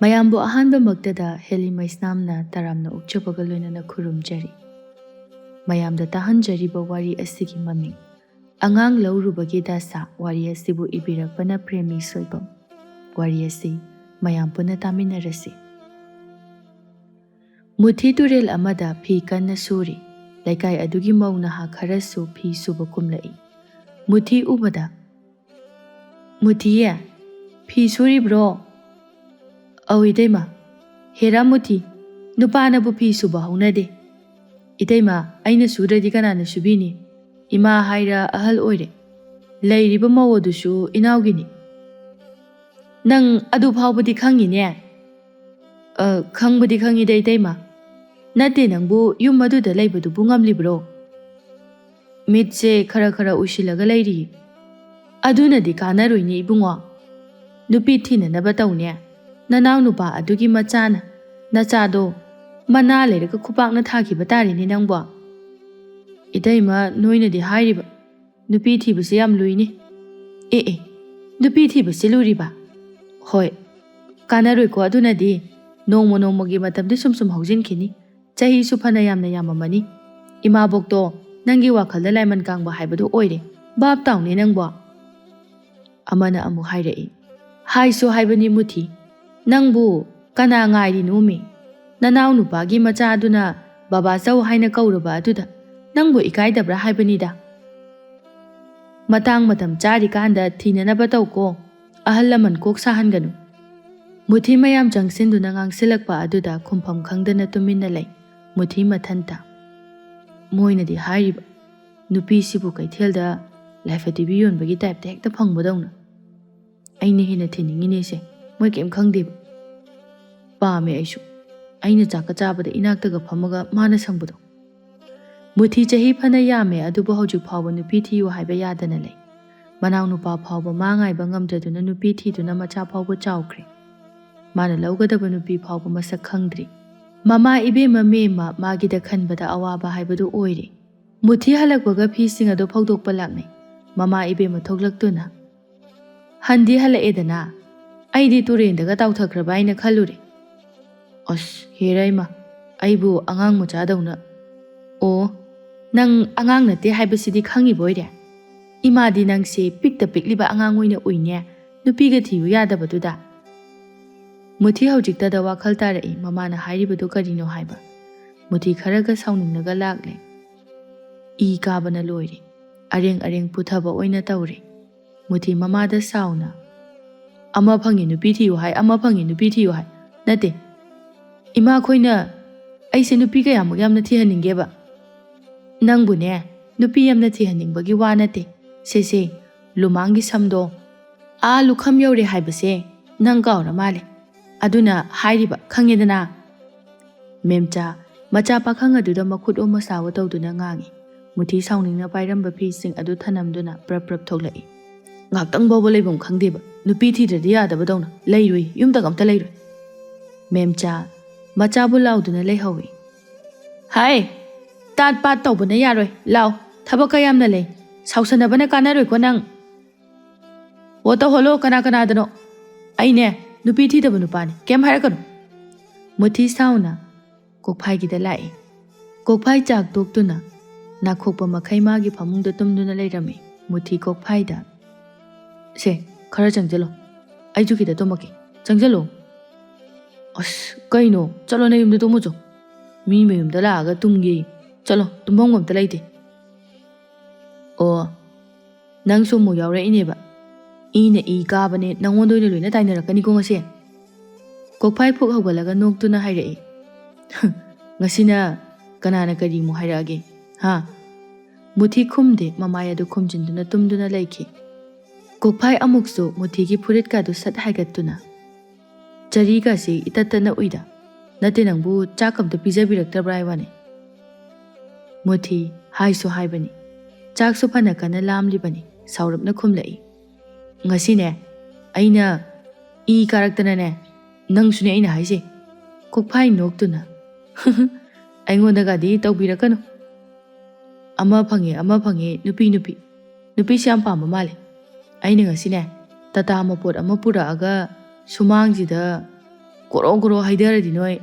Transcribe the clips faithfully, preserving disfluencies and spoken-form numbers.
ꯃꯌꯥꯝꯕꯨ ꯑꯍꯥꯟꯕꯃꯛꯇꯗ ꯍꯦꯂꯤ ꯃꯩꯁꯅꯥꯝꯅ ꯇꯔꯥꯝꯅ ꯑꯣꯛꯆꯕꯒ ꯂꯣꯏꯅꯅ ꯈꯨꯔꯨꯝꯖꯔꯤ꯫ ꯃꯌꯥꯝꯗ ꯇꯥꯍꯟꯖꯔꯤꯕ ꯋꯥꯔꯤ ꯑꯁꯤꯒꯤ ꯃꯃꯤꯡ "ꯑꯉꯥꯡ ꯂꯧꯔꯨꯕꯒꯤ ꯗꯁꯥ" ꯋꯥꯔꯤ ꯑꯁꯤꯕꯨ ꯏꯕꯤꯔꯛꯄꯅ ꯄ꯭ꯔꯦꯃꯤ ꯁꯣꯏꯕꯝ꯫ ꯋꯥꯔꯤ ꯑꯁꯤ ꯃꯌꯥꯝ ꯄꯨꯟꯅ ꯇꯥꯃꯤꯟꯅꯔꯁꯤ꯫ ꯃꯨꯊꯤ ꯇꯨꯔꯦꯜ ꯑꯃꯗ ꯐꯤ ꯀꯟꯅ ꯁꯨꯔꯤ꯫ ꯂꯩꯀꯥꯏ ꯑꯗꯨꯒꯤ ꯃꯧ ꯅꯍꯥ ꯈꯔꯁꯨ ꯐꯤ ꯁꯨꯕ ꯀꯨꯝꯂꯛꯏ꯫ ꯃꯨꯊꯤ ꯎꯕꯗ, "ꯃꯨꯊꯤꯌꯦ, ꯐꯤ ꯁꯨꯔꯤꯕ꯭ꯔꯣ?" "ꯑꯧ ꯏꯇꯩꯃ꯫ ꯍꯦꯔꯥ ꯃꯨꯊꯤ, ꯅꯨꯄꯥꯅꯕꯨ ꯐꯤ ꯁꯨꯕ ꯍꯧꯅꯗꯦ꯫ ꯏꯇꯩꯃ, ꯑꯩꯅ ꯁꯨꯗ꯭ꯔꯗꯤ ꯀꯅꯥꯅ ꯁꯨꯕꯤꯅꯤ? ꯏꯃꯥ ꯍꯥꯏꯔ ꯑꯍꯜ ꯑꯣꯏꯔꯦ꯫ ꯂꯩꯔꯤꯕ ꯃꯧ ꯑꯗꯨꯁꯨ ꯏꯅꯥꯎꯒꯤꯅꯤ꯫" "ꯅꯪ ꯑꯗꯨ ꯐꯥꯎꯕꯗꯤ ꯈꯪꯉꯤꯅꯦ?" "ꯑ, ꯈꯪꯕꯗꯤ ꯈꯪꯉꯤꯗ ꯏꯇꯩꯃ꯫ ꯅꯠꯇꯦ, ꯅꯪꯕꯨ ꯌꯨꯝ ꯑꯗꯨꯗ ꯂꯩꯕꯗꯨꯕꯨ ꯉꯝꯂꯤꯕ꯭ꯔꯣ?" "ꯃꯤꯠꯁꯦ ꯈꯔ ꯈꯔ ꯎꯏꯁꯤꯜꯂꯒ ꯂꯩꯔꯤ꯫" "ꯑꯗꯨꯅꯗꯤ ꯀꯥꯟꯅꯔꯣꯏꯅꯦ ꯏꯕꯨꯡꯉꯣ꯫ ꯅꯨꯄꯤ ꯊꯤꯅꯅꯕ ꯇꯧꯅꯦ꯫ ꯅꯅꯥꯎ ꯅꯨꯄꯥ ꯑꯗꯨꯒꯤ ꯃꯆꯥꯅ, ꯅꯆꯥꯗꯣ ꯃꯅꯥ ꯂꯩꯔꯒ ꯈꯨꯄꯥꯛꯅ ꯊꯥꯈꯤꯕ ꯇꯥꯔꯦꯅꯦ ꯅꯪꯕꯣ꯫" "ꯏꯇꯩꯃ, ꯅꯣꯏꯅꯗꯤ ꯍꯥꯏꯔꯤꯕ, ꯅꯨꯄꯤ ꯊꯤꯕꯁꯦ ꯌꯥꯝ ꯂꯨꯏꯅꯦ꯫" "ꯑꯦ ꯑꯦ, ꯅꯨꯄꯤ ꯊꯤꯕꯁꯦ ꯂꯨꯔꯤꯕ?" "ꯍꯣꯏ, ꯀꯥꯟꯅꯔꯣꯏꯀꯣ꯫ ꯑꯗꯨꯅꯗꯤ ꯅꯣꯡꯃ ꯅꯣꯡꯃꯒꯤ ꯃꯇꯝꯗꯤ ꯁꯨꯝ ꯁꯨꯝ ꯍꯧꯖꯤꯟꯈꯤꯅꯤ꯫ ꯆꯍꯤꯁꯨ ꯐꯅ ꯌꯥꯝꯅ ꯌꯥꯝꯃꯝꯃꯅꯤ꯫ ꯏꯃꯥꯕꯣꯛꯇꯣ ꯅꯪꯒꯤ ꯋꯥꯈꯜꯗ ꯂꯥꯏꯃꯟ ꯀꯥꯡꯕ ꯍꯥꯏꯕꯗꯨ ꯑꯣꯏꯔꯦ꯫ ꯚꯥꯞ ꯇꯥꯎꯅꯦ ꯅꯪꯕꯣ꯫" ꯑꯃꯅ ꯑꯃꯨꯛ ꯍꯥꯏꯔꯛꯏ, "ꯍꯥꯏꯁꯨ ꯍꯥꯏꯕꯅꯤ ꯃꯨꯊꯤ, ꯅꯪꯕꯨ ꯀꯅꯥ ꯉꯥꯏꯔꯤꯅꯣꯃꯤ? ꯅꯅꯥꯎ ꯅꯨꯄꯥꯒꯤ ꯃꯆꯥꯗꯨꯅ ꯕꯕꯥ ꯆꯧ ꯍꯥꯏꯅ ꯀꯧꯔꯕ ꯑꯗꯨꯗ ꯅꯪꯕꯨ ꯏꯀꯥꯏꯗꯕ꯭ꯔꯥ ꯍꯥꯏꯕꯅꯤꯗ꯫ ꯃꯇꯥꯡ ꯃꯇꯝ ꯆꯥꯔꯤꯀꯥꯟꯗ ꯊꯤꯅꯅꯕ ꯇꯧꯀꯣ, ꯑꯍꯜ ꯂꯃꯟ ꯀꯣꯛ ꯁꯥꯍꯟꯒꯅꯨ꯫" ꯃꯨꯊꯤ ꯃꯌꯥꯝ ꯆꯪꯁꯤꯟꯗꯨꯅ ꯉꯥꯡꯁꯤꯜꯂꯛꯄ ꯑꯗꯨꯗ ꯈꯨꯝꯐꯝ ꯈꯪꯗꯅ ꯇꯨꯃꯤꯟꯅ ꯂꯩ ꯃꯨꯊꯤ ꯃꯊꯟꯇ꯫ ꯃꯣꯏꯅꯗꯤ ꯍꯥꯏꯔꯤꯕ, ꯅꯨꯄꯤꯁꯤꯕꯨ ꯀꯩꯊꯦꯜꯗ ꯂꯥꯏꯐ ꯇꯤꯚꯤ ꯌꯣꯟꯕꯒꯤ ꯇꯥꯏꯞꯇ ꯍꯦꯛꯇ ꯐꯪꯕꯗꯧꯅ꯫ ꯑꯩꯅ ꯍꯦꯟꯅ ꯊꯤꯅꯤꯡꯉꯤꯅꯦꯁꯦ, ꯃꯣꯏ ꯀꯩꯝ ꯈꯪꯗꯦꯕ꯫ ꯄꯥꯝꯃꯦ ꯑꯩꯁꯨ, ꯑꯩꯅ ꯆꯥꯛꯀ ꯆꯥꯕꯗ ꯏꯅꯥꯛꯇꯒ ꯐꯝꯃꯒ ꯃꯥꯅ ꯁꯪꯕꯗꯣ꯫ ꯃꯨꯊꯤ ꯆꯍꯤ ꯐꯅ ꯌꯥꯝꯃꯦ, ꯑꯗꯨꯕꯨ ꯍꯧꯖꯤꯛ ꯐꯥꯎꯕ ꯅꯨꯄꯤ ꯊꯤꯌꯨ ꯍꯥꯏꯕ ꯌꯥꯗꯅ ꯂꯩ꯫ ꯃꯅꯥꯎ ꯅꯨꯄꯥ ꯐꯥꯎꯕ ꯃꯥ ꯉꯥꯏꯕ ꯉꯝꯗꯗꯨꯅ ꯅꯨꯄꯤ ꯊꯤꯗꯨꯅ ꯃꯆꯥ ꯐꯥꯎꯕ ꯆꯥꯎꯈ꯭ꯔꯦ꯫ ꯃꯥꯅ ꯂꯧꯒꯗꯕ ꯅꯨꯄꯤ ꯐꯥꯎꯕ ꯃꯁꯛ ꯈꯪꯗ꯭ꯔꯤ꯫ ꯃꯃꯥ ꯏꯕꯦꯝꯃ ꯃꯦꯝꯃ ꯃꯥꯒꯤꯗ ꯈꯟꯕꯗ ꯑꯋꯥꯕ ꯍꯥꯏꯕꯗꯨ ꯑꯣꯏꯔꯦ꯫ ꯃꯨꯊꯤ ꯍꯜꯂꯛꯄꯒ ꯐꯤꯁꯤꯡ ꯑꯗꯨ ꯐꯧꯗꯣꯛꯄ ꯂꯥꯛꯅꯩ꯫ ꯃꯃꯥ ꯏꯕꯦꯝꯃ ꯊꯣꯛꯂꯛꯇꯨꯅ, "ꯍꯟꯗꯤ ꯍꯜꯂꯛꯑꯦꯗꯅ, ꯑꯩꯗꯤ ꯇꯨꯔꯦꯟꯗꯒ ꯇꯥꯎꯊꯈ꯭ꯔꯕ ꯍꯥꯏꯅ ꯈꯜꯂꯨꯔꯦ꯫ ꯑꯁ, ꯍꯦꯔꯥ ꯏꯃꯥ, ꯑꯩꯕꯨ ꯑꯉꯥꯡ ꯃꯆꯥꯗꯧꯅ꯫ ꯑꯣ, ꯅꯪ ꯑꯉꯥꯡ ꯅꯠꯇꯦ ꯍꯥꯏꯕꯁꯤꯗꯤ ꯈꯪꯉꯤꯕ ꯑꯣꯏꯔꯦ? ꯏꯃꯥꯗꯤ ꯅꯪꯁꯦ ꯄꯤꯛꯇ ꯄꯤꯛꯂꯤꯕ ꯑꯉꯥꯡ ꯑꯣꯏꯅ ꯎꯏꯅꯦ, ꯅꯨꯄꯤꯒ ꯊꯤꯌꯨ ꯌꯥꯗꯕꯗꯨꯗ꯫ ꯃꯨꯊꯤ ꯍꯧꯖꯤꯛꯇꯗ ꯋꯥꯈꯜ ꯇꯥꯔꯛꯏ, ꯃꯃꯥꯅ ꯍꯥꯏꯔꯤꯕꯗꯨ ꯀꯔꯤꯅꯣ ꯍꯥꯏꯕ꯫ ꯃꯨꯊꯤ ꯈꯔꯒ ꯁꯥꯎꯅꯤꯡꯂꯒ ꯂꯥꯛꯂꯦ꯫ ꯏ ꯀꯥꯕꯅ ꯂꯣꯏꯔꯦ꯫ ꯑꯔꯦꯡ ꯑꯔꯦꯡ ꯄꯨꯊꯕ ꯑꯣꯏꯅ ꯇꯧꯔꯦ꯫ ꯃꯨꯊꯤ ꯃꯃꯥꯗ ꯁꯥꯎꯅ, "ꯑꯃ ꯐꯪꯉꯤ ꯅꯨꯄꯤ ꯊꯤꯌꯨ ꯍꯥꯏ, ꯑꯃ ꯐꯪꯉꯤ ꯅꯨꯄꯤ ꯊꯤꯌꯨ ꯍꯥꯏ꯫ ꯅꯠꯇꯦ, ꯏꯃꯥꯈꯣꯏꯅ ꯑꯩꯁꯦ ꯅꯨꯄꯤ ꯀꯌꯥꯃꯨꯛ ꯌꯥꯝꯅ ꯊꯤꯍꯟꯅꯤꯡꯒꯦꯕ? ꯅꯪꯕꯨꯅꯦ, ꯅꯨꯄꯤ ꯌꯥꯝꯅ ꯊꯤꯍꯟꯅꯤꯡꯕꯒꯤ ꯋꯥ ꯅꯠꯇꯦ꯫ ꯁꯦ ꯁꯦ, ꯂꯨꯃꯥꯡꯒꯤ ꯁꯝꯗꯣ ꯑꯥ ꯂꯨꯈꯝ ꯌꯧꯔꯦ ꯍꯥꯏꯕꯁꯦ ꯅꯪ ꯀꯥꯎꯔ ꯃꯥꯜꯂꯦ꯫ ꯑꯗꯨꯅ ꯍꯥꯏꯔꯤꯕ, ꯈꯪꯉꯦꯗꯅ?" ꯃꯦꯝꯆꯥ, ꯃꯆꯥ ꯄꯥꯈꯪ ꯑꯗꯨꯗ ꯃꯈꯨꯠ ꯑꯣ ꯃꯁꯥꯋꯣ ꯇꯧꯗꯨꯅ ꯉꯥꯡꯏ꯫ ꯃꯨꯊꯤ ꯁꯥꯎꯅꯤꯡꯅ ꯄꯥꯏꯔꯝꯕ ꯐꯤꯁꯤꯡ ꯑꯗꯨ ꯊꯅꯝꯗꯨꯅ ꯄ꯭ꯔꯞ ꯄ꯭ꯔꯞ ꯊꯣꯛꯂꯛꯏ꯫ ꯉꯥꯛꯇꯪ ꯐꯥꯎꯕ ꯂꯩꯐꯝ ꯈꯪꯗꯦꯕ, ꯅꯨꯄꯤ ꯊꯤꯗ꯭ꯔꯗꯤ ꯌꯥꯗꯕꯗꯧꯅ ꯂꯩꯔꯨꯏ, ꯌꯨꯝꯗꯒ ꯑꯝꯇ ꯂꯩꯔꯨꯏ꯫ ꯃꯦꯝꯆꯥ, ꯃꯆꯥꯕꯨ ꯂꯥꯎꯗꯨꯅ ꯂꯩꯍꯧꯏ꯫ ꯍꯥꯏ, ꯇꯥꯠ ꯄꯥꯠ ꯇꯧꯕꯅ ꯌꯥꯔꯣꯏ, ꯂꯥꯎ, ꯊꯕꯛ ꯀꯌꯥꯝꯅ ꯂꯩ, ꯁꯥꯎꯁꯟꯅꯕꯅ ꯀꯥꯟꯅꯔꯣꯏꯀꯣ ꯅꯪ꯫ ꯑꯣ, ꯇꯧꯍꯜꯂꯣ, ꯀꯅꯥ ꯀꯅꯥꯗꯅꯣ? ꯑꯩꯅꯦ, ꯅꯨꯄꯤ ꯊꯤꯗꯕ ꯅꯨꯄꯥꯅꯤ, ꯀꯩꯝ ꯍꯥꯏꯔꯛꯀꯅꯨ꯫ ꯃꯨꯊꯤ ꯁꯥꯎꯅ ꯀꯣꯛꯐꯥꯏꯒꯤꯗ ꯂꯥꯛꯏ꯫ ꯀꯣꯛꯐꯥꯏ ꯆꯥꯛ ꯇꯣꯛꯇꯨꯅ ꯅꯥꯈꯣꯛꯄ ꯃꯈꯩ ꯃꯥꯒꯤ ꯐꯃꯨꯡꯗ ꯇꯨꯝꯗꯨꯅ ꯂꯩꯔꯝꯃꯤ꯫ ꯃꯨꯊꯤ ꯀꯣꯛꯐꯥꯏꯗ, "ꯁꯦ, ꯈꯔ ꯆꯪꯁꯤꯜꯂꯣ, ꯑꯩꯁꯨ ꯈꯤꯇ ꯇꯨꯝꯃꯛꯀꯦ, ꯆꯪꯁꯤꯜꯂꯣ꯫" "ꯑꯁ, ꯀꯩꯅꯣ? ꯆꯠꯂꯣ, ꯅꯌꯨꯝꯗ ꯇꯨꯝꯃꯨꯆꯣ꯫ ꯃꯤ ꯃꯌꯨꯝꯗ ꯂꯥꯛꯑꯒ ꯇꯨꯝꯒꯦ? ꯆꯠꯂꯣ, ꯇꯨꯝꯐꯝꯒ ꯑꯝꯇ ꯂꯩꯇꯦ꯫" "ꯑꯣ, ꯅꯪꯁꯨ ꯑꯃꯨꯛ ꯌꯥꯎꯔꯛꯏꯅꯦꯕ꯫ ꯏꯅ ꯏ ꯀꯥꯕꯅꯦ, ꯅꯪꯉꯣꯟꯗ ꯑꯣꯏꯅ ꯂꯣꯏꯅ ꯇꯥꯏꯅꯔꯛꯀꯅꯤꯀꯣ ꯉꯁꯤ꯫" ꯀꯣꯛꯐꯥꯏ ꯐꯨꯛ ꯍꯧꯒꯠꯂꯒ ꯅꯣꯛꯇꯨꯅ ꯍꯥꯏꯔꯛꯏ꯫ "ꯉꯁꯤꯅ ꯀꯅꯥꯅ ꯀꯔꯤꯃꯨꯛ ꯍꯥꯏꯔꯛꯑꯒꯦ? ꯍꯥ?" ꯃꯨꯊꯤ ꯈꯨꯝꯗꯦ, ꯃꯃꯥꯏ ꯑꯗꯨ ꯈꯨꯝꯖꯤꯟꯗꯨꯅ ꯇꯨꯝꯗꯨꯅ ꯂꯩꯈꯤ꯫ ꯀꯣꯛꯐꯥꯏ ꯑꯃꯨꯛꯁꯨ ꯃꯨꯊꯤꯒꯤ ꯐꯨꯔꯤꯠꯀ ꯑꯗꯨ ꯁꯠ ꯍꯥꯏꯒꯠꯇꯨꯅ, "ꯆꯔꯤꯒꯁꯤ ꯏꯇꯠ ꯇꯠꯅ ꯎꯏꯗ꯫ ꯅꯠꯇꯦ, ꯅꯪꯕꯨ ꯆꯥꯛ ꯑꯝꯇ ꯄꯤꯖꯕꯤꯔꯛꯇꯕ꯭ꯔꯥ ꯍꯥꯏ ꯋꯥꯅꯤ?" ꯃꯨꯊꯤ, ꯍꯥꯏꯁꯨ ꯍꯥꯏꯕꯅꯤ, ꯆꯥꯛꯁꯨ ꯐꯅ ꯀꯟꯅ ꯂꯥꯝꯂꯤꯕꯅꯤ, ꯁꯥꯎꯔꯞꯅ ꯈꯨꯝꯂꯛꯏ꯫ "ꯉꯁꯤꯅꯦ, ꯑꯩꯅ ꯏ ꯀꯥꯔꯛꯇꯅꯅꯦ, ꯅꯪꯁꯨꯅꯦ ꯑꯩꯅ ꯍꯥꯏꯁꯦ꯫" ꯀꯣꯛꯐꯥꯏ ꯅꯣꯛꯇꯨꯅ, "ꯑꯩꯉꯣꯟꯗꯒꯗꯤ ꯇꯧꯕꯤꯔꯛꯀꯅꯨ꯫ ꯑꯃ ꯐꯪꯉꯦ, ꯑꯃ ꯐꯪꯉꯦ, ꯅꯨꯄꯤ, ꯅꯨꯄꯤ꯫ ꯅꯨꯄꯤꯁꯦ ꯌꯥꯝ ꯄꯥꯝꯕ ꯃꯥꯜꯂꯦ꯫ ꯑꯩꯅ ꯉꯁꯤꯅꯦ, ꯇꯥꯇꯥ ꯃꯄꯣꯠ ꯑꯃ ꯄꯨꯔꯛꯑꯒ ꯁꯨꯃꯥꯡꯁꯤꯗ ꯒꯣꯔꯣ ꯒꯣꯔꯣ ꯍꯩꯊꯔꯗꯤ ꯅꯣꯏ꯫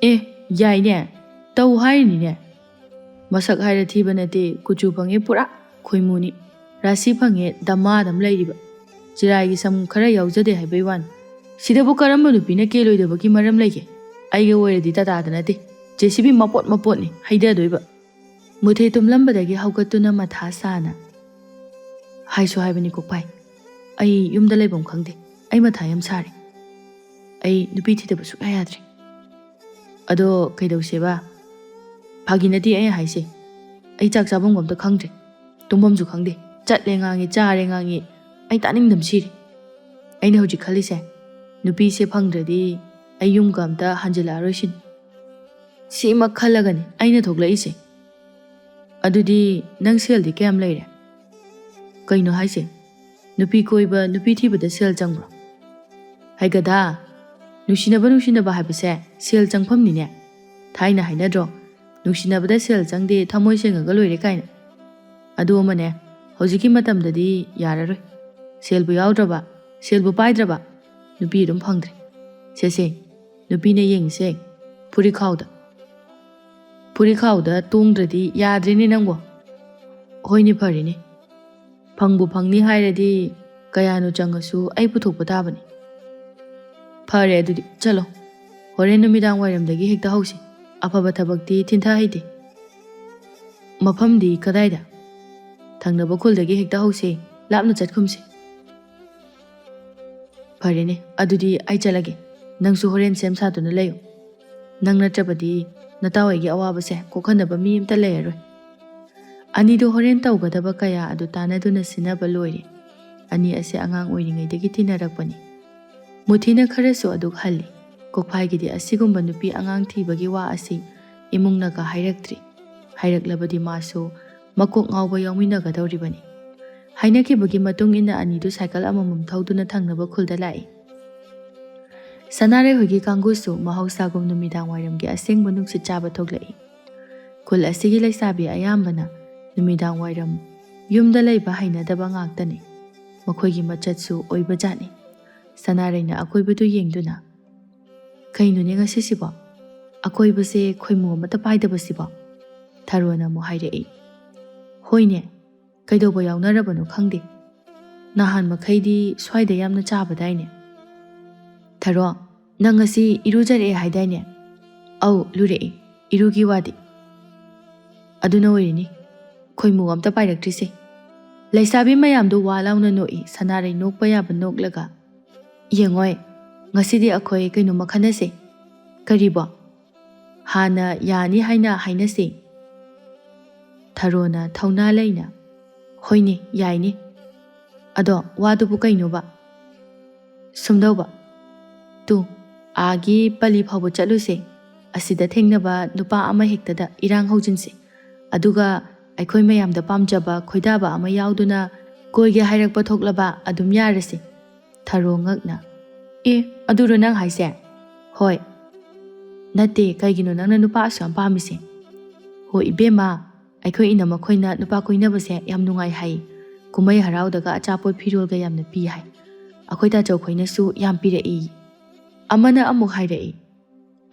ꯑꯦ, ꯌꯥꯏꯅꯦ, ꯇꯧ ꯍꯥꯏꯔꯤꯅꯤꯅꯦ꯫ ꯃꯁꯛ ꯍꯥꯏꯔ ꯊꯤꯕ ꯅꯠꯇꯦ, ꯀꯨꯆꯨ ꯐꯪꯉꯦ ꯄꯨꯔꯥ ꯈꯣꯏꯃꯨꯅꯤ꯫ ꯔꯥꯁꯤ ꯐꯪꯉꯦ ꯗꯃꯥꯗꯝ ꯂꯩꯔꯤꯕ꯫ ꯆꯤꯔꯥꯏꯒꯤ ꯁꯝ ꯈꯔ ꯌꯥꯎꯖꯗꯦ ꯍꯥꯏꯕꯩ ꯋꯥꯅꯤ꯫ ꯁꯤꯗꯕꯨ ꯀꯔꯝꯕ ꯅꯨꯄꯤꯅ ꯀꯦꯂꯣꯏꯗꯕꯒꯤ ꯃꯔꯝ ꯂꯩꯒꯦ? ꯑꯩꯒ ꯑꯣꯏꯔꯗꯤ ꯇꯥꯇꯥꯗ ꯅꯠꯇꯦ, ꯖꯦ ꯁꯤ ꯕꯤ ꯃꯄꯣꯠ ꯃꯄꯣꯠꯅꯤ ꯍꯩꯊꯗꯣꯏꯕ꯫ ꯃꯨꯊꯤ ꯇꯨꯝꯂꯝꯕꯗꯒꯤ ꯍꯧꯒꯠꯇꯨꯅ ꯃꯊꯥ ꯁꯥꯅ, "ꯍꯥꯏꯁꯨ ꯍꯥꯏꯕꯅꯤ ꯀꯣꯛꯄꯥꯏ, ꯑꯩ ꯌꯨꯝꯗ ꯂꯩꯐꯝ ꯈꯪꯗꯦ꯫ ꯑꯩ ꯃꯊꯥ ꯌꯥꯝ ꯁꯥꯔꯦ꯫ ꯑꯩ ꯅꯨꯄꯤ ꯊꯤꯗꯕ ꯁꯨꯛꯌꯥ ꯌꯥꯗ꯭ꯔꯦ꯫ ꯑꯗꯣ ꯀꯩꯗꯧꯁꯦꯕ? ꯐꯥꯒꯤ ꯅꯠꯇꯦ ꯑꯩ ꯍꯥꯏꯁꯦ꯫ ꯑꯩ ꯆꯥꯛ ꯆꯥꯐꯝꯒ ꯑꯝꯇ ꯈꯪꯗ꯭ꯔꯦ, ꯇꯨꯝꯐꯝꯁꯨ ꯈꯪꯗꯦ꯫ ꯆꯠꯂꯦ ꯉꯥꯡꯉꯤ, ꯆꯥꯔꯦ ꯉꯥꯡꯉꯤ, ꯑꯩ ꯇꯥꯅꯤꯡꯗꯕ ꯁꯤꯔꯦ꯫ ꯑꯩꯅ ꯍꯧꯖꯤꯛ ꯈꯜꯂꯤꯁꯦ, ꯅꯨꯄꯤꯁꯦ ꯐꯪꯗ꯭ꯔꯗꯤ ꯑꯩ ꯌꯨꯝꯒ ꯑꯝꯇ ꯍꯟꯖꯤꯜꯂꯛꯑꯔꯣꯏ ꯁꯤꯅꯤ꯫ ꯁꯤꯃ ꯈꯜꯂꯒꯅꯤ ꯑꯩꯅ ꯊꯣꯛꯂꯛꯏꯁꯦ꯫ ꯑꯗꯨꯗꯤ ꯅꯪ ꯁꯦꯜꯗꯤ ꯀꯌꯥꯝ ꯂꯩꯔꯦ?" "ꯀꯩꯅꯣ ꯍꯥꯏꯁꯦ? ꯅꯨꯄꯤ ꯀꯣꯏꯕ, ꯅꯨꯄꯤ ꯊꯤꯕꯗ ꯁꯦꯜ ꯆꯪꯕ꯭ꯔꯣ?" "ꯍꯩꯒꯗ, ꯅꯨꯡꯁꯤꯅꯕ, ꯅꯨꯡꯁꯤꯅꯕ ꯍꯥꯏꯕꯁꯦ ꯁꯦꯜ ꯆꯪꯐꯝꯅꯤꯅꯦ꯫ ꯊꯥꯏꯅ ꯍꯥꯏꯅꯗ꯭ꯔꯣ, 'ꯅꯨꯡꯁꯤꯅꯕꯗ ꯁꯦꯜ ꯆꯪꯗꯦ, ꯊꯃꯣꯏ ꯁꯦꯡꯉꯒ ꯂꯣꯏꯔꯦ' ꯀꯥꯏꯅ꯫ ꯑꯗꯨ ꯑꯃꯅꯦ, ꯍꯧꯖꯤꯛꯀꯤ ꯃꯇꯝꯗꯗꯤ ꯌꯥꯔꯔꯣꯏ꯫ ꯁꯦꯜꯕꯨ ꯌꯥꯎꯗ꯭ꯔꯕ, ꯁꯦꯜꯕꯨ ꯄꯥꯏꯗ꯭ꯔꯕ, ꯅꯨꯄꯤ ꯑꯗꯨꯝ ꯐꯪꯗ꯭ꯔꯦ꯫ ꯁꯦꯁꯦ, ꯅꯨꯄꯤꯅ ꯌꯦꯡꯉꯤꯁꯦ ꯐꯨꯔꯤꯈꯥꯎꯗ꯫ ꯐꯨꯔꯤꯈꯥꯎꯗ ꯇꯣꯡꯗ꯭ꯔꯗꯤ ꯌꯥꯗ꯭ꯔꯦꯅꯦ ꯅꯪꯕꯣ꯫ ꯍꯣꯏꯅꯦ, ꯐꯔꯦꯅꯦ꯫ ꯐꯪꯕꯨ ꯐꯪꯅꯤ ꯍꯥꯏꯔꯗꯤ ꯀꯌꯥꯅꯣ ꯆꯪꯉꯁꯨ ꯑꯩ ꯄꯨꯊꯣꯛꯄ ꯇꯥꯕꯅꯤ꯫ ꯐꯔꯦ, ꯑꯗꯨꯗꯤ ꯆꯠꯂꯣ꯫ ꯍꯣꯔꯦꯟ ꯅꯨꯃꯤꯗꯥꯡ ꯋꯥꯏꯔꯝꯗꯒꯤ ꯍꯦꯛꯇ ꯍꯧꯁꯤ꯫ ꯑꯐꯕ ꯊꯕꯛꯇꯤ ꯊꯤꯟꯊ ꯍꯩꯇꯦ꯫ ꯃꯐꯝꯗꯤ ꯀꯗꯥꯏꯗ? ꯊꯪꯅꯕ ꯈꯨꯜꯗꯒꯤ ꯍꯦꯛꯇ ꯍꯧꯁꯦ, ꯂꯥꯞꯅ ꯆꯠꯈꯨꯝꯁꯦ꯫ ꯐꯔꯦꯅꯦ, ꯑꯗꯨꯗꯤ ꯑꯩ ꯆꯠꯂꯒꯦ꯫ ꯅꯪꯁꯨ ꯍꯣꯔꯦꯟ ꯁꯦꯝ ꯁꯥꯗꯨꯅ ꯂꯩꯌꯨ꯫ ꯅꯪ ꯅꯠꯇ꯭ꯔꯕꯗꯤ ꯅꯇꯥꯎ ꯑꯩꯒꯤ ꯑꯋꯥꯕꯁꯦ ꯀꯣꯛꯍꯟꯅꯕ ꯃꯤ ꯑꯝꯇ ꯂꯩꯔꯔꯣꯏ꯫ ꯑꯅꯤꯗꯨ ꯍꯣꯔꯦꯟ ꯇꯧꯒꯗꯕ ꯀꯌꯥ ꯑꯗꯨ ꯇꯥꯟꯅꯗꯨꯅ ꯁꯤꯟꯅꯕ ꯂꯣꯏꯔꯦ꯫ ꯑꯅꯤ ꯑꯁꯤ ꯑꯉꯥꯡ ꯑꯣꯏꯔꯤꯉꯩꯗꯒꯤ ꯇꯤꯟꯅꯔꯛꯄꯅꯤ꯫ ꯃꯨꯊꯤꯅ ꯈꯔꯁꯨ ꯑꯗꯨꯛ ꯍꯜꯂꯤ꯫ ꯀꯣꯛꯐꯥꯏꯒꯤꯗꯤ ꯑꯁꯤꯒꯨꯝꯕ ꯅꯨꯄꯤ ꯑꯉꯥꯡ ꯊꯤꯕꯒꯤ ꯋꯥ ꯑꯁꯤ ꯏꯃꯨꯡꯅꯒ ꯍꯥꯏꯔꯛꯇ꯭ꯔꯤ꯫ ꯍꯥꯏꯔꯛꯂꯕꯗꯤ ꯃꯥꯁꯨ ꯃꯀꯣꯛ ꯉꯥꯎꯕ ꯌꯥꯎꯃꯤꯟꯅꯒꯗꯧꯔꯤꯕꯅꯤ꯫ ꯍꯥꯏꯅꯈꯤꯕꯒꯤ ꯃꯇꯨꯡ ꯏꯟꯅ ꯑꯅꯤꯗꯨ ꯁꯥꯏꯀꯜ ꯑꯃꯃꯝ ꯊꯧꯗꯨꯅ ꯊꯪꯅꯕ ꯈꯨꯜꯗ ꯂꯥꯛꯏ꯫ ꯁꯅꯥꯔꯩ ꯍꯣꯏꯒꯤ ꯀꯥꯡꯕꯨꯁꯨ ꯃꯍꯧꯁꯥꯒꯨꯝ ꯅꯨꯃꯤꯗꯥꯡ ꯋꯥꯏꯔꯝꯒꯤ ꯑꯁꯦꯡꯕ ꯅꯨꯡꯁꯤꯠ ꯆꯥꯕ ꯊꯣꯛꯂꯛꯏ꯫ ꯈꯨꯜ ꯑꯁꯤꯒꯤ ꯂꯩꯁꯥꯕꯤ ꯑꯌꯥꯝꯕꯅ ꯅꯨꯃꯤꯗꯥꯡ ꯋꯥꯏꯔꯝ ꯌꯨꯝꯗ ꯂꯩꯕ ꯍꯩꯅꯗꯕ ꯉꯥꯛꯇꯅꯤ꯫ ꯃꯈꯣꯏꯒꯤ ꯃꯆꯠꯁꯨ ꯑꯣꯏꯕꯖꯥꯠꯅꯤ꯫ ꯁꯅꯥꯔꯩꯅ ꯑꯀꯣꯏꯕꯗꯨ ꯌꯦꯡꯗꯨꯅ, "ꯀꯩꯅꯣꯅꯦ ꯉꯁꯤꯁꯤꯕꯣ? ꯑꯀꯣꯏꯕꯁꯦ ꯈꯣꯏꯃꯨ ꯑꯃꯠꯇ ꯄꯥꯏꯗꯕꯁꯤꯕꯣ?" ꯊꯔꯣꯅ ꯑꯃꯨꯛ ꯍꯥꯏꯔꯛꯏ, "ꯍꯣꯏꯅꯦ, ꯀꯩꯗꯧꯕ ꯌꯥꯎꯅꯔꯕꯅꯣ ꯈꯪꯗꯦ꯫ ꯅꯍꯥꯟ ꯃꯈꯩꯗꯤ ꯁ꯭ꯋꯥꯏꯗ ꯌꯥꯝꯅ ꯆꯥꯕꯗꯥꯏꯅꯦ?" "ꯊꯔꯣ, ꯅꯪ ꯉꯁꯤ ꯏꯔꯨꯖꯔꯛꯑꯦ ꯍꯥꯏꯗꯥꯏꯅꯦ?" "ꯑꯧ, ꯂꯨꯔꯛꯏ꯫ ꯏꯔꯨꯒꯤ ꯋꯥꯗꯤ꯫ ꯑꯗꯨꯅ ꯑꯣꯏꯔꯤꯅꯤ ꯈꯣꯏꯃꯨ ꯑꯝꯇ ꯄꯥꯏꯔꯛꯇ꯭ꯔꯤꯁꯦ꯫" ꯂꯩꯁꯥꯕꯤ ꯃꯌꯥꯝꯗꯨ ꯋꯥ ꯂꯥꯎꯅ ꯅꯣꯛꯏ꯫ ꯁꯅꯥꯔꯩ ꯅꯣꯛꯄ ꯌꯥꯕ ꯅꯣꯛꯂꯒ, "ꯌꯦꯡꯉꯣꯏ, ꯉꯁꯤꯗꯤ ꯑꯩꯈꯣꯏ ꯀꯩꯅꯣꯝꯃ ꯈꯟꯅꯁꯦ꯫" "ꯀꯔꯤꯕꯣ?" "ꯍꯥꯟꯅ ꯌꯥꯅꯤ ꯍꯥꯏꯅ ꯍꯥꯏꯅꯁꯦ꯫" ꯊꯔꯣꯅ ꯊꯧꯅꯥ ꯂꯩꯅ, "ꯍꯣꯏꯅꯦ, ꯌꯥꯏꯅꯦ꯫ ꯑꯗꯣ ꯋꯥꯗꯨꯕꯨ ꯀꯩꯅꯣꯕ?" "ꯁꯨꯝꯗꯧꯕ, ꯇꯨ, ꯑꯥꯒꯤ ꯄꯜꯂꯤ ꯐꯥꯎꯕ ꯆꯠꯂꯨꯁꯦ꯫ ꯑꯁꯤꯗ ꯊꯦꯡꯅꯕ ꯅꯨꯄꯥ ꯑꯃ ꯍꯦꯛꯇꯗ ꯏꯔꯥꯡ ꯍꯧꯖꯤꯟꯁꯦ꯫ ꯑꯗꯨꯒ ꯑꯩꯈꯣꯏ ꯃꯌꯥꯝꯗ ꯄꯥꯝꯖꯕ ꯈꯣꯏꯗꯥꯕ ꯑꯃ ꯌꯥꯎꯗꯨꯅ ꯀꯣꯏꯒꯦ ꯍꯥꯏꯔꯛꯄ ꯊꯣꯛꯂꯕ ꯑꯗꯨꯝ ꯌꯥꯔꯁꯦ꯫" ꯊꯔꯣ ꯉꯛꯅ, "ꯑꯦ, ꯑꯗꯨꯔꯣ ꯅꯪ ꯍꯥꯏꯁꯦ?" "ꯍꯣꯏ꯫" "ꯅꯠꯇꯦ, ꯀꯩꯒꯤꯅꯣ ꯅꯪꯅ ꯅꯨꯄꯥ ꯑꯁꯨꯛ ꯌꯥꯝ ꯄꯥꯝꯃꯤꯁꯦ?" "ꯍꯣ ꯏꯕꯦꯝꯃ, ꯑꯩꯈꯣꯏ ꯏꯅꯝ ꯃꯈꯣꯏꯅ ꯅꯨꯄꯥ ꯀꯣꯏꯅꯕꯁꯦ ꯌꯥꯝ ꯅꯨꯡꯉꯥꯏ ꯍꯥꯏ꯫ ꯀꯨꯝꯍꯩ ꯍꯔꯥꯎꯗꯒ ꯑꯆꯥꯄꯣꯠ ꯐꯤꯔꯣꯜꯒ ꯌꯥꯝꯅ ꯄꯤ ꯍꯥꯏ꯫ ꯑꯩꯈꯣꯏ ꯇꯥꯆꯧ ꯈꯣꯏꯅꯁꯨ ꯌꯥꯝ ꯄꯤꯔꯛꯏ꯫" ꯑꯃꯅ ꯑꯃꯨꯛ ꯍꯥꯏꯔꯛꯏ,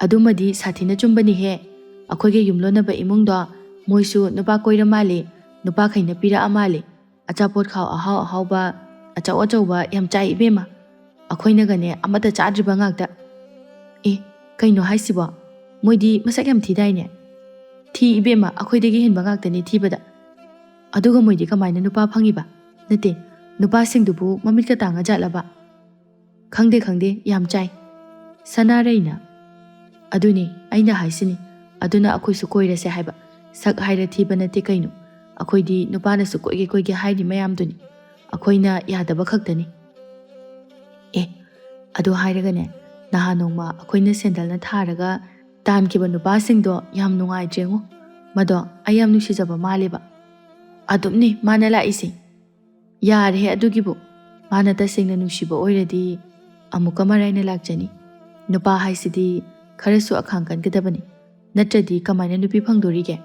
"ꯑꯗꯨꯃꯗꯤ ꯁꯥꯊꯤꯅ ꯆꯨꯝꯕꯅꯤꯍꯦ꯫ ꯑꯩꯈꯣꯏꯒꯤ ꯌꯨꯝꯂꯣꯟꯅꯕ ꯏꯃꯨꯡꯗꯣ ꯃꯣꯏꯁꯨ ꯅꯨꯄꯥ ꯀꯣꯏꯔ ꯃꯥꯜꯂꯦ, ꯅꯨꯄꯥꯈꯩꯅ ꯄꯤꯔꯛꯑ ꯃꯥꯜꯂꯦ꯫ ꯑꯆꯥꯄꯣꯠ ꯈꯥꯎ ꯑꯍꯥꯎ ꯑꯍꯥꯎꯕ, ꯑꯆꯧ ꯑꯆꯧꯕ ꯌꯥꯝ ꯆꯥꯏ ꯏꯕꯦꯝꯃ꯫ ꯑꯩꯈꯣꯏꯅꯒꯅꯦ ꯑꯃꯠꯇ ꯆꯥꯗ꯭ꯔꯤꯕ ꯉꯥꯛꯇ꯫" "ꯑꯦ, ꯀꯩꯅꯣ ꯍꯥꯏꯁꯤꯕꯣ? ꯃꯣꯏꯗꯤ ꯃꯁꯛ ꯌꯥꯝ ꯊꯤꯗꯥꯏꯅꯦ?" "ꯊꯤ ꯏꯕꯦꯝꯃ, ꯑꯩꯈꯣꯏꯗꯒꯤ ꯍꯦꯟꯕ ꯉꯥꯛꯇꯅꯤ ꯊꯤꯕꯗ꯫ ꯑꯗꯨꯒ ꯃꯣꯏꯗꯤ ꯀꯃꯥꯏꯅ ꯅꯨꯄꯥ ꯐꯪꯉꯤꯕ? ꯅꯠꯇꯦ, ꯅꯨꯄꯥꯁꯤꯡꯗꯨꯕꯨ ꯃꯃꯤꯠꯀ ꯇꯥꯡꯉ ꯖꯥꯠꯂꯕ?" "ꯈꯪꯗꯦ, ꯈꯪꯗꯦ, ꯌꯥꯝ ꯆꯥꯏ꯫" ꯁꯅꯥꯔꯩꯅ, "ꯑꯗꯨꯅꯤ ꯑꯩꯅ ꯍꯥꯏꯁꯤꯅꯤ꯫ ꯑꯗꯨꯅ ꯑꯩꯈꯣꯏꯁꯨ ꯀꯣꯏꯔꯁꯦ ꯍꯥꯏꯕ꯫ ꯁꯛ ꯍꯥꯏꯔ ꯊꯤꯕ ꯅꯠꯇꯦ ꯀꯩꯅꯣ꯫ ꯑꯩꯈꯣꯏꯗꯤ ꯅꯨꯄꯥꯅꯁꯨ ꯀꯣꯏꯒꯦ ꯀꯣꯏꯒꯦ ꯍꯥꯏꯔꯤ ꯃꯌꯥꯝꯗꯨꯅꯤ꯫ ꯑꯩꯈꯣꯏꯅ ꯌꯥꯗꯕ ꯈꯛꯇꯅꯤ꯫" "ꯑꯦ, ꯑꯗꯨ ꯍꯥꯏꯔꯒꯅꯦ, ꯅꯍꯥꯟ ꯅꯣꯡꯃ ꯑꯩꯈꯣꯏꯅ ꯁꯦꯟꯗꯜꯅ ꯊꯥꯔꯒ ꯇꯥꯟꯈꯤꯕ ꯅꯨꯄꯥꯁꯤꯡꯗꯣ ꯌꯥꯝ ꯅꯨꯡꯉꯥꯏꯇ꯭ꯔꯦꯉꯣ꯫ ꯃꯗꯣ ꯑꯩ ꯌꯥꯝ ꯅꯨꯡꯁꯤꯖꯕ ꯃꯥꯜꯂꯦꯕ꯫" "ꯑꯗꯨꯝꯅꯤ ꯃꯥꯅ ꯂꯥꯛꯏꯁꯦ꯫" "ꯌꯥꯔꯦꯍꯦ ꯑꯗꯨꯒꯤꯕꯨ꯫ ꯃꯥꯅ ꯇꯁꯦꯡꯅ ꯅꯨꯡꯁꯤꯕ ꯑꯣꯏꯔꯗꯤ ꯑꯃꯨꯛꯀ ꯃꯔꯥꯏꯅ ꯂꯥꯛꯆꯅꯤ꯫ ꯅꯨꯄꯥ ꯍꯥꯏꯁꯤꯗꯤ ꯈꯔꯁꯨ ꯑꯈꯥꯡ ꯀꯟꯒꯗꯕꯅꯤ꯫ ꯅꯠꯇ꯭ꯔꯗꯤ ꯀꯃꯥꯏꯅ ꯅꯨꯄꯤ ꯐꯪꯗꯣꯔꯤꯒꯦ?"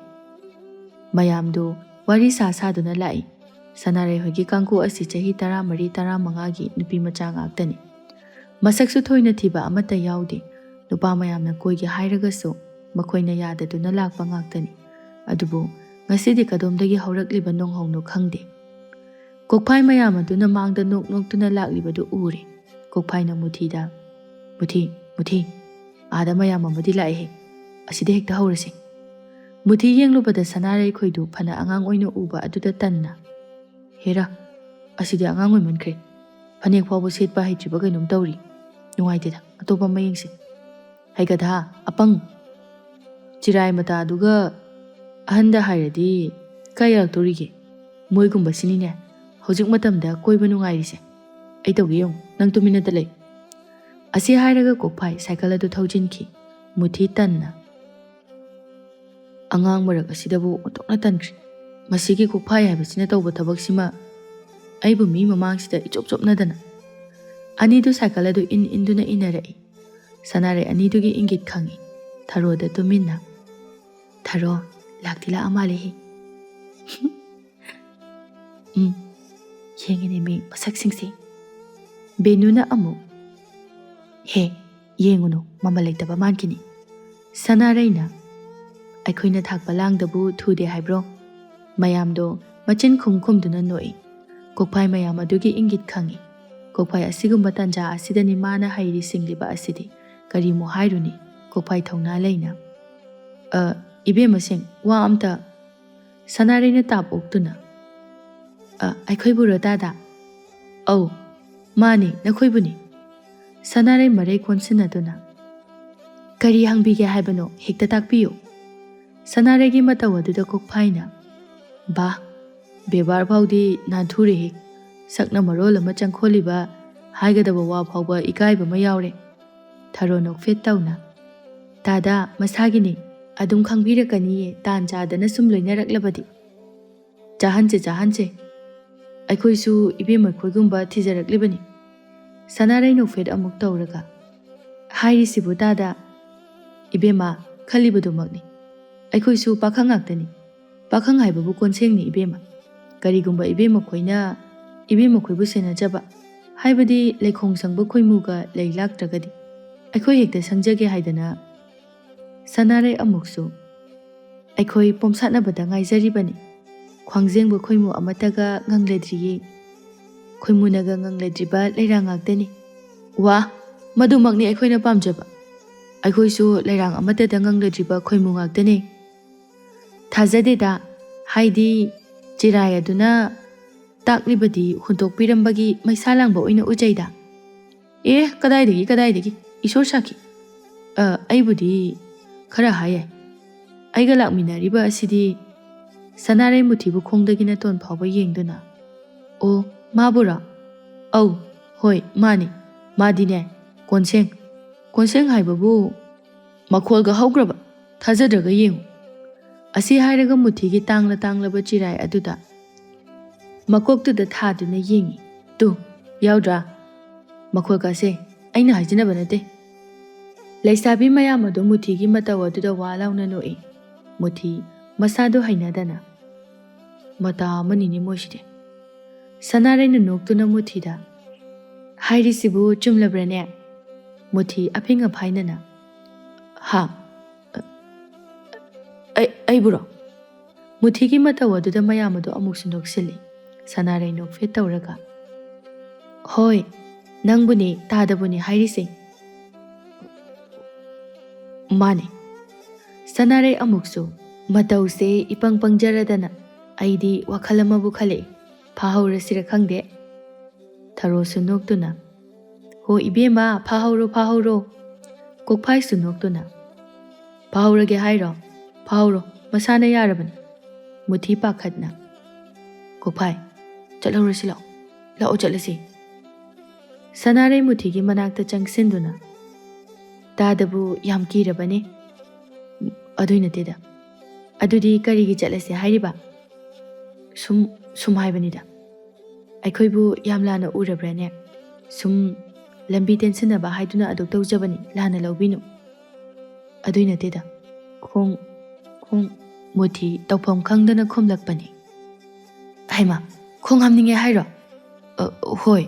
ꯃꯌꯥꯝꯗꯨ ꯋꯥꯔꯤ ꯁꯥ ꯁꯥꯗꯨꯅ ꯂꯥꯛꯏ꯫ ꯁꯅꯥꯔꯩ ꯍꯣꯏꯒꯤ ꯀꯥꯡꯒꯨ ꯑꯁꯤ ꯆꯍꯤ ꯇꯔꯥꯃꯔꯤ, ꯇꯔꯥꯃꯉꯥꯒꯤ ꯅꯨꯄꯤ ꯃꯆꯥ ꯉꯥꯛꯇꯅꯤ꯫ ꯃꯁꯛꯁꯨ ꯊꯣꯏꯅ ꯊꯤꯕ ꯑꯃꯠꯇ ꯌꯥꯎꯗꯦ꯫ ꯅꯨꯄꯥ ꯃꯌꯥꯝꯅ ꯀꯣꯏꯒꯦ ꯍꯥꯏꯔꯒꯁꯨ ꯃꯈꯣꯏꯅ ꯌꯥꯗꯗꯨꯅ ꯂꯥꯛꯄ ꯉꯥꯛꯇꯅꯤ꯫ ꯑꯗꯨꯕꯨ ꯉꯁꯤꯗꯤ ꯀꯗꯣꯝꯗꯒꯤ ꯍꯧꯔꯛꯂꯤꯕ ꯅꯣꯡꯍꯧꯅꯣ ꯈꯪꯗꯦ꯫ ꯀꯣꯛꯐꯥꯏ ꯃꯌꯥꯝ ꯑꯗꯨꯅ ꯃꯥꯡꯗ ꯅꯣꯛ ꯅꯣꯛꯇꯨꯅ ꯂꯥꯛꯂꯤꯕꯗꯨ ꯎꯔꯦ꯫ ꯀꯣꯛꯐꯥꯏꯅ ꯃꯨꯊꯤꯗ, "ꯃꯨꯊꯤ, ꯃꯨꯊꯤ, ꯑꯥꯗ ꯃꯌꯥꯝ ꯑꯃꯗꯤ ꯂꯥꯛꯑꯦꯍꯦ, ꯑꯁꯤꯗ ꯍꯦꯛꯇ ꯍꯧꯔꯁꯤ꯫" ꯃꯨꯊꯤ ꯌꯦꯡꯂꯨꯕꯗ ꯁꯅꯥꯔꯩꯈꯣꯏꯗꯨ ꯐꯅ ꯑꯉꯥꯡ ꯑꯣꯏꯅ ꯎꯕ ꯑꯗꯨꯗ ꯇꯟꯅ, "ꯍꯦꯔꯥ, ꯑꯁꯤꯗꯤ ꯑꯉꯥꯡ ꯑꯣꯏꯃꯟꯈ꯭ꯔꯦ, ꯐꯅꯦꯛ ꯐꯥꯎꯕ ꯁꯦꯠꯄ ꯍꯩꯇ꯭ꯔꯤꯕ ꯀꯩꯅꯣꯝ ꯇꯧꯔꯤ꯫ ꯅꯨꯡꯉꯥꯏꯇꯦꯗ, ꯑꯇꯣꯞꯄ ꯑꯃ ꯌꯦꯡꯁꯤ꯫ ꯍꯩꯒꯗ, ꯑꯄꯪ, ꯆꯤꯔꯥꯏ ꯃꯇꯥꯗꯨꯒ ꯑꯍꯟꯗ ꯍꯥꯏꯔꯗꯤ ꯀꯥꯏ ꯌꯥꯔꯛꯇꯣꯔꯤꯒꯦ? ꯃꯣꯏꯒꯨꯝꯕꯁꯤꯅꯤꯅꯦ ꯍꯧꯖꯤꯛ ꯃꯇꯝꯗ ꯀꯣꯏꯕ ꯅꯨꯡꯉꯥꯏꯔꯤꯁꯦ꯫ ꯑꯩ ꯇꯧꯒꯦ ꯌꯦꯡꯉꯨ, ꯅꯪ ꯇꯨꯃꯤꯟꯅꯇ ꯂꯩ꯫" ꯑꯁꯤ ꯍꯥꯏꯔꯒ ꯀꯣꯛꯐꯥꯏ ꯁꯥꯏꯀꯜ ꯑꯗꯨ ꯊꯧꯖꯤꯟꯈꯤ꯫ ꯃꯨꯊꯤ ꯇꯟꯅ, "ꯑꯉꯥꯡ ꯃꯔꯛ ꯑꯁꯤꯗꯕꯨ ꯑꯣꯟꯊꯣꯛꯅ ꯇꯟꯈ꯭ꯔꯦ꯫ ꯃꯁꯤꯒꯤ ꯀꯣꯛꯐꯥꯏ ꯍꯥꯏꯕꯁꯤꯅ ꯇꯧꯕ ꯊꯕꯛꯁꯤꯃ ꯑꯩꯕꯨ ꯃꯤ ꯃꯃꯥꯡꯁꯤꯗ ꯏꯆꯣꯞ ꯆꯣꯞꯅꯗꯅ꯫" ꯑꯅꯤꯗꯨ ꯁꯥꯏꯀꯜ ꯑꯗꯨ ꯏꯟ ꯏꯟꯗꯨꯅ ꯏꯟꯅꯔꯛꯏ꯫ ꯁꯅꯥꯔꯩ ꯑꯅꯤꯗꯨꯒꯤ ꯏꯪꯒꯤꯠ ꯈꯪꯏ꯫ ꯊꯔꯣꯗ ꯇꯨꯃꯤꯟꯅ, "ꯊꯔꯣ, ꯂꯥꯛꯇꯤ ꯂꯥꯛꯑ ꯃꯥꯜꯂꯦꯍꯦ꯫" "ꯎꯝ, ꯌꯦꯡꯉꯤꯅꯦ ꯃꯤ ꯃꯁꯛꯁꯤꯡꯁꯦ꯫" ꯕꯦꯅꯨꯅ ꯑꯃꯨꯛ, "ꯍꯦ, ꯌꯦꯡꯉꯨꯅꯨ, ꯃꯃꯜ ꯂꯩꯇꯕ ꯃꯥꯟꯈꯤꯅꯤ꯫" ꯁꯅꯥꯔꯩꯅ, "ꯑꯩꯈꯣꯏꯅ ꯊꯥꯛꯄ ꯂꯥꯡꯗꯕꯨ ꯊꯨꯗꯦ ꯍꯥꯏꯕ꯭ꯔꯣ?" ꯃꯌꯥꯝꯗꯣ ꯃꯆꯤꯟ ꯈꯨꯝ ꯈꯨꯝꯗꯨꯅ ꯅꯣꯛꯏ꯫ ꯀꯣꯛꯐꯥꯏ ꯃꯌꯥꯝ ꯑꯗꯨꯒꯤ ꯏꯪꯒꯤꯠ ꯈꯪꯏ꯫ ꯀꯣꯛꯐꯥꯏ ꯑꯁꯤꯒꯨꯝꯕ ꯇꯥꯟꯖꯥ ꯑꯁꯤꯗꯅꯤ ꯃꯥꯅ ꯍꯩꯔꯤ ꯁꯤꯡꯂꯤꯕ ꯑꯁꯤꯗꯤ꯫ ꯀꯔꯤꯃꯨꯛ ꯍꯥꯏꯔꯨꯅꯤ? ꯀꯣꯛꯐꯥꯏ ꯊꯧꯅꯥ ꯂꯩꯅ, "ꯑ, ꯏꯕꯦꯝꯃꯁꯤꯡ, ꯋꯥ ꯑꯝꯇ꯫" ꯁꯅꯥꯔꯩꯅ ꯇꯥꯞ ꯑꯣꯛꯇꯨꯅ, "ꯑ, ꯑꯩꯈꯣꯏꯕꯨꯔꯣ ꯇꯥꯗ?" "ꯑꯧ, ꯃꯥꯅꯤ, ꯅꯈꯣꯏꯕꯨꯅꯤ꯫" ꯁꯅꯥꯔꯩ ꯃꯔꯩ ꯀꯣꯟꯁꯤꯟꯅꯗꯨꯅ, "ꯀꯔꯤ ꯍꯪꯕꯤꯒꯦ ꯍꯥꯏꯕꯅꯣ? ꯍꯦꯛꯇ ꯇꯥꯛꯄꯤꯌꯨ꯫" ꯁꯅꯥꯔꯩꯒꯤ ꯃꯇꯧ ꯑꯗꯨꯗ ꯀꯣꯛꯐꯥꯏꯅ, "ꯕꯥ, ꯕꯦꯕꯥꯔ ꯐꯥꯎꯗꯤ ꯅꯥꯟꯊꯨꯔꯦꯍꯦ꯫ ꯁꯛꯅ ꯃꯔꯣꯜ ꯑꯃ ꯆꯪꯈꯣꯜꯂꯤꯕ, ꯍꯥꯏꯒꯗꯕ ꯋꯥ ꯐꯥꯎꯕ ꯏꯀꯥꯏꯕ ꯑꯃ ꯌꯥꯎꯔꯦ꯫" ꯊꯔꯣ ꯅꯣꯛꯐꯦꯠ ꯇꯧꯅ, "ꯇꯥꯗ, ꯃꯁꯥꯒꯤꯅꯤ꯫ ꯑꯗꯨꯝ ꯈꯪꯕꯤꯔꯛꯀꯅꯤꯌꯦ, ꯇꯥꯟ ꯆꯥꯗꯅ ꯁꯨꯝ ꯂꯣꯏꯅꯔꯛꯂꯕꯗꯤ꯫" "ꯆꯥꯍꯟꯁꯦ, ꯆꯥꯍꯟꯁꯦ꯫ ꯑꯩꯈꯣꯏꯁꯨ ꯏꯕꯦꯝꯃ ꯈꯣꯏꯒꯨꯝꯕ ꯊꯤꯖꯔꯛꯂꯤꯕꯅꯤ꯫" ꯁꯅꯥꯔꯩ ꯅꯣꯛꯐꯦꯠ ꯑꯃꯨꯛ ꯇꯧꯔꯒ, "ꯍꯥꯏꯔꯤꯁꯤꯕꯨ ꯇꯥꯗ?" "ꯏꯕꯦꯝꯃ, ꯈꯜꯂꯤꯕꯗꯨꯃꯛꯅꯤ꯫ ꯑꯩꯈꯣꯏꯁꯨ ꯄꯥꯈꯪ ꯉꯥꯛꯇꯅꯤ꯫ ꯄꯥꯈꯪ ꯍꯥꯏꯕꯕꯨ ꯀꯣꯟꯁꯦꯡꯅꯤ ꯏꯕꯦꯝꯃ꯫ ꯀꯔꯤꯒꯨꯝꯕ ꯏꯕꯦꯝꯃ ꯈꯣꯏꯅ ꯏꯕꯦꯝꯃ ꯈꯣꯏꯕꯨ ꯁꯦꯟꯅꯖꯕ, ꯍꯥꯏꯕꯗꯤ ꯂꯩꯈꯣꯡ ꯁꯪꯕ ꯈꯣꯏꯃꯨꯒ ꯂꯩ ꯂꯥꯛꯇ꯭ꯔꯒꯗꯤ ꯑꯩꯈꯣꯏ ꯍꯦꯛꯇ ꯁꯪꯖꯒꯦ ꯍꯥꯏꯗꯅ꯫ ꯁꯅꯥꯔꯩ ꯑꯃꯨꯛꯁꯨ, "ꯑꯩꯈꯣꯏ ꯄꯣꯝꯁꯥꯠꯅꯕꯗ ꯉꯥꯏꯖꯔꯤꯕꯅꯤ꯫ ꯈ꯭ꯋꯥꯡꯖꯦꯡꯕ ꯈꯣꯏꯃꯨ ꯑꯃꯠꯇꯒ ꯉꯪꯂꯗ꯭ꯔꯤꯌꯦ꯫ ꯈꯣꯏꯃꯨꯅꯒ ꯉꯪꯂꯗ꯭ꯔꯤꯕ ꯂꯩꯔꯥꯡ ꯉꯥꯛꯇꯅꯤ꯫" "ꯋꯥ, ꯃꯗꯨꯃꯛꯅꯤ ꯑꯩꯈꯣꯏꯅ ꯄꯥꯝꯖꯕ꯫ ꯑꯩꯈꯣꯏꯁꯨ ꯂꯩꯔꯥꯡ ꯑꯃꯠꯇꯗ ꯉꯪꯂꯗ꯭ꯔꯤꯕ ꯈꯣꯏꯃꯨ ꯉꯥꯛꯇꯅꯤ꯫" "ꯊꯥꯖꯗꯦꯗ, ꯍꯥꯏꯗꯤ ꯆꯤꯔꯥꯏ ꯑꯗꯨꯅ ꯇꯥꯛꯂꯤꯕꯗꯤ ꯍꯨꯟꯗꯣꯛꯄꯤꯔꯝꯕꯒꯤ ꯃꯩꯁꯥ ꯂꯥꯡꯕ ꯑꯣꯏꯅ ꯎꯖꯩꯗ꯫" "ꯑꯦ, ꯀꯗꯥꯏꯗꯒꯤ, ꯀꯗꯥꯏꯗꯒꯤ? ꯏꯁꯣꯔ ꯁꯥꯈꯤ꯫ ꯑ, ꯑꯩꯕꯨꯗꯤ ꯈꯔ ꯍꯥꯏ ꯌꯥꯏ꯫ ꯑꯩꯒ ꯂꯥꯛꯃꯤꯟꯅꯔꯤꯕ ꯑꯁꯤꯗꯤ꯫" ꯁꯅꯥꯔꯩ ꯃꯨꯊꯤꯕꯨ ꯈꯣꯡꯗꯒꯤꯅ ꯇꯣꯟ ꯐꯥꯎꯕ ꯌꯦꯡꯗꯨꯅ, "ꯑꯣ, ꯃꯥꯕꯨꯔꯣ? ꯑꯧ, ꯍꯣꯏ, ꯃꯥꯅꯤ꯫ ꯃꯥꯗꯤꯅꯦ, ꯀꯣꯟꯁꯦꯡ, ꯀꯣꯟꯁꯦꯡ ꯍꯥꯏꯕꯕꯨ ꯃꯈꯣꯜꯒ ꯍꯧꯈ꯭ꯔꯕ? ꯊꯥꯖꯗ꯭ꯔꯒ ꯌꯦꯡꯉꯨ꯫" ꯑꯁꯤ ꯍꯥꯏꯔꯒ ꯃꯨꯊꯤꯒꯤ ꯇꯥꯡꯂ ꯇꯥꯡꯂꯕ ꯆꯤꯔꯥꯏ ꯑꯗꯨꯗ ꯃꯀꯣꯛꯇꯨꯗ ꯊꯥꯗꯨꯅ ꯌꯦꯡꯉꯤ꯫ "ꯇꯨ, ꯌꯥꯎꯗ꯭ꯔꯥ? ꯃꯈꯣꯜ ꯀꯥꯁꯦ ꯑꯩꯅ ꯍꯥꯏꯖꯤꯟꯅꯕ ꯅꯠꯇꯦ꯫" ꯂꯩꯁꯥꯕꯤ ꯃꯌꯥꯝ ꯑꯗꯨ ꯃꯨꯊꯤꯒꯤ ꯃꯇꯧ ꯑꯗꯨꯗ ꯋꯥ ꯂꯥꯎꯅ ꯅꯣꯛꯏ꯫ ꯃꯨꯊꯤ ꯃꯁꯥꯗꯨ ꯍꯩꯅꯗꯅ, "ꯃꯇꯥ ꯑꯃꯅꯤꯅꯦ ꯃꯣꯏꯁꯤꯗꯤ꯫" ꯁꯅꯥꯔꯩꯅ ꯅꯣꯛꯇꯨꯅ ꯃꯨꯊꯤꯗ, "ꯍꯥꯏꯔꯤꯁꯤꯕꯨ ꯆꯨꯝꯂꯕ꯭ꯔꯅꯦ?" ꯃꯨꯊꯤ ꯑꯐꯤꯡ ꯑꯐꯥꯏꯅꯅ, "ꯍꯥ? ꯑꯩ, ꯑꯩꯕꯨꯔꯣ?" ꯃꯨꯊꯤꯒꯤ ꯃꯇꯧ ꯑꯗꯨꯗ ꯃꯌꯥꯝ ꯑꯗꯨ ꯑꯃꯨꯛꯁꯨ ꯅꯣꯛꯁꯤꯜꯂꯤ꯫ ꯁꯅꯥꯔꯩ ꯅꯣꯛꯐꯦꯠ ꯇꯧꯔꯒ, "ꯍꯣꯏ, ꯅꯪꯕꯨꯅꯦ, ꯇꯥꯗꯕꯨꯅꯦ ꯍꯥꯏꯔꯤꯁꯦ꯫" "ꯃꯥꯅꯦ꯫" ꯁꯅꯥꯔꯩ ꯑꯃꯨꯛꯁꯨ, "ꯃꯇꯧꯁꯦ ꯏꯄꯪ ꯄꯪꯖꯔꯗꯅ ꯑꯩꯗꯤ ꯋꯥꯈꯜ ꯑꯃꯕꯨ ꯈꯜꯂꯛꯏ꯫ ꯐꯥꯍꯧꯔꯁꯤꯔ ꯈꯪꯗꯦ꯫" ꯊꯔꯣꯁꯨ ꯅꯣꯛꯇꯨꯅ, "ꯍꯣ ꯏꯕꯦꯝꯃ, ꯐꯥꯍꯧꯔꯣ, ꯐꯥꯍꯧꯔꯣ꯫" ꯀꯣꯛꯐꯥꯏꯁꯨ ꯅꯣꯛꯇꯨꯅ, "ꯐꯥꯍꯧꯔꯒꯦ ꯍꯥꯏꯔꯣ? ꯐꯥꯍꯧꯔꯣ, ꯃꯁꯥꯅ ꯌꯥꯔꯕꯅꯤ꯫" ꯃꯨꯊꯤ ꯄꯥꯈꯠꯅ, "ꯀꯣꯛꯐꯥꯏ, ꯆꯠꯍꯧꯔꯁꯤ ꯂꯥꯛꯑꯣ, ꯂꯥꯛꯑꯣ ꯆꯠꯂꯁꯤ꯫" ꯁꯅꯥꯔꯩ ꯃꯨꯊꯤꯒꯤ ꯃꯅꯥꯛꯇ ꯆꯪꯁꯤꯟꯗꯨꯅ, "ꯇꯥꯗꯕꯨ ꯌꯥꯝ ꯀꯤꯔꯕꯅꯦ?" "ꯑꯗꯨꯏ ꯅꯠꯇꯦꯗ꯫" "ꯑꯗꯨꯗꯤ ꯀꯔꯤꯒꯤ ꯆꯠꯂꯁꯦ ꯍꯥꯏꯔꯤꯕ?" "ꯁꯨꯝ, ꯁꯨꯝ ꯍꯥꯏꯕꯅꯤꯗ꯫" "ꯑꯩꯈꯣꯏꯕꯨ ꯌꯥꯝ ꯂꯥꯟꯅ ꯎꯔꯕ꯭ꯔꯥꯅꯦ?" "ꯁꯨꯝ ꯂꯝꯕꯤ ꯇꯦꯟꯁꯤꯟꯅꯕ ꯍꯥꯏꯗꯨꯅ ꯑꯗꯨꯛ ꯇꯧꯖꯕꯅꯤ, ꯂꯥꯟꯅ ꯂꯧꯕꯤꯅꯨ꯫" "ꯑꯗꯨꯏ ꯅꯠꯇꯦꯗ, ꯈꯣꯡ, ꯈꯣꯡ꯫" ꯃꯨꯊꯤ ꯇꯧꯐꯝ ꯈꯪꯗꯅ ꯈꯨꯝꯂꯛꯄꯅꯤ꯫ "ꯍꯩꯃꯥ, ꯈꯣꯡ ꯍꯥꯝꯅꯤꯡꯉꯦ ꯍꯥꯏꯔꯣ?" "ꯑ, ꯍꯣꯏ꯫"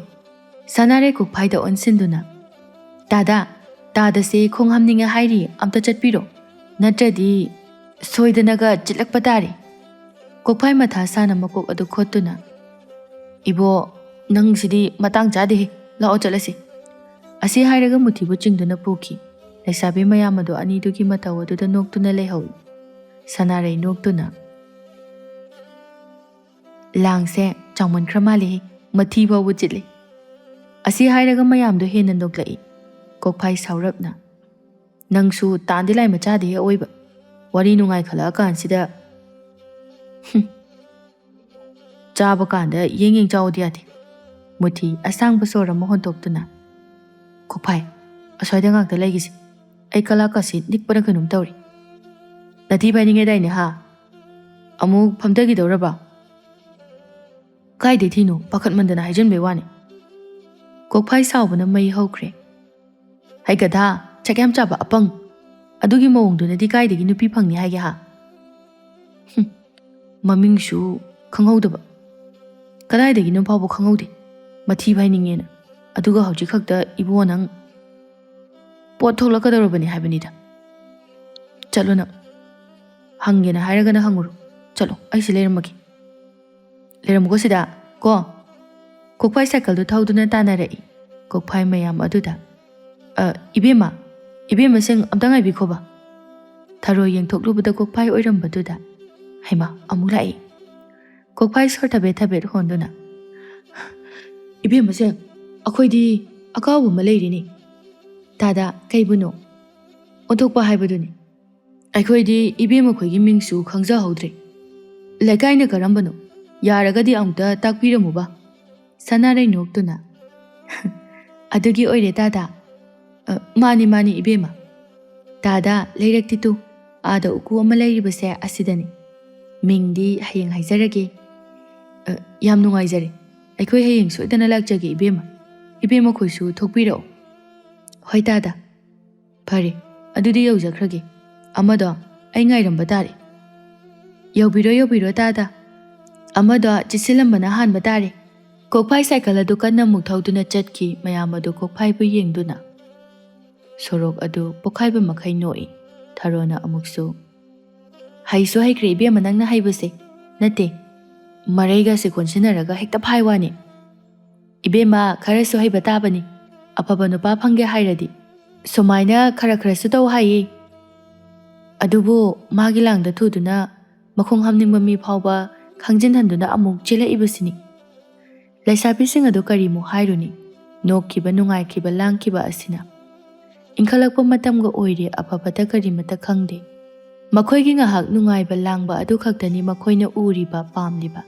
ꯁꯅꯥꯔꯩ ꯀꯣꯛꯐꯥꯏꯗ ꯑꯣꯟꯁꯤꯟꯗꯨꯅ, "ꯇꯥꯗ, ꯇꯥꯗꯁꯦ ꯈꯣꯡ ꯍꯥꯝꯅꯤꯡꯉꯦ ꯍꯥꯏꯔꯤ, ꯑꯝꯇ ꯆꯠꯄꯤꯔꯣ, ꯅꯠꯇ꯭ꯔꯗꯤ ꯁꯣꯏꯗꯅꯒ ꯆꯤꯠꯂꯛꯄ ꯇꯥꯔꯦ꯫" ꯀꯣꯛꯐꯥꯏ ꯃꯊꯥ ꯁꯥꯅ ꯃꯀꯣꯛ ꯑꯗꯨ ꯈꯣꯠꯇꯨꯅ, "ꯏꯕꯣ, ꯅꯪꯁꯤꯗꯤ ꯃꯇꯥꯡ ꯆꯥꯗꯦꯍꯦ, ꯂꯥꯛꯑꯣ ꯆꯠꯂꯁꯤ꯫" ꯑꯁꯤ ꯍꯥꯏꯔꯒ ꯃꯨꯊꯤꯕꯨ ꯆꯤꯡꯗꯨꯅ ꯄꯨꯈꯤ꯫ ꯂꯩꯁꯥꯕꯤ ꯃꯌꯥꯝ ꯑꯗꯨ ꯑꯅꯤꯗꯨꯒꯤ ꯃꯇꯧ ꯑꯗꯨꯗ ꯅꯣꯛꯇꯨꯅ ꯂꯩꯍꯧꯏ꯫ ꯁꯅꯥꯔꯩ ꯅꯣꯛꯇꯨꯅ, "ꯂꯥꯡꯁꯦ ꯆꯥꯎꯃꯟꯈ꯭ꯔ ꯃꯥꯜꯂꯦꯍꯦ, ꯃꯊꯤ ꯐꯥꯎꯕ ꯆꯤꯠꯂꯦ꯫" ꯑꯁꯤ ꯍꯥꯏꯔꯒ ꯃꯌꯥꯝꯗꯣ ꯍꯦꯟꯅ ꯅꯣꯛꯂꯛꯏ꯫ ꯀꯣꯛꯐꯥꯏ ꯁꯥꯎꯔꯞꯅ, "ꯅꯪꯁꯨ ꯇꯥꯟꯗꯤ ꯂꯥꯏ ꯃꯆꯥꯗꯤ ꯍꯦꯛ ꯑꯣꯏꯕ, ꯋꯥꯔꯤ ꯅꯨꯡꯉꯥꯏꯈꯠꯂꯛꯑꯀꯥꯟꯁꯤꯗ꯫ ꯍꯨꯝ, ꯆꯥꯕ ꯀꯥꯟꯗ ꯌꯦꯡ ꯌꯦꯡ ꯆꯥꯎꯗꯤ ꯌꯥꯗꯦ꯫" ꯃꯨꯊꯤ ꯑꯁꯥꯡꯕ ꯁꯣꯔ ꯑꯃ ꯍꯣꯟꯗꯣꯛꯇꯨꯅ, "ꯀꯣꯛꯐꯥꯏ, ꯑꯁ꯭ꯋꯥꯏꯗ ꯉꯥꯛꯇ ꯂꯩꯈꯤꯁꯤ, ꯑꯩ ꯀꯂꯥꯛꯀꯁꯤ ꯅꯤꯛꯄꯅ ꯀꯩꯅꯣꯝ ꯇꯧꯔꯦ꯫ ꯅꯊꯤ ꯐꯥꯏꯅꯤꯡꯉꯦꯗꯥꯏꯅꯦ ꯍꯥ? ꯑꯃꯨꯛ ꯐꯝꯊꯈꯤꯗꯧꯔꯕ?" "ꯀꯥꯏꯗꯩ ꯊꯤꯅꯣ, ꯄꯥꯈꯠꯃꯟꯗꯅ ꯍꯥꯏꯖꯟꯕꯩ ꯋꯥꯅꯤ꯫" ꯀꯣꯛꯐꯥꯏ ꯁꯥꯎꯕꯅ ꯃꯩ ꯍꯧꯈ꯭ꯔꯦ꯫ "ꯍꯩꯒꯗꯥ, ꯆꯥꯛ ꯌꯥꯝ ꯆꯥꯕ ꯑꯄꯪ, ꯑꯗꯨꯒꯤ ꯃꯑꯣꯡꯗꯨꯅꯗꯤ ꯀꯥꯏꯗꯒꯤ ꯅꯨꯄꯤ ꯐꯪꯅꯤ ꯍꯥꯏꯒꯦ ꯍꯥ? ꯍꯨꯝ, ꯃꯃꯤꯡꯁꯨ ꯈꯪꯍꯧꯗꯕ, ꯀꯗꯥꯏꯗꯒꯤꯅꯣ ꯐꯥꯎꯕ ꯈꯪꯍꯧꯗꯦ, ꯃꯊꯤ ꯐꯥꯏꯅꯤꯡꯉꯦꯅ꯫ ꯑꯗꯨꯒ ꯍꯧꯖꯤꯛ ꯈꯛꯇ ꯏꯕꯣ ꯅꯪ ꯄꯣꯠ ꯊꯣꯛꯂꯛꯀꯗꯧꯔꯕꯅꯤ ꯍꯥꯏꯕꯅꯤꯗ꯫ ꯆꯠꯂꯣ ꯅꯪ, ꯍꯪꯒꯦꯅ ꯍꯥꯏꯔꯒꯅ ꯍꯪꯉꯨꯔꯣ꯫ ꯆꯠꯂꯣ, ꯑꯩꯁꯤ ꯂꯩꯔꯝꯃꯒꯦ꯫ ꯂꯩꯔꯝꯃꯨꯀꯣ ꯁꯤꯗ, ꯀꯣ꯫" ꯀꯣꯛꯐꯥꯏ ꯁꯥꯏꯀꯜꯗꯨ ꯊꯧꯗꯨꯅ ꯇꯥꯟꯅꯔꯛꯏ꯫ ꯀꯣꯛꯐꯥꯏ ꯃꯌꯥꯝ ꯑꯗꯨꯗ, "ꯑ, ꯏꯕꯦꯝꯃ, ꯏꯕꯦꯝꯃꯁꯤꯡ ꯑꯝꯇ ꯉꯥꯏꯕꯤꯈꯣꯕ꯫" ꯊꯔꯣꯏ ꯌꯦꯡꯊꯣꯛꯂꯨꯕꯗ ꯀꯣꯛꯐꯥꯏ ꯑꯣꯏꯔꯝꯕꯗꯨꯗ, ꯍꯩꯃꯥ, ꯑꯃꯨꯛ ꯂꯥꯛꯏ꯫ ꯀꯣꯛꯐꯥꯏ ꯁꯣꯔ ꯊꯕꯦꯠ ꯊꯕꯦꯠ ꯍꯣꯟꯗꯨꯅ, "ꯏꯕꯦꯝꯃꯁꯤꯡ, ꯑꯩꯈꯣꯏꯗꯤ ꯑꯀꯥꯎꯕ ꯑꯃ ꯂꯩꯔꯤꯅꯦ꯫" "ꯇꯥꯗ, ꯀꯩꯕꯨꯅꯣ?" "ꯑꯣꯟꯊꯣꯛꯄ ꯍꯥꯏꯕꯗꯨꯅꯤ꯫ ꯑꯩꯈꯣꯏꯗꯤ ꯏꯕꯦꯝꯃꯈꯣꯏꯒꯤ ꯃꯤꯡꯁꯨ ꯈꯪꯖꯍꯧꯗ꯭ꯔꯦ꯫ ꯂꯩꯀꯥꯏꯅ ꯀꯔꯝꯕꯅꯣ? ꯌꯥꯔꯒꯗꯤ ꯑꯃꯨꯛꯇ ꯇꯥꯛꯄꯤꯔꯝꯃꯨꯕ꯫" ꯁꯅꯥꯔꯩ ꯅꯣꯛꯇꯨꯅ, "ꯑꯗꯨꯒꯤ ꯑꯣꯏꯔꯦ ꯇꯥꯗ꯫" "ꯑ, ꯃꯥꯅꯤ, ꯃꯥꯅꯤ ꯏꯕꯦꯝꯃ꯫ ꯇꯥꯗ, ꯂꯩꯔꯛꯇꯤ ꯇꯨ, ꯑꯥꯗ ꯎꯀꯨ ꯑꯃ ꯂꯩꯔꯤꯕꯁꯦ ꯑꯁꯤꯗꯅꯤ꯫ ꯃꯤꯡꯗꯤ ꯍꯌꯦꯡ ꯍꯥꯏꯖꯔꯒꯦ꯫" "ꯑ, ꯌꯥꯝ ꯅꯨꯡꯉꯥꯏꯖꯔꯦ꯫ ꯑꯩꯈꯣꯏ ꯍꯌꯦꯡ ꯁꯣꯏꯗꯅ ꯂꯥꯛꯆꯒꯦ ꯏꯕꯦꯝꯃ꯫ ꯏꯕꯦꯝꯃꯈꯣꯏꯁꯨ ꯊꯣꯛꯄꯤꯔꯛꯑꯣ꯫" "ꯍꯣꯏ ꯇꯥꯗ꯫" "ꯐꯔꯦ, ꯑꯗꯨꯗꯤ ꯌꯧꯖꯈ꯭ꯔꯒꯦ꯫ ꯑꯃꯗꯣ ꯑꯩ ꯉꯥꯏꯔꯝꯕ ꯇꯥꯔꯦ꯫" "ꯌꯧꯕꯤꯔꯣ, ꯌꯧꯕꯤꯔꯣ ꯇꯥꯗ꯫ ꯑꯃꯗꯣ ꯆꯦꯠꯁꯤꯜꯂꯝꯕꯅ ꯍꯥꯟꯕ ꯇꯥꯔꯦ꯫" ꯀꯣꯛꯐꯥꯏ ꯁꯥꯏꯀꯜ ꯑꯗꯨ ꯀꯟꯅ ꯑꯃꯨꯛ ꯊꯧꯗꯨꯅ ꯆꯠꯈꯤ, ꯃꯌꯥꯝ ꯑꯗꯨ ꯀꯣꯛꯐꯥꯏꯕꯨ ꯌꯦꯡꯗꯨꯅ꯫ ꯁꯣꯔꯣꯛ ꯑꯗꯨ ꯄꯣꯛꯈꯥꯏꯕ ꯃꯈꯩ ꯅꯣꯛꯏ꯫ ꯊꯔꯣꯅ ꯑꯃꯨꯛꯁꯨ, "ꯍꯩꯁꯨ ꯍꯩꯈ꯭ꯔꯦ ꯏꯕꯦꯝꯃ ꯅꯪꯅ ꯍꯩꯕꯁꯦ꯫ ꯅꯠꯇꯦ, ꯃꯔꯩꯒꯁꯦ ꯀꯣꯟꯁꯤꯟꯅꯔꯒ ꯍꯦꯛꯇ ꯐꯥꯏ ꯋꯥꯅꯤ꯫ ꯏꯕꯦꯝꯃ, ꯈꯔꯁꯨ ꯍꯩꯕ ꯇꯥꯕꯅꯤ, ꯑꯐꯕ ꯅꯨꯄꯥ ꯐꯪꯒꯦ ꯍꯥꯏꯔꯗꯤ꯫ ꯁꯨꯃꯥꯏꯅ ꯈꯔ ꯈꯔꯁꯨ ꯇꯧ ꯍꯥꯏꯌꯦ꯫ ꯑꯗꯨꯕꯨ ꯃꯥꯒꯤ ꯂꯥꯡꯗ ꯊꯨꯗꯨꯅ ꯃꯈꯣꯡ ꯍꯥꯝꯅꯤꯡꯕ ꯃꯤ ꯐꯥꯎꯕ ꯈꯪꯖꯤꯟꯍꯟꯗꯨꯅ ꯑꯃꯨꯛ ꯆꯦꯜꯂꯛꯏꯕꯁꯤꯅꯤ꯫" ꯂꯩꯁꯥꯕꯤꯁꯤꯡ ꯑꯗꯨ ꯀꯔꯤꯃꯨꯛ ꯍꯥꯏꯔꯨꯅꯤ? ꯅꯣꯛꯈꯤꯕ, ꯅꯨꯡꯉꯥꯏꯈꯤꯕ, ꯂꯥꯡꯈꯤꯕ ꯑꯁꯤꯅ꯫ ꯏꯟꯈꯠꯂꯛꯄ ꯃꯇꯝꯒ ꯑꯣꯏꯔꯦ, ꯑꯐ ꯐꯠꯇ ꯀꯔꯤꯃꯠꯇ ꯈꯪꯗꯦ꯫ ꯃꯈꯣꯏꯒꯤ ꯉꯥꯏꯍꯥꯛ ꯅꯨꯡꯉꯥꯏꯕ ꯂꯥꯡꯕ ꯑꯗꯨ ꯈꯛꯇꯅꯤ ꯃꯈꯣꯏꯅ ꯎꯔꯤꯕ, ꯄꯥꯝꯂꯤꯕ꯫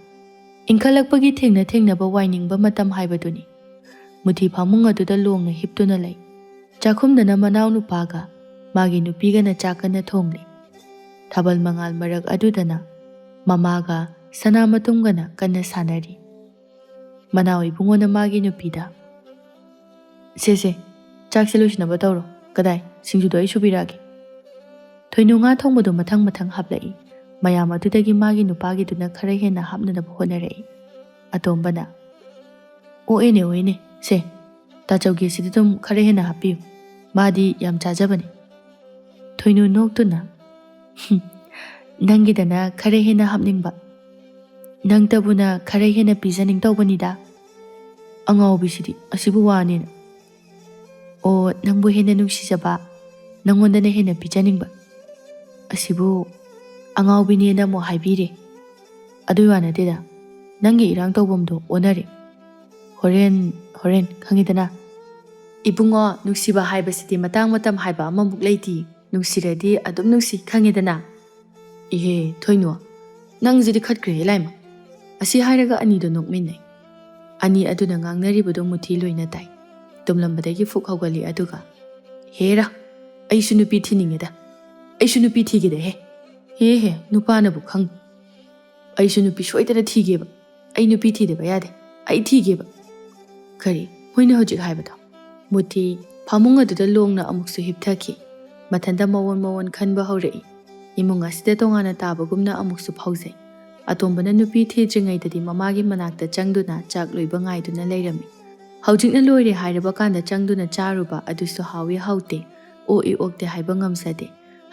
ꯏꯟꯈꯠꯂꯛꯄꯒꯤ ꯊꯦꯡꯅ ꯊꯦꯡꯅꯕ ꯋꯥꯏꯅꯤꯡꯕ ꯃꯇꯝ ꯍꯥꯏꯕꯗꯨꯅꯤ꯫ ꯃꯨꯊꯤ ꯐꯃꯨꯡ ꯑꯗꯨꯗ ꯂꯣꯡꯅ ꯍꯤꯞꯇꯨꯅ ꯂꯩ꯫ ꯆꯥꯛꯈꯨꯝꯗꯅ ꯃꯅꯥꯎꯅꯨꯄꯥꯒ ꯃꯥꯒꯤ ꯅꯨꯄꯤꯒꯅ ꯆꯥꯛ ꯀꯟꯅ ꯊꯣꯡꯂꯤ꯫ ꯊꯥꯕꯜ ꯃꯉꯥꯜ ꯃꯔꯛ ꯑꯗꯨꯗꯅ ꯃꯃꯥꯒ ꯁꯅꯥꯃꯇꯨꯝꯒꯅ ꯀꯟꯅ ꯁꯥꯟꯅꯔꯤ꯫ ꯃꯅꯥꯎ ꯏꯕꯨꯡꯉꯣꯅ ꯃꯥꯒꯤ ꯅꯨꯄꯤꯗ, "ꯁꯦ, ꯁꯦ, ꯆꯥꯛꯁꯦ ꯂꯣꯏꯁꯤꯟꯅꯕ ꯇꯧꯔꯣ꯫ ꯀꯗꯥꯏ, ꯁꯤꯡꯖꯨꯗꯣ ꯑꯩ ꯁꯨꯕꯤꯔꯛꯑꯒꯦ꯫" ꯊꯣꯏꯅꯨ ꯉꯥ ꯊꯣꯡꯕꯗꯣ ꯃꯊꯪ ꯃꯊꯪ ꯍꯥꯞꯂꯛꯏ꯫ ꯃꯌꯥꯝ ꯑꯗꯨꯗꯒꯤ ꯃꯥꯒꯤ ꯅꯨꯄꯥꯒꯤꯗꯨꯅ ꯈꯔ ꯍꯦꯟꯅ ꯍꯥꯞꯅꯅꯕ ꯍꯣꯠꯅꯔꯛꯏ꯫ ꯑꯇꯣꯝꯕꯅ, "ꯑꯣ, ꯑꯦꯅꯦ, ꯑꯣ, ꯑꯦꯅꯦ, ꯁꯦ, ꯇꯥꯆꯧꯒꯤ ꯑꯁꯤꯗ ꯑꯗꯨꯝ ꯈꯔ ꯍꯦꯟꯅ ꯍꯥꯞꯄꯤꯌꯨ꯫ ꯃꯥꯗꯤ ꯌꯥꯝ ꯆꯥꯖꯕꯅꯤ꯫" ꯊꯣꯏꯅꯨ ꯅꯣꯛꯇꯨꯅ, "ꯍꯨꯝ, ꯅꯪꯒꯤꯗꯅ ꯈꯔ ꯍꯦꯟꯅ ꯍꯥꯞꯅꯤꯡꯕ, ꯅꯪꯇꯕꯨꯅ ꯈꯔ ꯍꯦꯟꯅ ꯄꯤꯖꯅꯤꯡ ꯇꯧꯕꯅꯤꯗ꯫ ꯑꯉꯥꯎꯕꯤꯁꯤꯗꯤ ꯑꯁꯤꯕꯨ ꯋꯥꯅꯦꯅ꯫ ꯑꯣ, ꯅꯪꯕꯨ ꯍꯦꯟꯅ ꯅꯨꯡꯁꯤꯖꯕ, ꯅꯪꯉꯣꯟꯗꯅ ꯍꯦꯟꯅ ꯄꯤꯖꯅꯤꯡꯕ꯫ ꯑꯁꯤꯕꯨ ꯑꯉꯥꯎꯕꯤꯅꯦꯅ ꯑꯃꯨꯛ ꯍꯥꯏꯕꯤꯔꯦ꯫ ꯑꯗꯨꯏ ꯋꯥ ꯅꯠꯇꯦꯗ, ꯅꯪꯒꯤ ꯏꯔꯥꯡ ꯇꯧꯐꯝꯗꯣ ꯑꯣꯟꯅꯔꯦ꯫ ꯍꯣꯔꯦꯟ, ꯍꯣꯔꯦꯟ, ꯈꯪꯉꯤꯗꯅ꯫ ꯏꯕꯨꯡꯉꯣ, ꯅꯨꯡꯁꯤꯕ ꯍꯥꯏꯕꯁꯤꯗꯤ ꯃꯇꯥꯡ ꯃꯇꯝ ꯍꯥꯏꯕ ꯑꯃꯃꯨꯛ ꯂꯩꯇꯦ꯫ ꯅꯨꯡꯁꯤꯔꯗꯤ ꯑꯗꯨꯝ ꯅꯨꯡꯁꯤ, ꯈꯪꯉꯤꯗꯅ꯫" "ꯏꯍꯦ, ꯊꯣꯏꯅꯨ, ꯅꯪꯁꯤꯗꯤ ꯈꯠꯈ꯭ꯔꯦꯍꯦ ꯂꯥꯏꯃ꯫" ꯑꯁꯤ ꯍꯥꯏꯔꯒ ꯑꯅꯤꯗꯣ ꯅꯣꯛꯃꯤꯟꯅꯩ꯫ ꯑꯅꯤ ꯑꯗꯨꯅ ꯉꯥꯡꯅꯔꯤꯕꯗꯨ ꯃꯨꯊꯤ ꯂꯣꯏꯅ ꯇꯥꯏ꯫ ꯇꯨꯝꯂꯝꯕꯗꯒꯤ ꯐꯨꯛ ꯍꯧꯒꯠꯂꯤ ꯑꯗꯨꯒ, "ꯍꯦꯔꯥ, ꯑꯩꯁꯨ ꯅꯨꯄꯤ ꯊꯤꯅꯤꯡꯉꯦꯗ꯫ ꯑꯩꯁꯨ ꯅꯨꯄꯤ ꯊꯤꯒꯦꯗ ꯍꯦ꯫ ꯍꯦ ꯍꯦ, ꯅꯨꯄꯥꯅꯕꯨ ꯈꯪ꯫ ꯑꯩꯁꯨ ꯅꯨꯄꯤ ꯁꯣꯏꯗꯅ ꯊꯤꯒꯦꯕ꯫ ꯑꯩ ꯅꯨꯄꯤ ꯊꯤꯗꯕ ꯌꯥꯗꯦ꯫ ꯑꯩ ꯊꯤꯒꯦꯕ꯫" ꯀꯔꯤ? ꯃꯣꯏꯅ ꯍꯧꯖꯤꯛ ꯍꯥꯏꯕꯗꯣ? ꯃꯨꯊꯤ ꯐꯃꯨꯡ ꯑꯗꯨꯗ ꯂꯣꯡꯅ ꯑꯃꯨꯛꯁꯨ ꯍꯤꯞꯊꯈꯤ꯫ ꯃꯊꯟꯇ ꯃꯑꯣꯟ ꯃꯑꯣꯟ ꯈꯟꯕ ꯍꯧꯔꯛꯏ꯫ ꯏꯃꯨꯡ ꯑꯁꯤꯗ ꯇꯣꯉꯥꯟꯅ ꯇꯥꯕꯒꯨꯝꯅ ꯑꯃꯨꯛꯁꯨ ꯐꯥꯎꯖꯩ꯫ ꯑꯇꯣꯝꯕꯅ ꯅꯨꯄꯤ ꯊꯤꯗ꯭ꯔꯤꯉꯩꯗꯗꯤ ꯃꯃꯥꯒꯤ ꯃꯅꯥꯛꯇ ꯆꯪꯗꯨꯅ ꯆꯥꯛ ꯂꯣꯏꯕ ꯉꯥꯏꯗꯨꯅ ꯂꯩꯔꯝꯃꯤ꯫ ꯍꯧꯖꯤꯛꯅ ꯂꯣꯏꯔꯦ ꯍꯥꯏꯔꯕ ꯀꯥꯟꯗ ꯆꯪꯗꯨꯅ ꯆꯥꯔꯨꯕ ꯑꯗꯨꯁꯨ ꯍꯥꯎꯏ ꯍꯥꯎꯇꯦ, ꯑꯣꯛꯏ ꯑꯣꯛꯇꯦ ꯍꯥꯏꯕ ꯉꯝꯖꯗꯦ꯫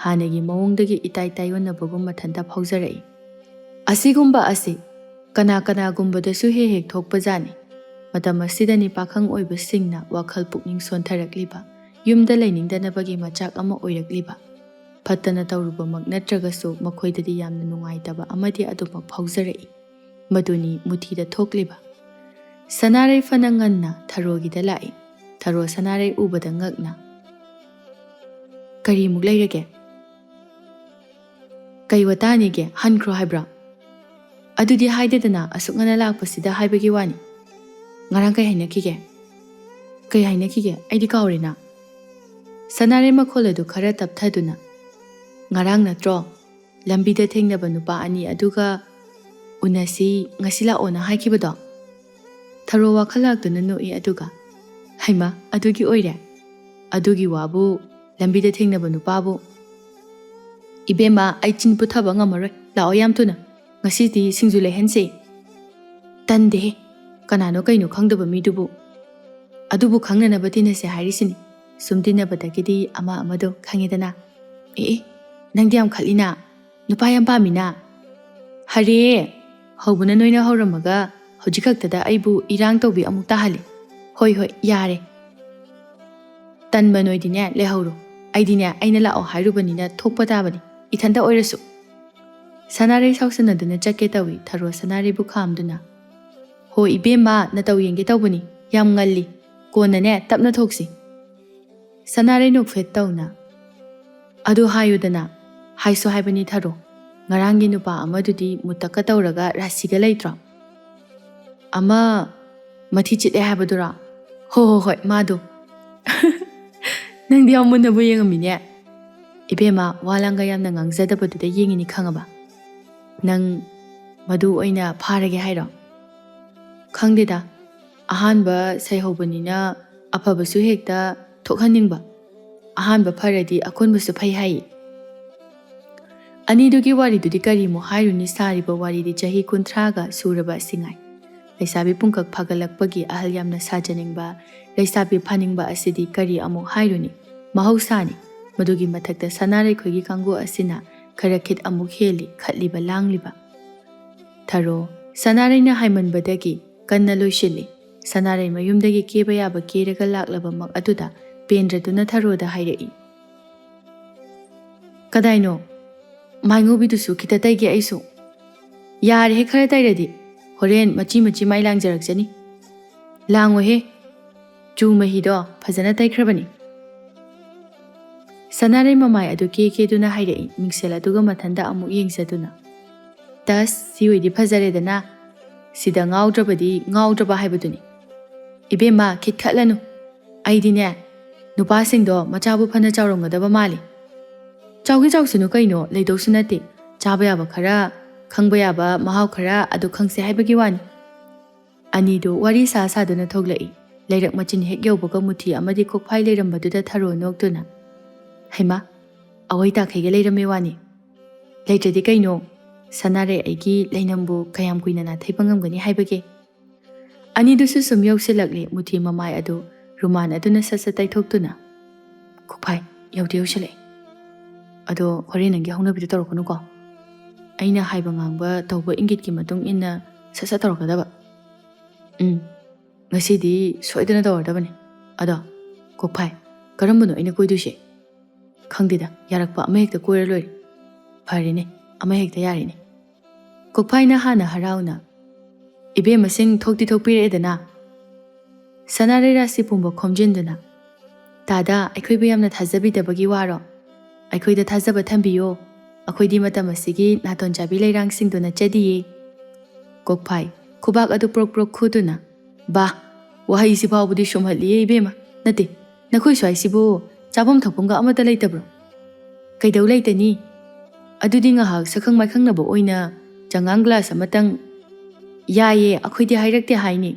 ꯍꯥꯟꯅꯒꯤ ꯃꯑꯣꯡꯗꯒꯤ ꯏꯇꯥꯏ ꯇꯥꯏꯑꯣꯟꯅꯕꯒꯨꯝ ꯃꯊꯟꯇ ꯐꯥꯎꯖꯔꯛꯏ꯫ ꯑꯁꯤꯒꯨꯝꯕ ꯑꯁꯤ ꯀꯅꯥ ꯀꯅꯥꯒꯨꯝꯕꯗꯁꯨ ꯍꯦꯛ ꯍꯦꯛ ꯊꯣꯛꯄꯖꯥꯠꯅꯤ꯫ ꯃꯇꯝ ꯑꯁꯤꯗꯅꯤ ꯄꯥꯈꯪ ꯑꯣꯏꯕꯁꯤꯡꯅ ꯋꯥꯈꯜ ꯄꯨꯛꯅꯤꯡ ꯁꯣꯟꯊꯔꯛꯂꯤꯕ, ꯌꯨꯝꯗ ꯂꯩꯅꯤꯡꯗꯅꯕꯒꯤ ꯃꯆꯥꯛ ꯑꯃ ꯑꯣꯏꯔꯛꯂꯤꯕ꯫ ꯐꯠꯇꯅ ꯇꯧꯔꯨꯕꯃꯛ ꯅꯠꯇ꯭ꯔꯒꯁꯨ ꯃꯈꯣꯏꯗꯗꯤ ꯌꯥꯝꯅ ꯅꯨꯡꯉꯥꯏꯇꯕ ꯑꯃꯗꯤ ꯑꯗꯨꯃꯛ ꯐꯥꯎꯖꯔꯛꯏ꯫ ꯃꯗꯨꯅꯤ ꯃꯨꯊꯤꯗ ꯊꯣꯛꯂꯤꯕ꯫ ꯁꯅꯥꯔꯩ ꯐꯅ ꯉꯟꯅ ꯊꯔꯣꯒꯤꯗ ꯂꯥꯛꯏ꯫ ꯊꯔꯣ ꯁꯅꯥꯔꯩ ꯎꯕꯗ ꯉꯛꯅ, "ꯀꯔꯤꯃꯨꯛ ꯂꯩꯔꯒꯦ? ꯀꯩ ꯋꯥꯇꯥꯅꯤꯒꯦ? ꯍꯟꯈ꯭ꯔꯣ ꯍꯥꯏꯕ꯭ꯔꯥ?" "ꯑꯗꯨꯗꯤ ꯍꯥꯏꯗꯦꯗꯅ, ꯑꯁꯨꯛ ꯉꯟꯅ ꯂꯥꯛꯄꯁꯤꯗ ꯍꯥꯏꯕꯒꯤ ꯋꯥꯅꯤ꯫ ꯉꯔꯥꯡ ꯀꯩ ꯍꯥꯏꯅꯈꯤꯒꯦ?" "ꯀꯩ ꯍꯥꯏꯅꯈꯤꯒꯦ? ꯑꯩꯗꯤ ꯀꯥꯎꯔꯦꯅ꯫" ꯁꯅꯥꯔꯩ ꯃꯈꯣꯜ ꯑꯗꯨ ꯈꯔ ꯇꯞꯊꯗꯨꯅ, "ꯉꯔꯥꯡ ꯅꯠꯇ꯭ꯔꯣ ꯂꯝꯕꯤꯗ ꯊꯦꯡꯅꯕ ꯅꯨꯄꯥ ꯑꯅꯤ ꯑꯗꯨꯒ ꯎꯅꯁꯤ, ꯉꯁꯤ ꯂꯥꯛꯑꯣꯅ ꯍꯥꯏꯈꯤꯕꯗꯣ?" ꯊꯔꯣ ꯋꯥꯈꯜ ꯂꯥꯛꯇꯨꯅ ꯅꯣꯛꯏ, ꯑꯗꯨꯒ, "ꯍꯩꯃꯥ, ꯑꯗꯨꯒꯤ ꯑꯣꯏꯔꯦ? ꯑꯗꯨꯒꯤ ꯋꯥꯕꯨ, ꯂꯝꯕꯤꯗ ꯊꯦꯡꯅꯕ ꯅꯨꯄꯥꯕꯨ?" "ꯏꯕꯦꯝꯃ, ꯑꯩ ꯆꯤꯟ ꯄꯨꯊꯕ ꯉꯝꯃꯔꯣꯏ꯫ ꯂꯥꯛꯑꯣ ꯌꯥꯝ ꯊꯨꯅ꯫ ꯉꯁꯤꯗꯤ ꯁꯤꯡꯖꯨ ꯂꯩꯍꯟꯁꯦ꯫" "ꯇꯟꯗꯦꯍꯦ꯫ ꯀꯅꯥꯅꯣ ꯀꯩꯅꯣ ꯈꯪꯗꯕ ꯃꯤꯗꯨꯕꯨ?" "ꯑꯗꯨꯕꯨ ꯈꯪꯅꯅꯕ ꯇꯤꯟꯅꯁꯦ ꯍꯥꯏꯔꯤꯁꯤꯅꯤ꯫ ꯁꯨꯝ ꯇꯤꯟꯅꯕꯗꯒꯤꯗꯤ ꯑꯃ ꯑꯃꯗꯣ ꯈꯪꯉꯦꯗꯅ꯫" "ꯑꯦ ꯑꯦ, ꯅꯪꯗꯤ ꯌꯥꯝ ꯈꯠꯂꯤꯅ꯫ ꯅꯨꯄꯥ ꯌꯥꯝ ꯄꯥꯝꯃꯤꯅ꯫" "ꯍꯔꯦ, ꯍꯧꯕꯅ ꯅꯣꯏꯅ ꯍꯧꯔꯝꯃꯒ ꯍꯧꯖꯤꯛ ꯈꯛꯇꯗ ꯑꯩꯕꯨ ꯏꯔꯥꯡ ꯇꯧꯕꯤ ꯑꯃꯨꯛ ꯇꯥꯍꯜꯂꯦ꯫ ꯍꯣꯏ ꯍꯣꯏ, ꯌꯥꯔꯦ꯫ ꯇꯟꯕ ꯅꯣꯏꯗꯤꯅꯦ, ꯂꯩꯍꯧꯔꯣ꯫ ꯑꯩꯗꯤꯅꯦ, ꯑꯩꯅ ꯂꯥꯛꯑꯣ ꯍꯥꯏꯔꯨꯕꯅꯤꯅ ꯊꯣꯛꯄ ꯇꯥꯕꯅꯤ, ꯏꯊꯟꯇ ꯑꯣꯏꯔꯁꯨ꯫" ꯁꯅꯥꯔꯩ ꯁꯥꯎꯁꯟꯅꯗꯨꯅ ꯆꯠꯀꯦ ꯇꯧꯏ, ꯊꯔꯣ ꯁꯅꯥꯔꯩꯕꯨ ꯈꯥꯝꯗꯨꯅ, "ꯍꯣ ꯏꯕꯦꯝꯃ, ꯅꯇꯧ ꯌꯦꯡꯒꯦ ꯇꯧꯕꯅꯤ, ꯌꯥꯝ ꯉꯜꯂꯤ꯫ ꯀꯣꯟꯅꯅꯦ, ꯇꯞꯅ ꯊꯣꯛꯁꯤ꯫" ꯁꯅꯥꯔꯩ ꯅꯣꯛꯐꯦꯠ ꯇꯧꯅ, "ꯑꯗꯨ ꯍꯥꯏꯌꯨꯗꯅ꯫" "ꯍꯥꯏꯁꯨ ꯍꯥꯏꯕꯅꯤ ꯊꯔꯣ, ꯉꯔꯥꯡꯒꯤ ꯅꯨꯄꯥ ꯑꯃꯗꯨꯗꯤ ꯃꯨꯇꯛꯀ ꯇꯧꯔꯒ ꯔꯥꯁꯤꯒ ꯂꯩꯇ꯭ꯔꯣ? ꯑꯃ ꯃꯊꯤ ꯆꯤꯠꯂꯦ ꯍꯥꯏꯕꯗꯨꯔꯣ?" "ꯍꯣ ꯍꯣ ꯍꯣꯏ, ꯃꯥꯗꯣ꯫" "ꯅꯪꯗꯤ ꯌꯥꯝ ꯃꯨꯟꯅꯕꯨ ꯌꯦꯡꯉꯝꯃꯤꯅꯦ꯫" "ꯏꯕꯦꯝꯃ, ꯋꯥ ꯂꯥꯡꯒ ꯌꯥꯝꯅ ꯉꯥꯡꯖꯗꯕꯗꯨꯗ ꯌꯦꯡꯉꯤꯅꯤ, ꯈꯪꯉꯕ? ꯅꯪ ꯃꯗꯨ ꯑꯣꯏꯅ ꯐꯥꯔꯒꯦ ꯍꯥꯏꯔꯣ?" "ꯈꯪꯗꯦꯗ, ꯑꯍꯥꯟꯕ ꯁꯩꯍꯧꯕꯅꯤꯅ ꯑꯐꯕꯁꯨ ꯍꯦꯛꯇ ꯊꯣꯛꯍꯟꯅꯤꯡꯕ꯫ ꯑꯍꯥꯟꯕ ꯐꯔꯗꯤ ꯑꯀꯣꯟꯕꯁꯨ ꯐꯩ ꯍꯥꯏꯌꯦ꯫" ꯑꯅꯤꯗꯨꯒꯤ ꯋꯥꯔꯤꯗꯨꯗꯤ ꯀꯔꯤꯃꯨꯛ ꯍꯥꯏꯔꯨꯅꯤ, ꯁꯥꯔꯤꯕ ꯋꯥꯔꯤꯗꯤ ꯆꯍꯤ ꯀꯨꯟꯊ꯭ꯔꯥꯒ ꯁꯨꯔꯕ ꯑꯁꯤ ꯉꯥꯏ꯫ ꯂꯩꯁꯥꯕꯤ ꯄꯨꯡꯀꯛ ꯐꯥꯒꯠꯂꯛꯄꯒꯤ ꯑꯍꯜ ꯌꯥꯝꯅ ꯁꯥꯖꯅꯤꯡꯕ, ꯂꯩꯁꯥꯕꯤ ꯐꯥꯅꯤꯡꯕ ꯑꯁꯤꯗꯤ ꯀꯔꯤ ꯑꯃꯨꯛ ꯍꯥꯏꯔꯨꯅꯤ? ꯃꯍꯧꯁꯥꯅꯤ꯫ ꯃꯗꯨꯒꯤ ꯃꯊꯛꯇ ꯁꯅꯥꯔꯩꯈꯣꯏꯒꯤ ꯀꯥꯡꯕꯨ ꯑꯁꯤꯅ ꯈꯔ ꯈꯤꯠ ꯑꯃꯨꯛ ꯍꯦꯜꯂꯤ, ꯈꯠꯂꯤꯕ ꯂꯥꯡꯂꯤꯕ꯫ ꯊꯔꯣ, ꯁꯅꯥꯔꯩꯅ ꯍꯥꯏꯃꯟꯕꯗꯒꯤ ꯀꯟꯅ ꯂꯣꯏꯁꯤꯜꯂꯤ꯫ ꯁꯅꯥꯔꯩ ꯃꯌꯨꯝꯗꯒꯤ ꯀꯦꯕ ꯌꯥꯕ ꯀꯦꯔꯒ ꯂꯥꯛꯂꯕꯃꯛ ꯑꯗꯨꯗ ꯄꯦꯟꯗ꯭ꯔꯗꯨꯅ ꯊꯔꯣꯗ ꯍꯥꯏꯔꯛꯏ, "ꯀꯗꯥꯏꯅꯣ? ꯃꯥꯏꯉꯧꯕꯤꯗꯨꯁꯨ ꯈꯤꯇ ꯇꯩꯒꯦ ꯑꯩꯁꯨ꯫" "ꯌꯥꯔꯦꯍꯦ, ꯈꯔ ꯇꯩꯔꯗꯤ꯫ ꯍꯣꯔꯦꯟ ꯃꯆꯤ ꯃꯆꯤ ꯃꯥꯏ ꯂꯥꯡꯖꯔꯛꯆꯅꯤ꯫" "ꯂꯥꯡꯉꯣꯏꯍꯦ꯫ ꯆꯨ ꯃꯍꯤꯗꯣ ꯐꯖꯅ ꯇꯩꯈ꯭ꯔꯕꯅꯤ꯫" ꯁꯅꯥꯔꯩ ꯃꯃꯥꯏ ꯑꯗꯨ ꯀꯦ ꯀꯦꯗꯨꯅ ꯍꯥꯏꯔꯛꯏ, ꯃꯤꯡꯁꯦꯜ ꯑꯗꯨꯒ ꯃꯊꯟꯇ ꯑꯃꯨꯛ ꯌꯦꯡꯖꯗꯨꯅ꯫ "ꯇꯁ, ꯁꯤ ꯑꯣꯏꯗꯤ ꯐꯖꯔꯦꯗꯅ꯫ ꯁꯤꯗ ꯉꯥꯎꯗ꯭ꯔꯕꯗꯤ ꯉꯥꯎꯗ꯭ꯔꯕ ꯍꯥꯏꯕꯗꯨꯅꯤ꯫ ꯏꯕꯦꯝꯃ, ꯈꯤꯠꯈꯠꯂꯅꯨ꯫ ꯑꯩꯗꯤꯅꯦ, ꯅꯨꯄꯥꯁꯤꯡꯗꯣ ꯃꯆꯥꯕꯨ ꯐꯅ ꯆꯥꯎꯔꯝꯒꯗꯕ ꯃꯥꯜꯂꯤ꯫" "ꯆꯥꯎꯒꯦ ꯆꯥꯎꯁꯅꯨ ꯀꯩꯅꯣ, ꯂꯩꯗꯧꯁꯨ ꯅꯠꯇꯦ꯫ ꯆꯥꯕ ꯌꯥꯕ ꯈꯔ, ꯈꯪꯕ ꯌꯥꯕ ꯃꯍꯥꯎ ꯈꯔ ꯑꯗꯨ ꯈꯪꯁꯦ ꯍꯥꯏꯕꯒꯤ ꯋꯥꯅꯤ꯫" ꯑꯅꯤꯗꯨ ꯋꯥꯔꯤ ꯁꯥ ꯁꯥꯗꯨꯅ ꯊꯣꯛꯂꯛꯏ꯫ ꯂꯩꯔꯛ ꯃꯆꯤꯟ ꯍꯦꯛ ꯌꯧꯕꯒ ꯃꯨꯊꯤ ꯑꯃꯗꯤ ꯀꯣꯛꯐꯥꯏ ꯂꯩꯔꯝꯕꯗꯨꯗ ꯊꯔꯣ ꯅꯣꯛꯇꯨꯅ, "ꯍꯩꯃꯥ, ꯑꯋꯣꯏ ꯇꯥꯈꯩꯒ ꯂꯩꯔꯝꯃꯦ ꯋꯥꯅꯤ꯫ ꯂꯩꯇ꯭ꯔꯗꯤ ꯀꯩꯅꯣ? ꯁꯅꯥꯔꯩ ꯑꯩꯒꯤ ꯂꯩꯅꯝꯕꯨ ꯀꯌꯥꯝ ꯀꯨꯏꯅ ꯅꯥꯊꯩꯕ ꯉꯝꯒꯅꯤ ꯍꯥꯏꯕꯒꯦ?" ꯑꯅꯤꯗꯨꯁꯨ ꯁꯨꯝ ꯌꯧꯁꯤꯜꯂꯛꯂꯦ꯫ ꯃꯨꯊꯤ ꯃꯃꯥꯏ ꯑꯗꯨ ꯔꯨꯃꯥꯟ ꯑꯗꯨꯅ ꯁꯠ ꯁꯠ ꯇꯩꯊꯣꯛꯇꯨꯅ, "ꯀꯣꯛꯐꯥꯏ, ꯌꯧꯗꯤ ꯌꯧꯁꯤꯜꯂꯛꯑꯦ꯫ ꯑꯗꯣ ꯍꯣꯔꯦꯟ ꯅꯪꯒꯤ ꯍꯧꯅꯕꯤꯗꯣ ꯇꯧꯔꯛꯀꯅꯨꯀꯣ꯫ ꯑꯩꯅ ꯍꯥꯏꯕ ꯉꯥꯡꯕ ꯇꯧꯕ ꯏꯪꯒꯤꯠꯀꯤ ꯃꯇꯨꯡ ꯏꯟꯅ ꯁꯠ ꯁꯠ ꯇꯧꯔꯛꯀꯗꯕ꯫" "ꯎꯝ, ꯉꯁꯤꯗꯤ ꯁꯣꯏꯗꯅ ꯇꯧꯔꯗꯕꯅꯤ꯫ ꯑꯗꯣ ꯀꯣꯛꯐꯥꯏ, ꯀꯔꯝꯕꯅꯣ ꯑꯩꯅ ꯀꯣꯏꯗꯣꯏꯁꯦ?" "ꯈꯪꯗꯦꯗ, ꯌꯥꯔꯛꯄ ꯑꯃ ꯍꯦꯛꯇ ꯀꯣꯏꯔ ꯂꯣꯏꯔꯦ꯫" "ꯐꯔꯦꯅꯦ, ꯑꯃ ꯍꯦꯛꯇ ꯌꯥꯔꯦꯅꯦ꯫" ꯀꯣꯛꯐꯥꯏꯅ ꯍꯥꯟꯅ ꯍꯔꯥꯎꯅ, "ꯏꯕꯦꯝꯃꯁꯤꯡ ꯊꯣꯛꯇꯤ ꯊꯣꯛꯄꯤꯔꯛꯑꯦꯗꯅ꯫" ꯁꯅꯥꯔꯩ ꯔꯥꯁꯤ ꯄꯨꯝꯕ ꯈꯣꯝꯖꯤꯟꯗꯨꯅ, "ꯇꯥꯗ, ꯑꯩꯈꯣꯏꯕꯨ ꯌꯥꯝꯅ ꯊꯥꯖꯕꯤꯗꯕꯒꯤ ꯋꯥꯔꯣ? ꯑꯩꯈꯣꯏꯗ ꯊꯥꯖꯕ ꯊꯝꯕꯤꯌꯣ꯫ ꯑꯩꯈꯣꯏꯗꯤ ꯃꯇꯝ ꯑꯁꯤꯒꯤ ꯅꯥꯇꯣꯟ ꯆꯥꯕꯤ ꯂꯩꯔꯥꯡꯁꯤꯡꯗꯨ ꯅꯠꯆꯗꯤꯌꯦ꯫" ꯀꯣꯛꯐꯥꯏ, ꯈꯨꯕꯥꯛ ꯑꯗꯨ ꯄ꯭ꯔꯣꯛ ꯄ꯭ꯔꯣꯛ ꯈꯨꯗꯨꯅ, "ꯕꯥ, ꯋꯥꯍꯩꯁꯤ ꯐꯥꯎꯕꯗꯤ ꯁꯨꯝꯍꯠꯂꯤꯌꯦ ꯏꯕꯦꯝꯃ꯫ ꯅꯠꯇꯦ, ꯅꯈꯣꯏ ꯁ꯭ꯋꯥꯏꯁꯤꯕꯨ ꯆꯥꯐꯝ ꯊꯛꯐꯝꯒ ꯑꯃꯠꯇ ꯂꯩꯇꯕ꯭ꯔꯣ?" "ꯀꯩꯗꯧ ꯂꯩꯇꯅꯤ? ꯑꯗꯨꯗꯤ ꯉꯥꯏꯍꯥꯛ ꯁꯛꯈꯪ ꯃꯥꯏꯈꯪꯅꯕ ꯑꯣꯏꯅ ꯆꯉꯥꯡ ꯒ꯭ꯂꯥꯁ ꯑꯃꯇꯪ꯫" "ꯌꯥꯏꯌꯦ, ꯑꯩꯈꯣꯏꯗꯤ ꯍꯥꯏꯔꯛꯇꯦ ꯍꯥꯏꯅꯤ꯫"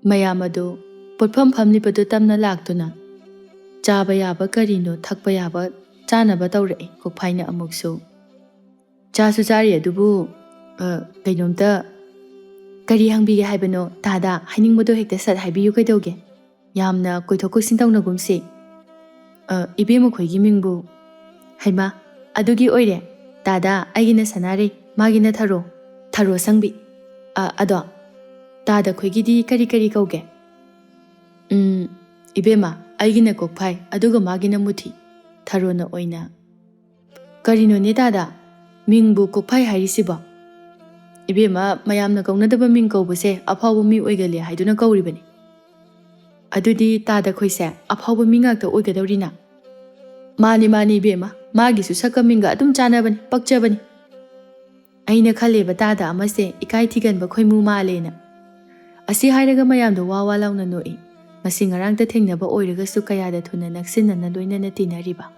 ꯃꯌꯥꯝ ꯑꯗꯨ ꯄꯣꯠꯐꯝ ꯐꯝꯂꯤꯕꯗꯨ ꯇꯝꯅ ꯂꯥꯛꯇꯨꯅ ꯆꯥꯕ ꯌꯥꯕ ꯀꯔꯤꯅꯣ ꯊꯛꯄ ꯌꯥꯕ ꯆꯥꯅꯕ ꯇꯧꯔꯛꯏ꯫ ꯀꯣꯛꯐꯥꯏꯅ ꯑꯃꯨꯛꯁꯨ, ꯆꯥꯁꯨ ꯆꯥꯔꯤ ꯑꯗꯨꯕꯨ, ꯑ, ꯀꯩꯅꯣꯝꯇ, ꯀꯔꯤ ꯍꯪꯕꯤꯒꯦ ꯍꯥꯏꯕꯅꯣ? ꯇꯥꯗ ꯍꯥꯏꯅꯤꯡꯕꯗꯣ ꯍꯦꯛꯇ ꯁꯠ ꯍꯥꯏꯕꯤꯌꯨ ꯀꯩꯗꯧꯒꯦ? ꯌꯥꯝꯅ ꯀꯣꯏꯊꯣꯛ ꯀꯣꯏꯁꯤꯟ ꯇꯧꯅꯒꯨꯝꯁꯤ꯫ ꯑ, ꯏꯕꯦꯝꯃ ꯈꯣꯏꯒꯤ ꯃꯤꯡꯕꯨ? ꯍꯩꯃꯥ, ꯑꯗꯨꯒꯤ ꯑꯣꯏꯔꯦ꯫ ꯇꯥꯗ, ꯑꯩꯒꯤꯅ ꯁꯅꯥꯔꯩ, ꯃꯥꯒꯤꯅ ꯊꯔꯣ, ꯊꯔꯣ ꯑꯁꯪꯕꯤ꯫ ꯑ, ꯑꯗꯣ, ꯇꯥꯗ ꯈꯣꯏꯒꯤꯗꯤ ꯀꯔꯤ ꯀꯔꯤ ꯀꯧꯒꯦ? ꯎꯝ, ꯏꯕꯦꯝꯃ, ꯑꯩꯒꯤꯅ ꯀꯣꯛꯐꯥꯏ, ꯑꯗꯨꯒ ꯃꯥꯒꯤꯅ ꯃꯨꯊꯤ꯫ ꯊꯔꯣꯅ ꯑꯣꯏꯅ꯫ ꯀꯔꯤꯅꯣꯅꯦ ꯇꯥꯗ? ꯃꯤꯡꯕꯨ ꯀꯣꯛꯐꯥꯏ ꯍꯥꯏꯔꯤꯁꯤꯕꯣ? ꯏꯕꯦꯝꯃ, ꯃꯌꯥꯝꯅ ꯀꯧꯅꯗꯕ ꯃꯤꯡ ꯀꯧꯕꯁꯦ ꯑꯐꯥꯎꯕ ꯃꯤ ꯑꯣꯏꯒꯜꯂꯦ ꯍꯥꯏꯗꯨꯅ ꯀꯧꯔꯤꯕꯅꯤ꯫ ꯑꯗꯨꯗꯤ ꯇꯥꯗ ꯈꯣꯏꯁꯦ ꯑꯐꯥꯎꯕ ꯃꯤ ꯉꯥꯛꯇ ꯑꯣꯏꯒꯗꯧꯔꯤꯅ? ꯃꯥꯅꯤ, ꯃꯥꯅꯤ ꯏꯕꯦꯝꯃ, ꯃꯥꯒꯤꯁꯨ ꯁꯛꯀ ꯃꯤꯡꯒ ꯑꯗꯨꯝ ꯆꯥꯟꯅꯕꯅꯤ, ꯄꯛꯆꯕꯅꯤ꯫ ꯑꯩꯅ ꯈꯜꯂꯦꯕ ꯇꯥꯗ ꯑꯃꯁꯦ ꯏꯀꯥꯏ ꯊꯤꯒꯟꯕ ꯈꯣꯏꯃꯨ ꯃꯥꯜꯂꯦꯅ꯫ ꯑꯁꯤ ꯍꯥꯏꯔꯒ ꯃꯌꯥꯝꯗꯣ ꯋꯥ ꯋꯥ ꯂꯥꯎꯅ ꯅꯣꯛꯏ꯫ ꯉꯁꯤ ꯉꯔꯥꯡꯇ ꯊꯦꯡꯅꯕ ꯑꯣꯏꯔꯒꯁꯨ ꯀꯌꯥꯗ ꯊꯨꯅ ꯅꯛꯁꯤꯟꯅꯅ ꯂꯣꯏꯅꯅ ꯇꯤꯟꯅꯔꯤꯕ꯫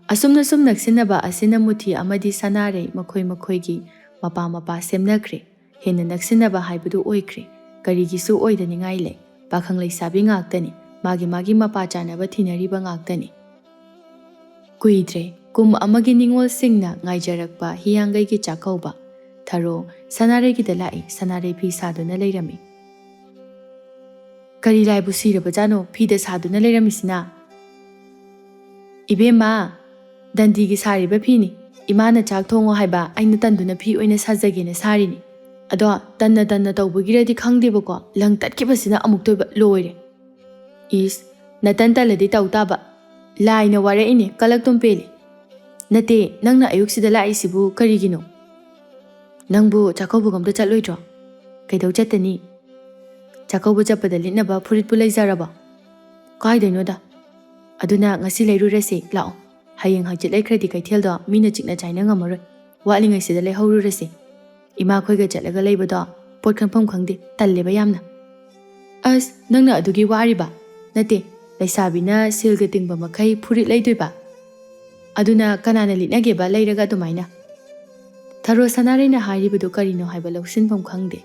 ꯑꯁꯨꯝꯅ ꯁꯨꯝ ꯅꯛꯁꯤꯟꯅꯕ ꯑꯁꯤꯅ ꯃꯨꯊꯤ ꯑꯃꯗꯤ ꯁꯅꯥꯔꯩ ꯃꯈꯣꯏ ꯃꯈꯣꯏꯒꯤ ꯃꯄꯥ ꯃꯄꯥ ꯁꯦꯝꯅꯈ꯭ꯔꯦ꯫ ꯍꯦꯟꯅ ꯅꯛꯁꯤꯟꯅꯕ ꯍꯥꯏꯕꯗꯨ ꯑꯣꯏꯈ꯭ꯔꯦ꯫ ꯀꯔꯤꯒꯤꯁꯨ ꯑꯣꯏꯗꯅꯤꯡꯉꯥꯏ ꯂꯩ? ꯄꯥꯈꯪ ꯂꯩꯁꯥꯕꯤ ꯉꯥꯛꯇꯅꯤ, ꯃꯥꯒꯤ ꯃꯥꯒꯤ ꯃꯄꯥ ꯆꯥꯅꯕ ꯊꯤꯅꯔꯤꯕ ꯉꯥꯛꯇꯅꯤ꯫ ꯀꯨꯏꯗ꯭ꯔꯦ, ꯀꯨꯝ ꯑꯃꯒꯤ ꯅꯤꯉꯣꯜꯁꯤꯡꯅ ꯉꯥꯏꯖꯔꯛꯄ ꯍꯤꯌꯥꯡꯒꯩꯒꯤ ꯆꯥꯛꯀꯧꯕ꯫ ꯊꯔꯣ ꯁꯅꯥꯔꯩꯒꯤꯗ ꯂꯥꯛꯏ꯫ ꯁꯅꯥꯔꯩ ꯐꯤ ꯁꯥꯗꯨꯅ ꯂꯩꯔꯝꯃꯤ꯫ "ꯀꯔꯤ ꯂꯥꯏꯕꯨ ꯁꯤꯔꯕꯖꯥꯠꯅꯣ ꯐꯤꯗ ꯁꯥꯗꯨꯅ ꯂꯩꯔꯝꯃꯤꯁꯤꯅ?" "ꯏꯕꯦꯝꯃ, ꯗꯟꯗꯤꯒꯤ ꯁꯥꯔꯤꯕ ꯐꯤꯅꯤ꯫ ꯏꯃꯥꯅ ꯆꯥꯛ ꯊꯣꯡꯉꯣ ꯍꯥꯏꯕ, ꯑꯩꯅ ꯇꯟꯗꯨꯅ ꯐꯤ ꯑꯣꯏꯅ ꯁꯥꯖꯒꯦꯅ ꯁꯥꯔꯤꯅꯤ꯫ ꯑꯗꯣ ꯇꯟꯅ ꯇꯟꯅ ꯇꯧꯕꯒꯤꯔꯗꯤ ꯈꯪꯗꯦꯕꯀꯣ, ꯂꯪ ꯇꯠꯈꯤꯕꯁꯤꯅ ꯑꯃꯨꯛꯇꯣꯏꯕ ꯂꯣꯏꯔꯦ꯫" "ꯏꯁ, ꯅꯇꯟ ꯇꯜꯂꯗꯤ ꯇꯧ ꯇꯥꯕ꯫ ꯂꯥꯏꯅ ꯋꯥꯔꯛꯏꯅꯦ, ꯀꯂꯛꯇꯣꯝ ꯄꯦꯜꯂꯤ꯫ ꯅꯠꯇꯦ, ꯅꯪꯅ ꯑꯌꯨꯛꯁꯤꯗ ꯂꯥꯛꯏꯁꯤꯕꯨ ꯀꯔꯤꯒꯤꯅꯣ? ꯅꯪꯕꯨ ꯆꯥꯛꯀꯧꯕꯒ ꯑꯝꯇ ꯆꯠꯂꯣꯏꯗ꯭ꯔꯣ?" "ꯀꯩꯗꯧ ꯆꯠꯇꯅꯤ? ꯆꯥꯛꯀꯧꯕ ꯆꯠꯄꯗ ꯂꯤꯠꯅꯕ ꯐꯨꯔꯤꯠꯄꯨ ꯂꯩꯖꯔꯕꯣ?" "ꯀꯥꯏꯗꯩꯅꯣꯗ꯫ ꯑꯗꯨꯅ ꯉꯁꯤ ꯂꯩꯔꯨꯔꯁꯤ, ꯂꯥꯛꯑꯣ꯫ ꯍꯌꯦꯡ ꯍꯪꯆꯤꯠ ꯂꯩꯈ꯭ꯔꯗꯤ ꯀꯩꯊꯦꯜꯗꯣ ꯃꯤꯅ ꯆꯤꯛꯅ ꯆꯥꯏꯅ ꯉꯝꯃꯔꯣꯏ꯫ ꯋꯥꯠꯂꯤꯉꯩꯁꯤꯗ ꯂꯩꯍꯧꯔꯨꯔꯁꯤ꯫ ꯏꯃꯥꯈꯣꯏꯒ ꯆꯠꯂꯒ ꯂꯩꯕꯗꯣ ꯄꯣꯠ ꯈꯟꯐꯝ ꯈꯪꯗꯦ, ꯇꯜꯂꯦꯕ ꯌꯥꯝꯅ꯫" "ꯑꯁ, ꯅꯪꯅ ꯑꯗꯨꯒꯤ ꯋꯥꯔꯤꯕ? ꯅꯠꯇꯦ, ꯂꯩꯁꯥꯕꯤꯅ ꯁꯦꯜꯒ ꯇꯤꯡꯕ ꯃꯈꯩ ꯐꯨꯔꯤꯠ ꯂꯩꯗꯣꯏꯕ? ꯑꯗꯨꯅ ꯀꯅꯥꯅ ꯂꯤꯠꯅꯒꯦꯕ ꯂꯩꯔꯒ ꯑꯗꯨꯃꯥꯏꯅ?" ꯊꯔꯣ ꯁꯅꯥꯔꯩꯅ ꯍꯥꯏꯔꯤꯕꯗꯨ ꯀꯔꯤꯅꯣ ꯍꯥꯏꯕ ꯂꯧꯁꯤꯟꯐꯝ ꯈꯪꯗꯦ꯫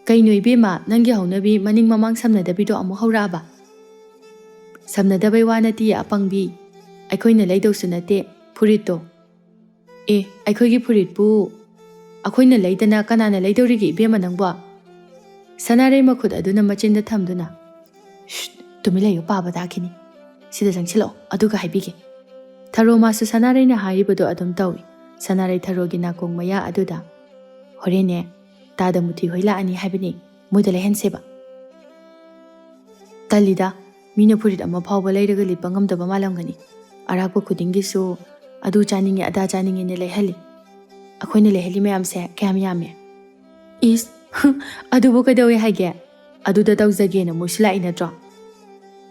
"ꯀꯩꯅꯣ ꯏꯕꯦꯝꯃ, ꯅꯪꯒꯤ ꯍꯧꯅꯕꯤ ꯃꯅꯤꯡ ꯃꯃꯥꯡ ꯁꯝꯅꯗꯕꯤꯗꯣ ꯑꯃꯨꯛ ꯍꯧꯔꯛꯑꯕ?" "ꯁꯝꯅꯗꯕꯩ ꯋꯥ ꯅꯠꯇꯤꯌꯦ ꯑꯄꯪꯕꯤ, ꯑꯩꯈꯣꯏꯅ ꯂꯩꯗꯧꯁꯨ ꯅꯠꯇꯦ ꯐꯨꯔꯤꯠꯇꯣ꯫ "ꯑꯦ, ꯑꯩꯈꯣꯏꯒꯤ ꯐꯨꯔꯤꯠꯄꯨ ꯑꯩꯈꯣꯏꯅ ꯂꯩꯗꯅ ꯀꯅꯥꯅ ꯂꯩꯗꯧꯔꯤꯒꯦ, ꯏꯕꯦꯝꯃ ꯅꯪꯕꯣ?" ꯁꯅꯥꯔꯩ ꯃꯈꯨꯠ ꯑꯗꯨꯅ ꯃꯆꯤꯟꯗ ꯊꯝꯗꯨꯅ, "ꯁ꯭ꯁ, ꯇꯨꯃꯤꯟ ꯂꯩꯌꯨ, ꯄꯥꯕ ꯇꯥꯈꯤꯅꯤ꯫ ꯁꯤꯗ ꯆꯪꯁꯤꯜꯂꯛꯑꯣ, ꯑꯗꯨꯒ ꯍꯥꯏꯕꯤꯒꯦ꯫" ꯊꯔꯣ ꯃꯥꯁꯨ ꯁꯅꯥꯔꯩꯅ ꯍꯥꯏꯔꯤꯕꯗꯣ ꯑꯗꯨꯝ ꯇꯧꯏ꯫ ꯁꯅꯥꯔꯩ ꯊꯔꯣꯒꯤ ꯅꯥꯀꯣꯡ ꯃꯌꯥ ꯑꯗꯨꯗ, "ꯍꯣꯔꯦꯟꯅꯦ, ꯇꯥꯗ ꯃꯨꯊꯤ ꯍꯣꯏ ꯂꯥꯛꯑꯅꯤ ꯍꯥꯏꯕꯅꯤ, ꯃꯣꯏꯗ ꯂꯩꯍꯟꯁꯦꯕ꯫" "ꯇꯜꯂꯤꯗ, ꯃꯤꯅ ꯐꯨꯔꯤꯠ ꯑꯃ ꯐꯥꯎꯕ ꯂꯩꯔꯒ ꯂꯤꯠꯄ ꯉꯝꯗꯕ ꯃꯥꯜꯂꯝꯒꯅꯤ꯫ ꯑꯔꯥꯛꯄ ꯈꯨꯗꯤꯡꯒꯤꯁꯨ ꯑꯗꯨ ꯆꯥꯅꯤꯡꯉꯦ, ꯑꯗꯥ ꯆꯥꯅꯤꯡꯉꯦꯅ ꯂꯩꯍꯜꯂꯤ꯫ ꯑꯩꯈꯣꯏꯅ ꯂꯩꯍꯜꯂꯤ ꯃꯌꯥꯝꯁꯦ ꯀꯌꯥꯝ ꯌꯥꯝꯃꯦ?" "ꯏꯁ, ꯑꯗꯨꯕꯨ ꯀꯩꯗꯧꯋꯦ ꯍꯥꯏꯒꯦ? ꯑꯗꯨꯗ ꯇꯧꯖꯒꯦꯅ ꯃꯣꯏꯁꯨ ꯂꯥꯛꯏ ꯅꯠꯇ꯭ꯔꯣ?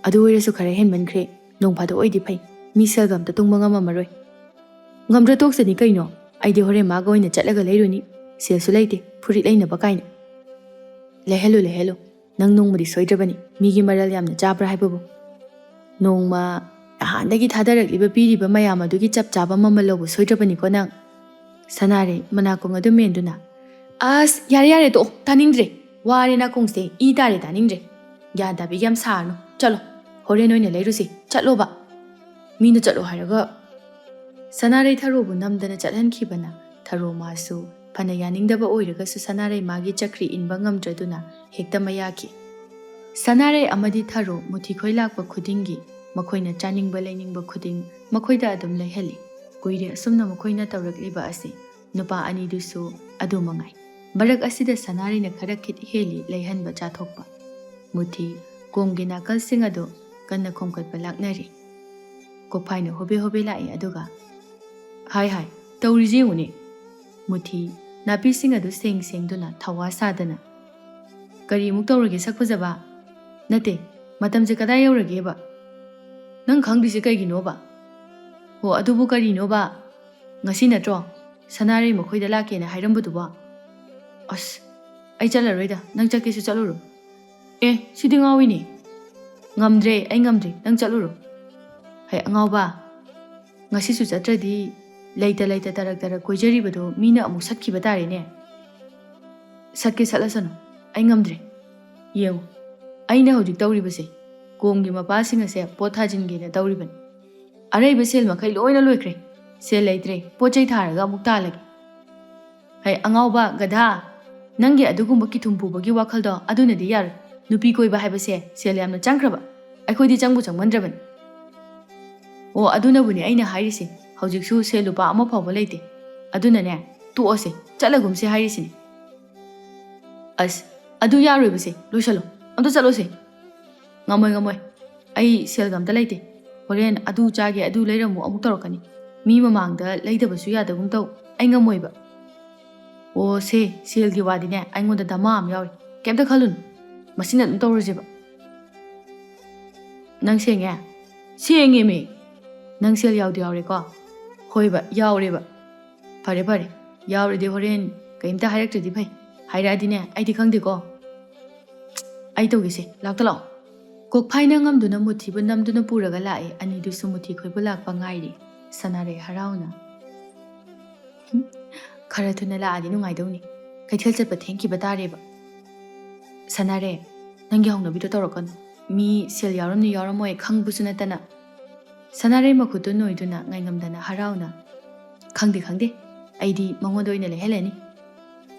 ꯑꯗꯨ ꯑꯣꯏꯔꯁꯨ ꯈꯔ ꯍꯦꯟꯃꯟꯈ꯭ꯔꯦ꯫ ꯅꯣꯡ ꯐꯥꯗꯣꯛ ꯑꯣꯏꯗꯤ ꯐꯩ, ꯃꯤ ꯁꯦꯜꯒ ꯑꯝꯇ ꯇꯨꯡꯕ ꯉꯝꯃꯝꯃꯔꯣꯏ꯫" "ꯉꯝꯗ꯭ꯔ ꯇꯣꯛꯁꯅꯤ ꯀꯩꯅꯣ, ꯑꯩꯗꯤ ꯍꯣꯔꯦꯟ ꯃꯥꯒ ꯑꯣꯏꯅ ꯆꯠꯂꯒ ꯂꯩꯔꯨꯅꯤ꯫ ꯁꯦꯜꯁꯨ ꯂꯩꯇꯦ, ꯐꯨꯔꯤꯠ ꯂꯩꯅꯕ ꯀꯥꯏꯅ꯫" "ꯂꯩꯍꯜꯂꯨ, ꯂꯩꯍꯜꯂꯨ꯫ ꯅꯪ ꯅꯣꯡꯃꯗꯤ ꯁꯣꯏꯗ꯭ꯔꯕꯅꯤ, ꯃꯤꯒꯤ ꯃꯔꯜ ꯌꯥꯝꯅ ꯆꯥꯕ꯭ꯔꯥ ꯍꯥꯏꯕꯕꯨ꯫ ꯅꯣꯡꯃ ꯅꯍꯥꯟꯗꯒꯤ ꯊꯥꯗꯔꯛꯂꯤꯕ ꯄꯤꯔꯤꯕ ꯃꯌꯥꯝ ꯑꯗꯨꯒꯤ ꯆꯞ ꯆꯥꯕ ꯃꯃꯜ ꯂꯧꯕ ꯁꯣꯏꯗ꯭ꯔꯕꯅꯤꯀꯣ ꯅꯪ꯫" ꯁꯅꯥꯔꯩ ꯃꯅꯥꯀꯣꯡ ꯑꯗꯨ ꯃꯦꯟꯗꯨꯅ, "ꯑꯁ, ꯌꯥꯔꯦ, ꯌꯥꯔꯦ, ꯇꯣꯛꯑꯣ, ꯇꯥꯅꯤꯡꯗ꯭ꯔꯦ꯫ ꯋꯥꯔꯦ ꯅꯥꯀꯣꯡꯁꯦ, ꯏ ꯇꯥꯔꯦ, ꯇꯥꯅꯤꯡꯗ꯭ꯔꯦ꯫ ꯒ꯭ꯌꯥꯟ ꯇꯥꯕꯤꯒ ꯌꯥꯝ ꯁꯥꯔꯅꯨ꯫ ꯆꯠꯂꯣ, ꯍꯣꯔꯦꯟ ꯑꯣꯏꯅ ꯂꯩꯔꯨꯁꯤ, ꯆꯠꯂꯣꯕ꯫ ꯃꯤꯅ ꯆꯠꯂꯣ ꯍꯥꯏꯔꯒ꯫" ꯁꯅꯥꯔꯩ ꯊꯔꯣꯕꯨ ꯅꯝꯗꯅ ꯆꯠꯍꯟꯈꯤꯕꯅ ꯊꯔꯣ ꯃꯥꯁꯨ ꯐꯅ ꯌꯥꯅꯤꯡꯗꯕ ꯑꯣꯏꯔꯒꯁꯨ ꯁꯅꯥꯔꯩ ꯃꯥꯒꯤ ꯆꯀ꯭ꯔꯤ ꯏꯟꯕ ꯉꯝꯗ꯭ꯔꯗꯨꯅ ꯍꯦꯛꯇ ꯃꯌꯥꯈꯤ꯫ ꯁꯅꯥꯔꯩ ꯑꯃꯗꯤ ꯊꯔꯣ ꯃꯨꯊꯤꯈꯣꯏ ꯂꯥꯛꯄ ꯈꯨꯗꯤꯡꯒꯤ ꯃꯈꯣꯏꯅ ꯆꯥꯅꯤꯡꯕ ꯂꯩꯅꯤꯡꯕ ꯈꯨꯗꯤꯡ ꯃꯈꯣꯏꯗ ꯑꯗꯨꯝ ꯂꯩꯍꯜꯂꯤ꯫ ꯀꯨꯏꯔꯦ ꯑꯁꯨꯝꯅ ꯃꯈꯣꯏꯅ ꯇꯧꯔꯛꯂꯤꯕ ꯑꯁꯤ꯫ ꯅꯨꯄꯥ ꯑꯅꯤꯗꯨꯁꯨ ꯑꯗꯨ ꯃꯉꯥꯏ꯫ ꯃꯔꯛ ꯑꯁꯤꯗ ꯁꯅꯥꯔꯩꯅ ꯈꯔ ꯈꯤꯠ ꯍꯦꯜꯂꯤ ꯂꯩꯍꯟꯕ ꯆꯥꯊꯣꯛꯄ꯫ ꯃꯨꯊꯤ ꯀꯣꯝꯒꯤ ꯅꯥꯀꯜꯁꯤꯡ ꯑꯗꯨ ꯀꯟꯅ ꯈꯣꯝꯒꯠꯄ ꯂꯥꯛꯅꯔꯤ꯫ ꯀꯣꯐꯥꯏꯅ ꯍꯣꯕꯦ ꯍꯣꯕꯦ ꯂꯥꯛꯏ ꯑꯗꯨꯒ, "ꯍꯥꯏ ꯍꯥꯏ, ꯇꯧꯔꯤꯁꯤ ꯌꯦꯡꯉꯨꯅꯦ꯫" ꯃꯨꯊꯤ ꯅꯥꯄꯤꯁꯤꯡ ꯑꯗꯨ ꯁꯦꯡ ꯁꯦꯡꯗꯨꯅ ꯊꯧꯋꯥ ꯁꯥꯗꯅ, "ꯀꯔꯤꯃꯨꯛ ꯇꯧꯔꯒꯦ ꯁꯛ ꯐꯖꯕ? ꯅꯠꯇꯦ, ꯃꯇꯝꯁꯦ ꯀꯗꯥꯏ ꯌꯧꯔꯒꯦꯕ? ꯅꯪ ꯈꯪꯗ꯭ꯔꯤꯁꯦ ꯀꯩꯒꯤꯅꯣꯕ? ꯍꯣ, ꯑꯗꯨꯕꯨ ꯀꯔꯤꯅꯣꯕ? ꯉꯁꯤ ꯅꯠꯇ꯭ꯔꯣ ꯁꯅꯥꯔꯩ ꯃꯈꯣꯏꯗ ꯂꯥꯛꯀꯦꯅ ꯍꯥꯏꯔꯝꯕꯗꯨꯕꯣ? ꯑꯁ, ꯑꯩ ꯆꯠꯂꯔꯣꯏꯗ, ꯅꯪ ꯆꯠꯀꯦꯁꯨ ꯆꯠꯂꯨꯔꯣ꯫" "ꯑꯦ, ꯁꯤꯗꯤ ꯉꯥꯎꯏꯅꯦ꯫ ꯉꯝꯗ꯭ꯔꯦ, ꯑꯩ ꯉꯝꯗ꯭ꯔꯦ, ꯅꯪ ꯆꯠꯂꯨꯔꯣ꯫" "ꯍꯩ, ꯑꯉꯥꯎꯕ, ꯉꯁꯤꯁꯨ ꯆꯠꯇ꯭ꯔꯗꯤ ꯂꯩꯇ ꯂꯩꯇ ꯇꯔꯛ ꯇꯔꯛ ꯀꯣꯏꯖꯔꯤꯕꯗꯣ ꯃꯤꯅ ꯑꯃꯨꯛ ꯁꯠꯈꯤꯕ ꯇꯥꯔꯦꯅꯦ꯫" "ꯁꯠꯀꯦ ꯁꯠꯂꯁꯅꯨ, ꯑꯩ ꯉꯝꯗ꯭ꯔꯦ꯫ ꯌꯦꯡꯉꯨ, ꯑꯩꯅ ꯍꯧꯖꯤꯛ ꯇꯧꯔꯤꯕꯁꯦ, ꯀꯣꯝꯒꯤ ꯃꯄꯥꯁꯤꯡ ꯑꯁꯦ ꯄꯣꯠ ꯊꯥꯖꯤꯟꯒꯦꯅ ꯇꯧꯔꯤꯕꯅꯤ꯫ ꯑꯔꯩꯕ ꯁꯦꯜ ꯃꯈꯩ ꯂꯣꯏꯅ ꯂꯣꯏꯈ꯭ꯔꯦ꯫ ꯁꯦꯜ ꯂꯩꯇ꯭ꯔꯦ, ꯄꯣꯠ ꯆꯩ ꯊꯥꯔꯒ ꯑꯃꯨꯛ ꯇꯥꯜꯂꯒꯦ꯫ ꯍꯩ, ꯑꯉꯥꯎꯕ, ꯒꯙꯥ, ꯅꯪꯒꯤ ꯑꯗꯨꯒꯨꯝꯕ ꯀꯤꯊꯨꯝ ꯄꯨꯕꯒꯤ ꯋꯥꯈꯜꯗꯣ ꯑꯗꯨꯅꯗꯤ ꯌꯥꯔꯣꯏ꯫ ꯅꯨꯄꯤ ꯀꯣꯏꯕ ꯍꯥꯏꯕꯁꯦ ꯁꯦꯜ ꯌꯥꯝꯅ ꯆꯪꯈ꯭ꯔꯕ꯫ ꯑꯩꯈꯣꯏꯗꯤ ꯆꯪꯕꯨ ꯆꯪꯃꯟꯗ꯭ꯔꯕꯅꯤ꯫ ꯑꯣ, ꯑꯗꯨꯅꯕꯨꯅꯦ ꯑꯩꯅ ꯍꯥꯏꯔꯤꯁꯦ, ꯍꯧꯖꯤꯛꯁꯨ ꯁꯦꯜ ꯂꯨꯄꯥ ꯑꯃ ꯐꯥꯎꯕ ꯂꯩꯇꯦ꯫ ꯑꯗꯨꯅꯅꯦ, ꯇꯣꯛꯑꯁꯦ, ꯆꯠꯂꯒꯨꯝꯁꯦ ꯍꯥꯏꯔꯤꯁꯤꯅꯦ꯫ ꯑꯁ, ꯑꯗꯨ ꯌꯥꯔꯣꯏꯕꯁꯦ, ꯂꯣꯏꯁꯜꯂꯣ, ꯑꯝꯇ ꯆꯠꯂꯣꯁꯦ꯫ ꯉꯝꯃꯣꯏ, ꯉꯝꯃꯣꯏ, ꯑꯩ ꯁꯦꯜꯒ ꯑꯝꯇ ꯂꯩꯇꯦ꯫ ꯍꯣꯔꯦꯟ ꯑꯗꯨ ꯆꯥꯒꯦ, ꯑꯗꯨ ꯂꯩꯔꯝꯃꯨ ꯑꯃꯨꯛ ꯇꯧꯔꯛꯀꯅꯤ꯫ ꯃꯤ ꯃꯃꯥꯡꯗ ꯂꯩꯗꯕꯁꯨ ꯌꯥꯗꯒꯨꯝ ꯇꯧ, ꯑꯩ ꯉꯝꯃꯣꯏꯕ꯫ ꯑꯣ ꯁꯦ, ꯁꯦꯜꯒꯤ ꯋꯥꯗꯤꯅꯦ ꯑꯩꯉꯣꯟꯗ ꯗꯃꯥ ꯑꯃ ꯌꯥꯎꯔꯤ, ꯀꯩꯝꯇ ꯈꯜꯂꯨꯅꯨ, ꯃꯁꯤꯅ ꯑꯗꯨꯝ ꯇꯧꯔꯁꯦꯕ꯫ ꯅꯪ ꯁꯦꯡꯉꯦ? ꯁꯦꯡꯉꯦꯃꯤ꯫ ꯅꯪ ꯁꯦꯜ ꯌꯥꯎꯗꯤ ꯌꯥꯎꯔꯦꯀꯣ? ꯍꯣꯏꯕ, ꯌꯥꯎꯔꯦꯕ꯫ ꯐꯔꯦ ꯐꯔꯦ, ꯌꯥꯎꯔꯗꯤ ꯍꯣꯔꯦꯟ ꯀꯩꯝꯇ ꯍꯥꯏꯔꯛꯇ꯭ꯔꯗꯤ ꯐꯩ꯫ ꯍꯥꯏꯔꯛꯑꯗꯤꯅꯦ ꯑꯩꯗꯤ ꯈꯪꯗꯦꯀꯣ꯫ ꯑꯩ ꯇꯧꯒꯦꯁꯦ, ꯂꯥꯛꯇ ꯂꯥꯛꯑꯣ꯫ ꯀꯣꯛꯐꯥꯏꯅ ꯉꯝꯗꯨꯅ ꯃꯨꯊꯤꯕꯨ ꯅꯝꯗꯨꯅ ꯄꯨꯔꯒ ꯂꯥꯛꯑꯦ꯫ ꯑꯅꯤꯗꯨꯁꯨ ꯃꯨꯊꯤ ꯈꯣꯏꯕꯨ ꯂꯥꯛꯄ ꯉꯥꯏꯔꯤ꯫ ꯁꯅꯥꯔꯩ ꯍꯔꯥꯎꯅ, "ꯍꯨꯝ, ꯈꯔ ꯊꯨꯅ ꯂꯥꯛꯑꯗꯤ ꯅꯨꯡꯉꯥꯏꯗꯧꯅꯤ꯫ ꯀꯩꯊꯦꯜ ꯆꯠꯄ ꯊꯦꯡꯈꯤꯕ ꯇꯥꯔꯦꯕ꯫" "ꯁꯅꯥꯔꯩ, ꯅꯪꯒꯤ ꯍꯧꯅꯕꯤꯗꯣ ꯇꯧꯔꯛꯀꯅꯨ꯫ ꯃꯤ ꯁꯦꯜ ꯌꯥꯎꯔꯝꯅꯤ ꯌꯥꯎꯔꯝꯃꯣꯏ ꯈꯪꯕꯁꯨ ꯅꯠꯇꯅ꯫" ꯁꯅꯥꯔꯩ ꯃꯈꯨꯠꯇꯨ ꯅꯣꯏꯗꯨꯅ ꯉꯥꯏꯉꯝꯗꯅ ꯍꯔꯥꯎꯅ, "ꯈꯪꯗꯦ, ꯈꯪꯗꯦ, ꯑꯩꯗꯤ ꯃꯉꯣꯟꯗ ꯑꯣꯏꯅ ꯂꯩꯍꯜꯂꯅꯤ꯫"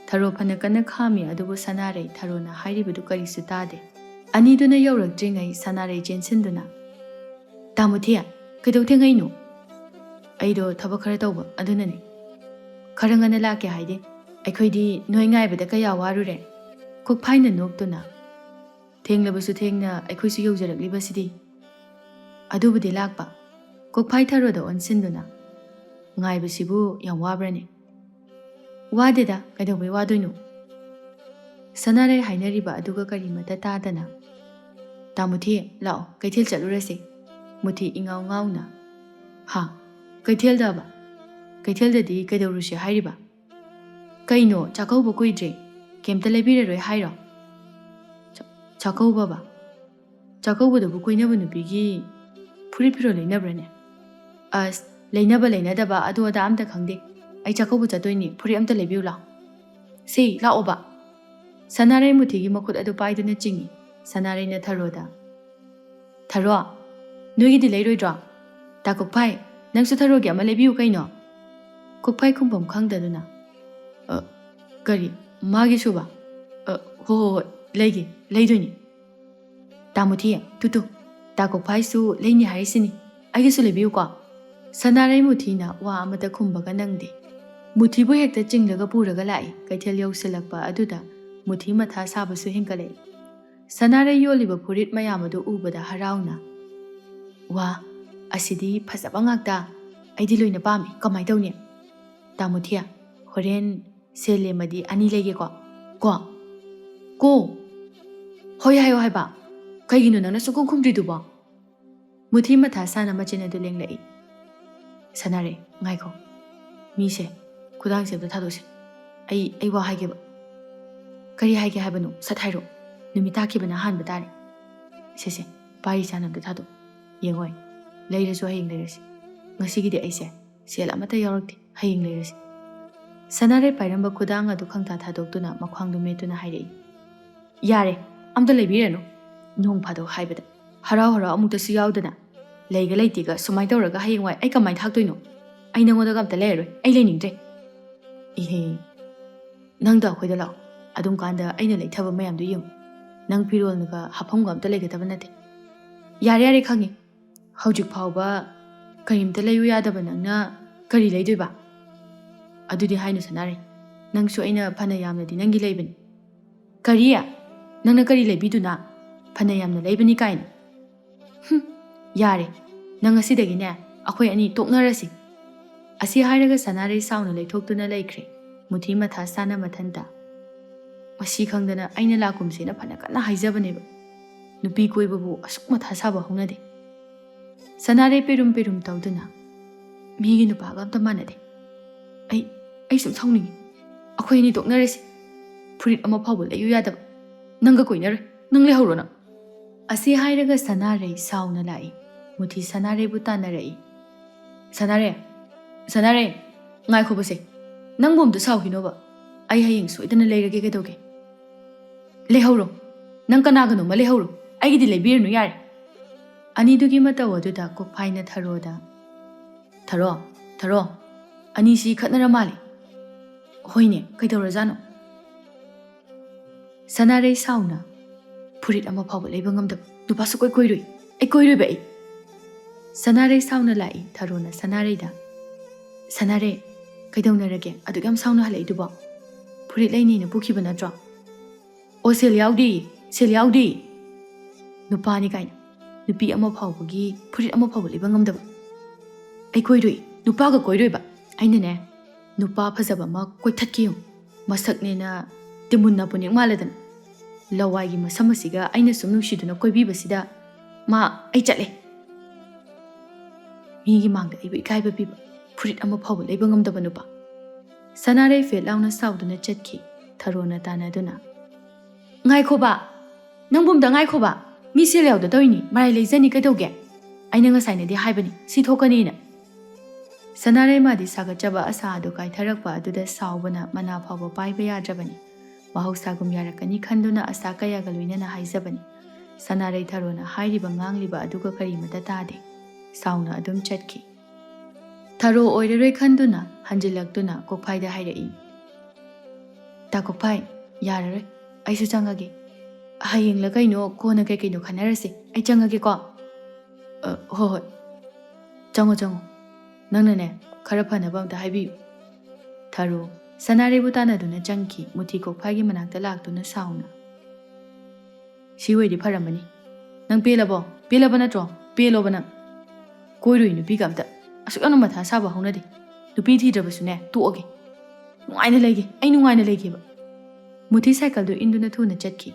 ꯊꯔꯣ ꯐꯅ ꯀꯟꯅ ꯈꯥꯝꯃꯤ, ꯑꯗꯨꯕꯨ ꯁꯅꯥꯔꯩ ꯊꯔꯣꯅ ꯍꯥꯏꯔꯤꯕꯗꯨ ꯀꯔꯤꯁꯨ ꯇꯥꯗꯦ꯫ ꯑꯅꯤꯗꯨꯅ ꯌꯧꯔꯛꯇ꯭ꯔꯤꯉꯩ ꯁꯅꯥꯔꯩ ꯆꯦꯟꯁꯤꯟꯗꯨꯅ, "ꯇꯥꯃꯨꯊꯤ, ꯀꯩꯗꯧ ꯊꯦꯡꯉꯛꯏꯅꯣ?" "ꯑꯩꯗꯣ ꯊꯕꯛ ꯈꯔ ꯇꯧꯕ, ꯑꯗꯨꯅꯅꯦ꯫ ꯈꯔ ꯉꯟꯅ ꯂꯥꯛꯀꯦ ꯍꯥꯏꯗꯦ꯫ ꯑꯩꯈꯣꯏꯗꯤ ꯅꯣꯏ ꯉꯥꯏꯕꯗ ꯀꯌꯥ ꯋꯥꯔꯨꯔꯦ꯫" ꯀꯣꯛꯐꯥꯏꯅ ꯅꯣꯛꯇꯨꯅ, "ꯊꯦꯡꯂꯕꯁꯨ ꯊꯦꯡꯅ ꯑꯩꯈꯣꯏꯁꯨ ꯌꯧꯖꯔꯛꯂꯤꯕꯁꯤꯗꯤ꯫" ꯑꯗꯨꯕꯨꯗꯤ ꯂꯥꯛꯄ꯫ ꯀꯣꯛꯐꯥꯏ ꯊꯔꯣꯗ ꯑꯣꯟꯁꯤꯟꯗꯨꯅ, "ꯉꯥꯏꯕꯁꯤꯕꯨ ꯌꯥꯝ ꯋꯥꯕ꯭ꯔꯅꯦ?" "ꯋꯥꯗꯦꯗ, ꯀꯩꯗꯧꯕꯩ ꯋꯥꯗꯣꯏꯅꯣ?" ꯁꯅꯥꯔꯩ ꯍꯥꯏꯅꯔꯤꯕ ꯑꯗꯨꯒ ꯀꯔꯤꯃꯠꯇ ꯇꯥꯗꯅ, "ꯇꯥꯃꯨꯊꯤ, ꯂꯥꯛꯑꯣ, ꯀꯩꯊꯦꯜ ꯆꯠꯂꯨꯔꯁꯦ꯫" ꯃꯨꯊꯤ ꯏꯉꯥꯎ ꯉꯥꯎꯅ, "ꯍꯥ? ꯀꯩꯊꯦꯜꯗꯕ? ꯀꯩꯊꯦꯜꯗꯗꯤ ꯀꯩꯗꯧꯔꯨꯁꯦ ꯍꯥꯏꯔꯤꯕ? ꯀꯩꯅꯣ, ꯆꯥꯛꯀꯧꯕ ꯀꯨꯏꯗ꯭ꯔꯦ, ꯀꯩꯝꯇ ꯂꯩꯕꯤꯔꯔꯣꯏ ꯍꯥꯏꯔꯣ?" "ꯆꯥ-, ꯆꯥꯛꯀꯧꯕꯕ? ꯆꯥꯛꯀꯧꯕꯗꯕꯨ ꯀꯣꯏꯅꯕ ꯅꯨꯄꯤꯒꯤ ꯐꯨꯔꯤꯠ ꯐꯤꯔꯣꯜ ꯂꯩꯅꯕ꯭ꯔꯅꯦ?" "ꯑꯁ, ꯂꯩꯅꯕ ꯂꯩꯅꯗꯕ ꯑꯗꯨ ꯑꯗꯥ ꯑꯝꯇ ꯈꯪꯗꯦ꯫ ꯑꯩ ꯆꯥꯛꯀꯧꯕ ꯆꯠꯇꯣꯏꯅꯤ, ꯐꯨꯔꯤꯠ ꯑꯝꯇ ꯂꯩꯕꯤꯌꯨ ꯂꯥꯎ꯫" "ꯁꯤ, ꯂꯥꯛꯑꯣꯕ꯫" ꯁꯅꯥꯔꯩ ꯃꯨꯊꯤꯒꯤ ꯃꯈꯨꯠ ꯑꯗꯨ ꯄꯥꯏꯗꯨꯅ ꯆꯤꯡꯏ꯫ ꯁꯅꯥꯔꯩꯅ ꯊꯔꯣꯗ, "ꯊꯔꯣ, ꯅꯣꯏꯒꯤꯗꯤ ꯂꯩꯔꯣꯏꯗ꯭ꯔꯣ? ꯇꯥ ꯀꯣꯛꯐꯥꯏ, "ꯅꯪꯁꯨ ꯊꯔꯣꯒꯤ ꯑꯃ ꯂꯩꯕꯤꯌꯨ ꯀꯩꯅꯣ?" ꯀꯣꯛꯐꯥꯏ ꯈꯨꯝꯐꯝ ꯈꯪꯗꯗꯨꯅ, "ꯑ, ꯀꯔꯤ? ꯃꯥꯒꯤꯁꯨꯕ? ꯑ, ꯍꯣ, ꯍꯣ, ꯍꯣꯏ, ꯂꯩꯒꯦ, ꯂꯩꯗꯣꯏꯅꯤ꯫" "ꯇꯥ ꯃꯨꯊꯤ, ꯇꯨ, ꯇꯨ, ꯇꯥ ꯀꯣꯛꯐꯥꯏꯁꯨ ꯂꯩꯅꯤ ꯍꯥꯏꯔꯤꯁꯤꯅꯤ, ꯑꯩꯒꯤꯁꯨ ꯂꯩꯕꯤꯌꯨꯀꯣ꯫" ꯁꯅꯥꯔꯩ ꯃꯨꯊꯤꯅ ꯋꯥ ꯑꯃꯇ ꯈꯨꯝꯕꯒ ꯅꯪꯗꯦ꯫ ꯃꯨꯊꯤꯕꯨ ꯍꯦꯛꯇ ꯆꯤꯡꯂꯒ ꯄꯨꯔꯒ ꯂꯥꯛꯏ꯫ ꯀꯩꯊꯦꯜ ꯌꯧꯁꯤꯜꯂꯛꯄ ꯑꯗꯨꯗ ꯃꯨꯊꯤ ꯃꯊꯥ ꯁꯥꯕꯁꯨ ꯍꯦꯟꯒꯠꯂꯛꯏ꯫ ꯁꯅꯥꯔꯩ ꯌꯣꯜꯂꯤꯕ ꯐꯨꯔꯤꯠ ꯃꯌꯥꯝ ꯑꯗꯨ ꯎꯕꯗ ꯍꯔꯥꯎꯅ, "ꯋꯥ, ꯑꯁꯤꯗꯤ ꯐꯖꯕ ꯉꯥꯛꯇ꯫ ꯑꯩꯗꯤ ꯂꯣꯏꯅ ꯄꯥꯝꯃꯤ꯫ ꯀꯃꯥꯏ ꯇꯧꯅꯤ?" "ꯇꯥ ꯃꯨꯊꯤ, ꯍꯣꯔꯦꯟ ꯁꯦꯜ ꯂꯦꯝꯃꯗꯤ ꯑꯅꯤ ꯂꯩꯒꯦꯀꯣ꯫" "ꯀꯣ? ꯀꯣ? ꯍꯣꯏ ꯍꯥꯏꯌꯣ ꯍꯥꯏꯕ꯫ ꯀꯩꯒꯤꯅꯣ ꯅꯪꯅ ꯁꯨꯡꯈꯨꯝ ꯈꯨꯝꯗ꯭ꯔꯤꯗꯨꯕꯣ?" ꯃꯨꯊꯤ ꯃꯊꯥ ꯁꯥꯅ ꯃꯆꯤꯟ ꯑꯗꯨ ꯂꯦꯡꯂꯛꯏ꯫ "ꯁꯅꯥꯔꯩ, ꯉꯥꯏꯈꯣ꯫ ꯃꯤꯁꯦ, ꯈꯨꯗꯥꯡꯁꯦ ꯑꯝꯇ ꯊꯥꯗꯣꯛꯁꯦ꯫ ꯑꯩ, ꯑꯩ ꯋꯥ ꯍꯥꯏꯒꯦꯕ꯫" "ꯀꯔꯤ ꯍꯥꯏꯒꯦ ꯍꯥꯏꯕꯅꯣ? ꯁꯠ ꯍꯥꯏꯔꯣ꯫ ꯅꯨꯃꯤꯠ ꯇꯥꯈꯤꯕꯅ ꯍꯥꯟꯕ ꯇꯥꯔꯦ꯫ ꯁꯦ, ꯁꯦ, ꯄꯥꯔꯤ ꯆꯥꯅ ꯑꯝꯇ ꯊꯥꯗꯣꯛ꯫ ꯌꯦꯡꯉꯣꯏ꯫ ꯂꯩꯔꯁꯨ ꯍꯌꯦꯡ ꯂꯩꯔꯁꯤ꯫ ꯉꯁꯤꯒꯤꯗꯤ ꯑꯩꯁꯦ ꯁꯦꯜ ꯑꯃꯠꯇ ꯌꯥꯎꯔꯛꯇꯦ꯫ ꯍꯌꯦꯡ ꯂꯩꯔꯁꯤ꯫" ꯁꯅꯥꯔꯩ ꯄꯥꯏꯔꯝꯕ ꯈꯨꯗꯥꯡ ꯑꯗꯨ ꯈꯪꯇꯥ ꯊꯥꯗꯣꯛꯇꯨꯅ ꯃꯈ꯭ꯋꯥꯡꯗꯨ ꯃꯦꯠꯇꯨꯅ ꯍꯥꯏꯔꯛꯏ꯫ "ꯌꯥꯔꯦ, ꯑꯝꯇ ꯂꯩꯕꯤꯔꯅꯨ꯫ ꯅꯣꯡ ꯐꯥꯗꯣꯛ ꯍꯥꯏꯕꯗ꯫ ꯍꯔꯥꯎ ꯍꯔꯥꯎ ꯑꯃꯨꯛꯇꯁꯨ ꯌꯥꯎꯗꯅ꯫ ꯂꯩꯒ ꯂꯩꯇꯦꯒ ꯁꯨꯃꯥꯏꯅ ꯇꯧꯔꯒ ꯍꯌꯦꯡꯋꯥꯏ ꯑꯩ ꯀꯃꯥꯏꯅ ꯊꯥꯛꯇꯣꯏꯅꯣ? ꯑꯩ ꯅꯉꯣꯟꯗꯒ ꯑꯝꯇ ꯂꯩꯔꯔꯣꯏ꯫ ꯑꯩ ꯂꯩꯅꯤꯡꯗ꯭ꯔꯦ꯫" "ꯏꯍꯦ, ꯅꯪꯗ ꯑꯩꯈꯣꯏꯗ ꯂꯥꯛꯑꯣ꯫ ꯑꯗꯨꯝ ꯀꯥꯟꯗ ꯑꯩꯅ ꯂꯩꯊꯕ ꯃꯌꯥꯝꯗꯣ ꯌꯦꯡꯉꯨ꯫ ꯅꯪ ꯐꯤꯔꯣꯜꯒ ꯍꯥꯐꯝꯒ ꯑꯝꯇ ꯂꯩꯒꯗꯕ ꯅꯠꯇꯦ꯫" "ꯌꯥꯔꯦ, ꯌꯥꯔꯦ, ꯈꯪꯉꯦ꯫ ꯍꯧꯖꯤꯛ ꯐꯥꯎꯕ ꯀꯔꯤꯝꯇ ꯂꯩꯌꯨ ꯌꯥꯗꯕ ꯅꯪꯅ ꯀꯔꯤ ꯂꯩꯗꯣꯏꯕ?" "ꯑꯗꯨꯗꯤ ꯍꯥꯏꯅꯨ ꯁꯅꯥꯔꯩ꯫ ꯅꯪꯁꯨ ꯑꯩꯅ ꯐꯅ ꯌꯥꯝꯅꯗꯤ ꯅꯪꯒꯤ ꯂꯩꯕꯅꯤ꯫" "ꯀꯔꯤ? ꯅꯪꯅ ꯀꯔꯤ ꯂꯩꯕꯤꯗꯨꯅ? ꯐꯅ ꯌꯥꯝꯅ ꯂꯩꯕꯅꯤ ꯀꯥꯏꯅ꯫ ꯍꯨꯝ, ꯌꯥꯔꯦ꯫ ꯅꯪ ꯉꯁꯤꯗꯒꯤꯅꯦ ꯑꯩꯈꯣꯏ ꯑꯅꯤ ꯇꯣꯛꯅꯔꯁꯤ꯫" ꯑꯁꯤ ꯍꯥꯏꯔꯒ ꯁꯅꯥꯔꯩ ꯁꯥꯎꯅ ꯂꯩꯊꯣꯛꯇꯨꯅ ꯂꯩꯈ꯭ꯔꯦ꯫ ꯃꯨꯊꯤ ꯃꯊꯥ ꯁꯥꯅ ꯃꯊꯟꯇ, "ꯃꯁꯤ ꯈꯪꯗꯅ ꯑꯩꯅ ꯂꯥꯛꯀꯨꯝꯁꯦꯅ ꯐꯅ ꯀꯟꯅ ꯍꯥꯏꯖꯕꯅꯦꯕ꯫ ꯅꯨꯄꯤ ꯀꯣꯏꯕꯕꯨ ꯑꯁꯨꯛ ꯃꯊꯥ ꯁꯥꯕ ꯍꯧꯅꯗꯦ꯫" ꯁꯅꯥꯔꯩ ꯄꯦꯔꯨꯝ ꯄꯦꯔꯨꯝ ꯇꯧꯗꯨꯅ, "ꯃꯤꯒꯤ ꯅꯨꯄꯥꯒ ꯑꯝꯇ ꯃꯥꯟꯅꯗꯦ꯫ ꯑꯩ, ꯑꯩ ꯁꯨꯝ ꯁꯥꯎꯅꯤꯡꯉꯤ꯫ ꯑꯩꯈꯣꯏ ꯑꯅꯤ ꯇꯣꯛꯅꯔꯁꯤ꯫ ꯐꯨꯔꯤꯠ ꯑꯃ ꯐꯥꯎꯕ ꯂꯩꯌꯨ ꯌꯥꯗꯕ꯫ ꯅꯪꯒ ꯀꯣꯏꯅꯔꯣꯏ꯫ ꯅꯪ ꯂꯩꯍꯧꯔꯣ ꯅꯪ꯫" ꯑꯁꯤ ꯍꯥꯏꯔꯒ ꯁꯅꯥꯔꯩ ꯁꯥꯎꯅ ꯂꯥꯛꯏ꯫ ꯃꯨꯊꯤ ꯁꯅꯥꯔꯩꯕꯨ ꯇꯥꯟꯅꯔꯛꯏ꯫ "ꯁꯅꯥꯔꯩ, ꯁꯅꯥꯔꯩ, ꯉꯥꯏꯈꯣꯕꯁꯦ꯫ ꯅꯪꯕꯨ ꯑꯝꯇ ꯁꯥꯎꯈꯤꯅꯣꯕ꯫ ꯑꯩ ꯍꯌꯦꯡ ꯁꯣꯏꯗꯅ ꯂꯩꯔꯒꯦ ꯀꯩꯗꯧꯒꯦ꯫ ꯂꯩꯍꯧꯔꯣ꯫ ꯅꯪ ꯀꯅꯥꯒꯅꯣꯃ ꯂꯩꯍꯧꯔꯣ꯫ ꯑꯩꯒꯤꯗꯤ ꯂꯩꯕꯤꯔꯅꯨ ꯌꯥꯔꯦ꯫" ꯑꯅꯤꯗꯨꯒꯤ ꯃꯇꯧ ꯑꯗꯨꯗ ꯀꯣꯛꯐꯥꯏꯅ ꯊꯔꯣꯗ, "ꯊꯔꯣ, ꯊꯔꯣ, ꯑꯅꯤꯁꯤ ꯈꯠꯅꯔ ꯃꯥꯜꯂꯦ꯫ ꯍꯣꯏꯅꯦ, ꯀꯩꯗꯧꯔꯖꯥꯠꯅꯣ?" ꯁꯅꯥꯔꯩ ꯁꯥꯎꯅ, "ꯐꯨꯔꯤꯠ ꯑꯃ ꯐꯥꯎꯕ ꯂꯩꯕ ꯉꯝꯗꯕ ꯅꯨꯄꯥ ꯁꯨꯛꯀꯣꯏ ꯀꯣꯏꯔꯣꯏ꯫ ꯑꯩ ꯀꯣꯏꯔꯣꯏꯕ ꯑꯩ!" ꯁꯅꯥꯔꯩ ꯁꯥꯎꯅ ꯂꯥꯛꯏ ꯊꯔꯣꯅ ꯁꯅꯥꯔꯩꯗ꯫ "ꯁꯅꯥꯔꯩ, ꯀꯩꯗꯧꯅꯔꯒꯦ ꯑꯗꯨꯛ ꯌꯥꯝ ꯁꯥꯎꯅ ꯍꯜꯂꯛꯏꯗꯨꯕꯣ? ꯐꯨꯔꯤꯠ ꯂꯩꯅꯤꯅ ꯄꯨꯈꯤꯕ ꯅꯠꯇ꯭ꯔꯣ?" "ꯑꯣ, ꯁꯦꯜ ꯌꯥꯎꯗꯦ, ꯁꯦꯜ ꯌꯥꯎꯗꯦ꯫ ꯅꯨꯄꯥꯅꯤ ꯀꯥꯏꯅ ꯅꯨꯄꯤ ꯑꯃ ꯐꯥꯎꯕꯒꯤ ꯐꯨꯔꯤꯠ ꯑꯃ ꯐꯥꯎꯕ ꯂꯩꯕ ꯉꯝꯗꯕ꯫ ꯑꯩ ꯀꯣꯏꯔꯣꯏ, ꯅꯨꯄꯥꯒ ꯀꯣꯏꯔꯣꯏꯕ꯫ ꯑꯩꯅꯅꯦ, ꯅꯨꯄꯥ ꯐꯖꯕ ꯑꯃ ꯀꯣꯏꯊꯠꯀꯦ ꯌꯦꯡꯉꯨ꯫ ꯃꯁꯛꯅꯦꯅ ꯇꯤꯃꯨꯟꯅ ꯄꯨꯅꯤꯡ ꯃꯥꯜꯂꯗꯅ꯫ ꯂꯋꯥꯏꯒꯤ ꯃꯁꯝ ꯑꯁꯤꯒ ꯑꯩꯅ ꯁꯨꯝ ꯅꯨꯡꯁꯤꯗꯨꯅ ꯀꯣꯏꯕꯤꯕꯁꯤꯗ ꯃꯥ ꯑꯩ ꯆꯠꯂꯦ꯫ ꯃꯤꯒꯤ ꯃꯥꯡꯗ ꯑꯩꯕꯨ ꯏꯀꯥꯏꯕ ꯄꯤꯕ, ꯐꯨꯔꯤꯠ ꯑꯃ ꯐꯥꯎꯕ ꯂꯩꯕ ꯉꯝꯗꯕ ꯅꯨꯄꯥ꯫" ꯁꯅꯥꯔꯩ ꯐꯦꯠ ꯂꯥꯎꯅ ꯁꯥꯎꯗꯨꯅ ꯆꯠꯈꯤ꯫ ꯊꯔꯣꯅ ꯇꯥꯟꯅꯗꯨꯅ, "ꯉꯥꯏꯈꯣꯕ, ꯅꯪꯕꯨ ꯑꯝꯇ ꯉꯥꯏꯈꯣꯕ꯫ ꯃꯤ ꯁꯦꯜ ꯌꯥꯎꯗ ꯇꯧꯔꯤꯅꯤ, ꯃꯔꯥꯏ ꯂꯩꯖꯅꯤ ꯀꯩꯗꯧꯒꯦ? ꯑꯩꯅ ꯉꯁꯥꯏꯅꯗꯤ ꯍꯥꯏꯕꯅꯤ, ꯁꯤ ꯊꯣꯛꯀꯅꯤꯅ꯫" ꯁꯅꯥꯔꯩ ꯃꯥꯗꯤ ꯁꯥꯒꯠꯆꯕ ꯑꯁꯥ ꯑꯗꯨ ꯀꯥꯏꯊꯔꯛꯄ ꯑꯗꯨꯗ ꯁꯥꯎꯕꯅ ꯃꯅꯥ ꯐꯥꯎꯕ ꯄꯥꯏꯕ ꯌꯥꯗ꯭ꯔꯕꯅꯤ꯫ ꯃꯍꯧꯁꯥꯒꯨꯝ ꯌꯥꯔꯛꯀꯅꯤ ꯈꯟꯗꯨꯅ ꯑꯁꯥ ꯀꯌꯥꯒ ꯂꯣꯏꯅꯅ ꯍꯥꯏꯖꯕꯅꯤ꯫ ꯁꯅꯥꯔꯩ ꯊꯔꯣꯅ ꯍꯥꯏꯔꯤꯕ ꯉꯥꯡꯂꯤꯕ ꯑꯗꯨꯒ ꯀꯔꯤꯃꯇ ꯇꯥꯗꯦ꯫ ꯁꯥꯎꯅ ꯑꯗꯨꯝ ꯆꯠꯈꯤ꯫ ꯊꯔꯣ ꯑꯣꯏꯔꯔꯣꯏ ꯈꯟꯗꯨꯅ ꯍꯟꯖꯤꯜꯂꯛꯇꯨꯅ ꯀꯣꯛꯐꯥꯏꯗ ꯍꯥꯏꯔꯛꯏ, "ꯇꯥ ꯀꯣꯛꯐꯥꯏ, ꯌꯥꯔꯔꯣꯏ꯫ ꯑꯩꯁꯨ ꯆꯪꯉꯒꯦ꯫ ꯍꯌꯦꯡꯂ ꯀꯩꯅꯣ ꯀꯣꯟꯅ ꯀꯩ ꯀꯩꯅꯣ ꯈꯟꯅꯔꯁꯦ꯫ ꯑꯩ ꯆꯪꯉꯒꯦꯀꯣ꯫" "ꯑ, ꯍꯣꯏ, ꯍꯣꯏ꯫ ꯆꯪꯉꯣ, ꯆꯪꯉꯣ꯫ ꯅꯪꯅꯅꯦ, ꯈꯔ ꯐꯅꯕ ꯑꯝꯇ ꯍꯥꯏꯕꯤꯌꯨ꯫" ꯊꯔꯣ ꯁꯅꯥꯔꯩꯕꯨ ꯇꯥꯟꯅꯗꯨꯅ ꯆꯪꯈꯤ꯫ ꯃꯨꯊꯤ ꯀꯣꯛꯐꯥꯏꯒꯤ ꯃꯅꯥꯛꯇ ꯂꯥꯛꯇꯨꯅ ꯁꯥꯎꯅ, "ꯁꯤ ꯑꯣꯏꯗꯤ ꯐꯔꯝꯃꯅꯤ꯫ ꯅꯪ ꯄꯦꯜꯂꯕꯣ? ꯄꯦꯜꯂꯕ ꯅꯠꯇ꯭ꯔꯣ? ꯄꯦꯜꯂꯣꯕ ꯅꯪ꯫ ꯀꯣꯏꯔꯣꯏ ꯅꯨꯄꯤꯒ ꯑꯝꯇ꯫ ꯑꯁꯨꯛ ꯌꯥꯝꯅ ꯃꯊꯥ ꯁꯥꯕ ꯍꯧꯅꯗꯦ꯫ ꯅꯨꯄꯤ ꯊꯤꯗ꯭ꯔꯕꯁꯨꯅꯦ, ꯇꯣꯛꯑꯒꯦ꯫ ꯅꯨꯡꯉꯥꯏꯅ ꯂꯩꯒꯦ꯫ ꯑꯩ ꯅꯨꯡꯉꯥꯏꯅ ꯂꯩꯒꯦꯕ꯫" ꯃꯨꯊꯤ ꯁꯥꯏꯀꯜꯗꯨ ꯏꯟꯗꯨꯅ ꯊꯨꯅ ꯆꯠꯈꯤ꯫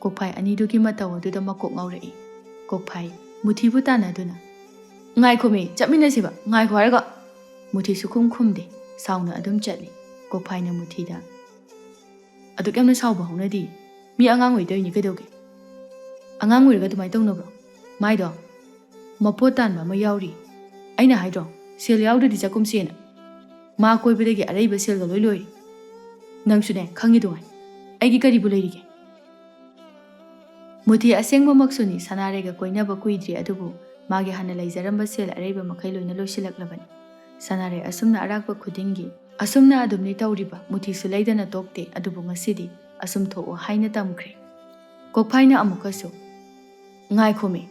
ꯀꯣꯛꯐꯥꯏ ꯑꯅꯤꯗꯨꯒꯤ ꯃꯇꯧ ꯑꯗꯨꯗ ꯃꯀꯣꯛ ꯉꯥꯎꯔꯛꯏ꯫ ꯀꯣꯛꯐꯥꯏ ꯃꯨꯊꯤꯕꯨ ꯇꯥꯟꯅꯗꯨꯅ, "ꯉꯥꯏꯈꯣꯃꯤ, ꯆꯠꯃꯤꯟꯅꯁꯤꯕ, ꯉꯥꯏꯈꯣ ꯍꯥꯏꯔꯒ!" ꯃꯨꯊꯤ ꯁꯨꯈꯨꯝ ꯈꯨꯝꯗꯦ꯫ ꯁꯥꯎꯅ ꯑꯗꯨꯝ ꯆꯠꯂꯤ꯫ ꯀꯣꯛꯐꯥꯏꯅ ꯃꯨꯊꯤꯗ, "ꯑꯗꯨꯛ ꯌꯥꯝꯅ ꯁꯥꯎꯕ ꯍꯧꯅꯗꯤ꯫ ꯃꯤ ꯑꯉꯥꯡ ꯑꯣꯏꯗꯣꯏꯅꯤ ꯀꯩꯗꯧꯒꯦ? ꯑꯉꯥꯡ ꯑꯣꯏꯔꯒ ꯑꯗꯨꯃꯥꯏꯅ ꯇꯧꯅꯕ꯭ꯔꯣ? ꯃꯥꯏꯗꯣ ꯃꯄꯣꯠ ꯇꯥꯟꯕ ꯑꯃ ꯌꯥꯎꯔꯤ꯫ ꯑꯩꯅ ꯍꯥꯏꯗ꯭ꯔꯣ, ꯁꯦꯜ ꯌꯥꯎꯗ꯭ꯔꯗꯤ ꯆꯥꯛꯈꯨꯝꯁꯦꯅ꯫ ꯃꯥ ꯀꯣꯏꯕꯗꯒꯤ ꯑꯔꯩꯕ ꯁꯦꯜꯒ ꯂꯣꯏ ꯂꯣꯏꯔꯦ꯫ ꯅꯪꯁꯨꯅꯦ, ꯈꯪꯉꯤꯗꯨꯉꯥꯏ꯫ ꯑꯩꯒꯤ ꯀꯔꯤꯕꯨ ꯂꯩꯔꯤꯒꯦ?" ꯃꯨꯊꯤ ꯑꯁꯦꯡꯕꯃꯛꯁꯨꯅꯤ, ꯁꯅꯥꯔꯩꯒ ꯀꯣꯏꯅꯕ ꯀꯨꯏꯗ꯭ꯔꯤ, ꯑꯗꯨꯕꯨ ꯃꯥꯒꯤ ꯍꯥꯟꯅ ꯂꯩꯖꯔꯝꯕ ꯁꯦꯜ ꯑꯔꯩꯕ ꯃꯈꯩ ꯂꯣꯏꯅ ꯂꯣꯏꯁꯤꯜꯂꯛꯂꯕꯅꯤ꯫ ꯁꯅꯥꯔꯩ ꯑꯁꯨꯝꯅ ꯑꯔꯥꯛꯄ ꯈꯨꯗꯤꯡꯒꯤ ꯑꯁꯨꯝꯅ ꯑꯗꯨꯝꯅꯤ ꯇꯧꯔꯤꯕ꯫ ꯃꯨꯊꯤꯁꯨ ꯂꯩꯗꯅ ꯇꯣꯛꯇꯦ, ꯑꯗꯨꯕꯨ ꯉꯁꯤꯗꯤ ꯑꯁꯨꯝ ꯊꯣꯛꯑꯣ ꯍꯥꯏꯅ ꯇꯝꯈ꯭ꯔꯦ꯫ ꯀꯣꯛꯐꯥꯏꯅ ꯑꯃꯨꯛꯀꯁꯨ, "ꯉꯥꯏꯈꯣꯃꯤ,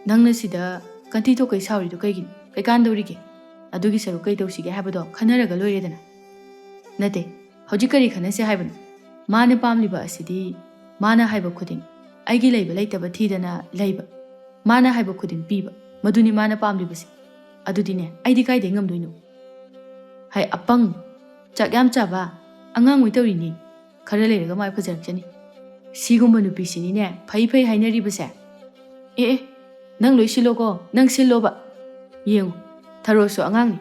ꯅꯪꯅ ꯁꯤꯗ ꯀꯟꯊꯤ ꯊꯣꯛꯀꯩ ꯁꯥꯎꯔꯤꯗꯣ ꯀꯩꯒꯤꯅꯣ? ꯀꯩꯀꯥꯟꯗꯧꯔꯤꯒꯦ? ꯑꯗꯨꯒꯤ ꯁꯔꯨꯛ ꯀꯩ ꯇꯧꯁꯤꯒꯦ ꯍꯥꯏꯕꯗꯣ ꯈꯟꯅꯔꯒ ꯂꯣꯏꯔꯦꯗꯅ?" "ꯅꯠꯇꯦ, ꯍꯧꯖꯤꯛ ꯀꯔꯤ ꯈꯟꯅꯁꯦ ꯍꯥꯏꯕꯅꯣ? ꯃꯥꯅ ꯄꯥꯝꯂꯤꯕ ꯑꯁꯤꯗꯤ ꯃꯥꯅ ꯍꯥꯏꯕ ꯈꯨꯗꯤꯡ ꯑꯩꯒꯤ ꯂꯩꯕ ꯂꯩꯇꯕ ꯊꯤꯗꯅ ꯂꯩꯕ, ꯃꯥꯅ ꯍꯥꯏꯕ ꯈꯨꯗꯤꯡ ꯄꯤꯕ, ꯃꯗꯨꯅꯤ ꯃꯥꯅ ꯄꯥꯝꯂꯤꯕꯁꯦ꯫ ꯑꯗꯨꯗꯤꯅꯦ, ꯑꯩꯗꯤ ꯀꯥꯏꯗꯩ ꯉꯝꯗꯣꯏꯅꯣ? ꯍꯥꯏ ꯑꯄꯪ, ꯆꯥꯛ ꯌꯥꯝ ꯆꯥꯕ, ꯑꯉꯥꯡ ꯑꯣꯏ ꯇꯧꯔꯤꯅꯤ꯫ ꯈꯔ ꯂꯩꯔꯒ ꯃꯥꯏ ꯐꯖꯔꯛꯆꯅꯤ꯫ ꯁꯤꯒꯨꯝꯕ ꯅꯨꯄꯤꯁꯤꯅꯤꯅꯦ ꯐꯩ ꯐꯩ ꯍꯥꯏꯅꯔꯤꯕꯁꯦ꯫ ꯑꯦ ꯑꯦ, ꯅꯪ ꯂꯣꯏ ꯁꯤꯜꯂꯣꯀꯣ, ꯅꯪ ꯁꯤꯜꯂꯣꯕ꯫ ꯌꯦꯡꯉꯨ, ꯊꯔꯣꯁꯨ ꯑꯉꯥꯡꯅꯤ,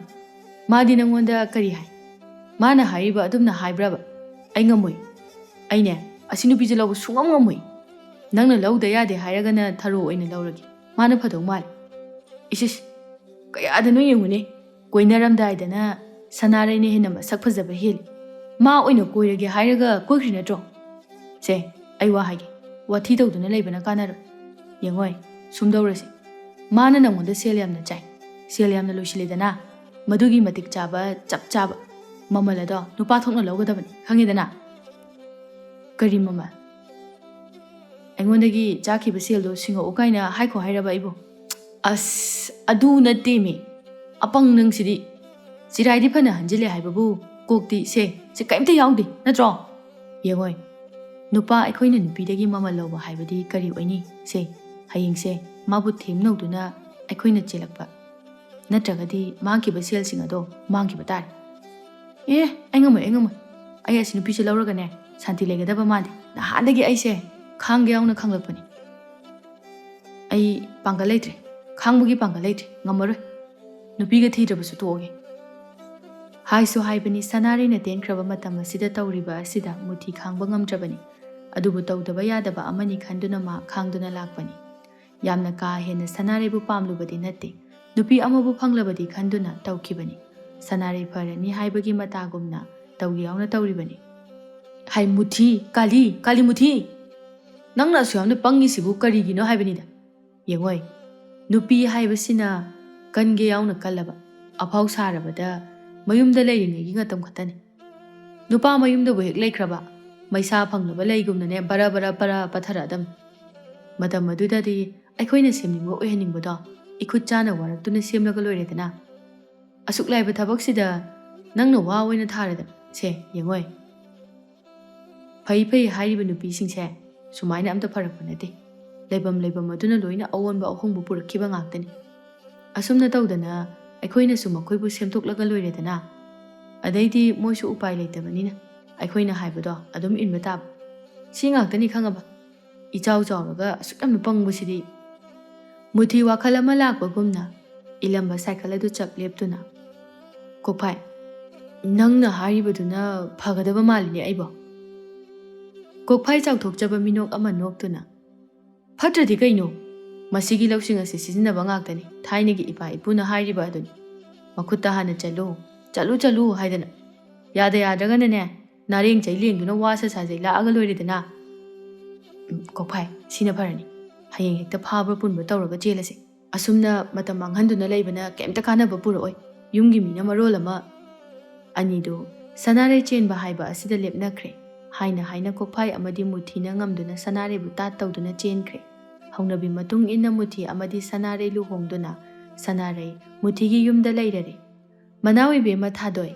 ꯃꯥꯗꯤ ꯅꯪꯉꯣꯟꯗ ꯀꯔꯤ ꯍꯥꯏ? ꯃꯥꯅ ꯍꯥꯏꯔꯤꯕ ꯑꯗꯨꯝꯅ ꯍꯥꯏꯕ꯭ꯔꯕ? ꯑꯩ ꯉꯝꯃꯣꯏ꯫ ꯑꯩꯅꯦ, ꯑꯁꯤ ꯅꯨꯄꯤꯁꯦ ꯂꯧꯕ ꯁꯨꯡꯉꯝ ꯉꯝꯃꯣꯏ꯫ ꯅꯪꯅ ꯂꯧꯗ ꯌꯥꯗꯦ ꯍꯥꯏꯔꯒꯅ ꯊꯔꯣ ꯑꯣꯏꯅ ꯂꯧꯔꯒꯦ, ꯃꯥꯅ ꯐꯗꯧ ꯃꯥꯜꯂꯦ꯫ ꯏꯁ ꯏꯁ, ꯀꯌꯥꯗꯅꯣ ꯌꯦꯡꯉꯨꯅꯦ, ꯀꯣꯏꯅꯔꯝꯗꯥꯏꯗꯅ ꯁꯅꯥꯔꯩꯅ ꯍꯦꯟꯅ ꯃꯁꯛ ꯐꯖꯕ ꯍꯦꯜꯂꯤ꯫ ꯃꯥ ꯑꯣꯏꯅ ꯀꯣꯏꯔꯒꯦ ꯍꯥꯏꯔꯒ ꯀꯣꯏꯈ꯭ꯔꯤ ꯅꯠꯇ꯭ꯔꯣ? ꯁꯦ, ꯑꯩ ꯋꯥ ꯍꯥꯏꯒꯦ, ꯋꯥꯊꯤ ꯇꯧꯗꯨꯅ ꯂꯩꯕꯅ ꯀꯥꯟꯅꯔꯣꯏ꯫ ꯌꯦꯡꯉꯣꯏ, ꯁꯨꯝ ꯇꯧꯔꯁꯤ꯫ ꯃꯥꯅ ꯅꯪꯉꯣꯟꯗ ꯁꯦꯜ ꯌꯥꯝꯅ ꯆꯥꯏ, ꯁꯦꯜ ꯌꯥꯝꯅ ꯂꯣꯏꯁꯤꯜꯂꯦꯗꯅ, ꯃꯗꯨꯒꯤ ꯃꯇꯤꯛ ꯆꯥꯕ, ꯆꯞ ꯆꯥꯕ ꯃꯃꯜ ꯑꯗꯣ ꯅꯨꯄꯥ ꯊꯣꯛꯅ ꯂꯧꯒꯗꯕꯅꯤ, ꯈꯪꯉꯦꯗꯅ?" "ꯀꯔꯤ ꯃꯃꯜ? ꯑꯩꯉꯣꯟꯗꯒꯤ ꯆꯥꯈꯤꯕ ꯁꯦꯜꯗꯣ ꯁꯤꯡꯉꯛꯎ ꯀꯥꯏꯅ ꯍꯥꯏꯈꯣ ꯍꯥꯏꯔꯕ ꯑꯩꯕꯨ?" "ꯑꯁ, ꯑꯗꯨ ꯅꯠꯇꯦꯃꯤ, ꯑꯄꯪ ꯅꯪꯁꯤꯗꯤ꯫ ꯆꯤꯔꯥꯏꯗꯤ ꯐꯅ ꯍꯟꯖꯤꯜꯂꯦ ꯍꯥꯏꯕꯕꯨ ꯀꯣꯛꯇꯤ ꯁꯦ, ꯁꯦ ꯀꯔꯤꯝꯇ ꯌꯥꯎꯗꯦ ꯅꯠꯇ꯭ꯔꯣ? ꯌꯦꯡꯉꯣꯏ, ꯅꯨꯄꯥ ꯑꯩꯈꯣꯏꯅ ꯅꯨꯄꯤꯗꯒꯤ ꯃꯃꯜ ꯂꯧꯕ ꯍꯥꯏꯕꯗꯤ ꯀꯔꯤ ꯑꯣꯏꯅꯤ? ꯁꯦ, ꯍꯌꯦꯡꯁꯦ ꯃꯥꯕꯨ ꯊꯦꯝꯅꯧꯗꯨꯅ ꯑꯩꯈꯣꯏꯅ ꯆꯦꯜꯂꯛꯄ, ꯅꯠꯇ꯭ꯔꯒꯗꯤ ꯃꯥꯡꯈꯤꯕ ꯁꯦꯜꯁꯤꯡ ꯑꯗꯣ ꯃꯥꯡꯈꯤꯕ ꯇꯥꯔꯦ꯫ ꯑꯦ, ꯑꯩ ꯉꯝꯃꯣꯏ, ꯑꯩ ꯉꯝꯃꯣꯏ꯫ ꯑꯩ ꯑꯁꯤ ꯅꯨꯄꯤꯁꯦ ꯂꯧꯔꯒꯅꯦ ꯁꯥꯟꯇꯤ ꯂꯩꯒꯗꯕ ꯃꯥꯟꯗꯦ꯫ ꯅꯍꯥꯟꯗꯒꯤ ꯑꯩꯁꯦ ꯈꯥꯡꯒꯦ ꯌꯥꯎꯅ ꯈꯪꯂꯛꯄꯅꯤ꯫ ꯑꯩ ꯄꯥꯡꯒꯜ ꯂꯩꯇ꯭ꯔꯦ, ꯈꯥꯡꯕꯒꯤ ꯄꯥꯡꯒꯜ ꯂꯩꯇ꯭ꯔꯦ, ꯉꯝꯃꯔꯣꯏ꯫ ꯅꯨꯄꯤꯒ ꯊꯤꯗ꯭ꯔꯕꯁꯨ ꯇꯣꯛꯑꯒꯦ꯫" ꯍꯥꯏꯁꯨ ꯍꯥꯏꯕꯅꯤ, ꯁꯅꯥꯔꯩꯅ ꯇꯦꯟꯈ꯭ꯔꯕ ꯃꯇꯝ ꯑꯁꯤꯗ ꯇꯧꯔꯤꯕ ꯑꯁꯤꯗ ꯃꯨꯊꯤ ꯈꯥꯡꯕ ꯉꯝꯗ꯭ꯔꯕꯅꯤ꯫ ꯑꯗꯨꯕꯨ ꯇꯧꯗꯕ ꯌꯥꯗꯕ ꯑꯃꯅꯤ ꯈꯟꯗꯨꯅ ꯃꯥ ꯈꯥꯡꯗꯨꯅ ꯂꯥꯛꯄꯅꯤ꯫ ꯌꯥꯝꯅ ꯀꯥ ꯍꯦꯟꯅ ꯁꯅꯥꯔꯩꯕꯨ ꯄꯥꯝꯂꯨꯕꯗꯤ ꯅꯠꯇꯦ, ꯅꯨꯄꯤ ꯑꯃꯕꯨ ꯐꯪꯂꯕꯗꯤ ꯈꯟꯗꯨꯅ ꯇꯧꯈꯤꯕꯅꯤ꯫ ꯁꯅꯥꯔꯩ ꯐꯔꯅꯤ ꯍꯥꯏꯕꯒꯤ ꯃꯇꯥꯒꯨꯝꯅ ꯇꯧꯒꯦ ꯌꯥꯎꯅ ꯇꯧꯔꯤꯕꯅꯤ꯫ ꯍꯥꯏ ꯃꯨꯊꯤ, ꯀꯥꯂꯤ, ꯀꯥꯂꯤ ꯃꯨꯊꯤ! ꯅꯪꯅ ꯑꯁꯨꯛ ꯌꯥꯝꯅ ꯄꯪꯉꯤꯁꯤꯕꯨ ꯀꯔꯤꯒꯤꯅꯣ ꯍꯥꯏꯕꯅꯤꯗ? ꯌꯦꯡꯉꯣꯏ, ꯅꯨꯄꯤ ꯍꯥꯏꯕꯁꯤꯅ ꯀꯟꯒꯦ ꯌꯥꯎꯅ ꯀꯜꯂꯕ, ꯑꯐꯥꯎ ꯁꯥꯔꯕꯗ ꯃꯌꯨꯝꯗ ꯂꯩꯔꯤꯉꯩꯒꯤ ꯃꯇꯝ ꯈꯛꯇꯅꯤ꯫ ꯅꯨꯄꯥ ꯃꯌꯨꯝꯗꯕꯨ ꯍꯦꯛ ꯂꯩꯈ꯭ꯔꯕ, ꯃꯩꯁꯥ ꯐꯪꯂꯕ ꯂꯩꯒꯨꯝꯅꯅꯦ ꯕꯔ ꯕꯔ ꯕꯔ ꯄꯠꯊꯔꯛꯑꯗꯝꯅꯤ꯫ ꯃꯇꯝ ꯑꯗꯨꯗꯗꯤ ꯑꯩꯈꯣꯏꯅ ꯁꯦꯝꯅꯤꯡꯕ ꯑꯣꯏꯍꯟꯅꯤꯡꯕꯗꯣ ꯏꯈꯨꯠ ꯆꯥꯅ ꯋꯥꯔꯛꯇꯨꯅ ꯁꯦꯝꯂꯒ ꯂꯣꯏꯔꯦꯗꯅ꯫ ꯑꯁꯨꯛ ꯂꯥꯏꯕ ꯊꯕꯛꯁꯤꯗ ꯅꯪꯅ ꯋꯥ ꯑꯣꯏꯅ ꯊꯥꯔꯗꯅ꯫ ꯁꯦ, ꯌꯦꯡꯉꯣꯏ꯫ ꯐꯩ ꯐꯩ ꯍꯥꯏꯔꯤꯕ ꯅꯨꯄꯤꯁꯤꯡꯁꯦ ꯁꯨꯃꯥꯏꯅ ꯑꯝꯇ ꯐꯔꯛꯄ ꯅꯠꯇꯦ꯫ ꯂꯩꯐꯝ ꯂꯩꯐꯝ ꯑꯗꯨꯅ ꯂꯣꯏꯅ ꯑꯑꯣꯟꯕ ꯑꯍꯣꯡꯕ ꯄꯨꯔꯛꯈꯤꯕ ꯉꯥꯛꯇꯅꯤ꯫ ꯑꯁꯨꯝꯅ ꯇꯧꯗꯅ ꯑꯩꯈꯣꯏꯅꯁꯨ ꯃꯈꯣꯏꯕꯨ ꯁꯦꯝꯗꯣꯛꯂꯒ ꯂꯣꯏꯔꯦꯗꯅ꯫ ꯑꯗꯩꯗꯤ ꯃꯣꯏꯁꯨ ꯎꯄꯥꯏ ꯂꯩꯇꯕꯅꯤꯅ ꯑꯩꯈꯣꯏꯅ ꯍꯥꯏꯕꯗꯣ ꯑꯗꯨꯝ ꯏꯟꯕ ꯇꯥꯕ꯫ ꯁꯤ ꯉꯥꯛꯇꯅꯤ ꯈꯪꯉꯕ? ꯏꯆꯥꯎ ꯆꯥꯎꯔꯒ ꯑꯁꯨꯛ ꯌꯥꯝꯅ ꯄꯪꯕꯁꯤꯗꯤ꯫ ꯃꯨꯊꯤ ꯋꯥꯈꯜ ꯑꯃ ꯂꯥꯛꯄꯒꯨꯝꯅ ꯏꯂꯝꯕ ꯁꯥꯏꯀꯜ ꯑꯗꯨ ꯆꯞ ꯂꯦꯞꯇꯨꯅ, "ꯀꯣꯛꯐꯥꯏ, ꯅꯪꯅ ꯍꯥꯏꯔꯤꯕꯗꯨꯅ ꯐꯒꯗꯕ ꯃꯥꯜꯂꯤꯅꯦ ꯑꯩꯕꯣ?" ꯀꯣꯛꯐꯥꯏ ꯆꯥꯎꯊꯣꯛꯆꯕ ꯃꯤꯅꯣꯛ ꯑꯃ ꯅꯣꯛꯇꯨꯅ, "ꯐꯠꯇ꯭ꯔꯗꯤ ꯀꯩꯅꯣ? ꯃꯁꯤꯒꯤ ꯂꯧꯁꯤꯡ ꯑꯁꯤ ꯁꯤꯖꯤꯟꯅꯕ ꯉꯥꯛꯇꯅꯤ, ꯊꯥꯏꯅꯒꯤ ꯏꯄꯥ ꯏꯄꯨꯅ ꯍꯥꯏꯔꯤꯕ ꯑꯗꯨꯅꯤ꯫ ꯃꯈꯨꯠꯇ ꯍꯥꯟꯅ ꯆꯠꯂꯨ, ꯆꯠꯂꯨ, ꯆꯠꯂꯨ ꯍꯥꯏꯗꯅ꯫ ꯌꯥꯗ ꯌꯥꯗ꯭ꯔꯒꯅꯅꯦ, ꯅꯥꯔꯦꯡ ꯆꯩ ꯂꯦꯡꯗꯨꯅ ꯋꯥ ꯁꯥ ꯁꯥꯖꯩ ꯂꯥꯛꯑꯒ ꯂꯣꯏꯔꯦꯗꯅ꯫ ꯎꯝ, ꯀꯣꯛꯐꯥꯏ, ꯁꯤꯅ ꯐꯔꯅꯤ꯫ ꯍꯌꯦꯡ ꯍꯦꯛꯇ ꯐꯥꯕ ꯄꯨꯟꯕ ꯇꯧꯔꯒ ꯆꯦꯜꯂꯁꯦ꯫ ꯑꯁꯨꯝꯅ ꯃꯇꯝ ꯃꯥꯡꯍꯟꯗꯨꯅ ꯂꯩꯕꯅ ꯀꯩꯝꯇ ꯀꯥꯟꯅꯕ ꯄꯨꯔꯛꯑꯣꯏ꯫ ꯌꯨꯝꯒꯤ ꯃꯤꯅ ꯃꯔꯣꯜ ꯑꯃ ꯑꯅꯤꯗꯨ ꯁꯅꯥꯔꯩ ꯆꯦꯟꯕ ꯍꯥꯏꯕ ꯑꯁꯤꯗ ꯂꯦꯞꯅꯈ꯭ꯔꯦ" ꯍꯥꯏꯅ ꯍꯥꯏꯅ ꯀꯣꯛꯐꯥꯏ ꯑꯃꯗꯤ ꯃꯨꯊꯤꯅ ꯉꯝꯗꯨꯅ ꯁꯅꯥꯔꯩꯕꯨ ꯇꯥꯠ ꯇꯧꯗꯨꯅ ꯆꯦꯟꯈ꯭ꯔꯦ꯫ ꯍꯧꯅꯕꯤ ꯃꯇꯨꯡ ꯏꯟꯅ ꯃꯨꯊꯤ ꯑꯃꯗꯤ ꯁꯅꯥꯔꯩ ꯂꯨꯍꯣꯡꯗꯨꯅ ꯁꯅꯥꯔꯩ ꯃꯨꯊꯤꯒꯤ ꯌꯨꯝꯗ ꯂꯩꯔꯔꯦ꯫ ꯃꯅꯥꯎ ꯏꯕꯦꯝꯃ ꯊꯥꯗꯣꯏ,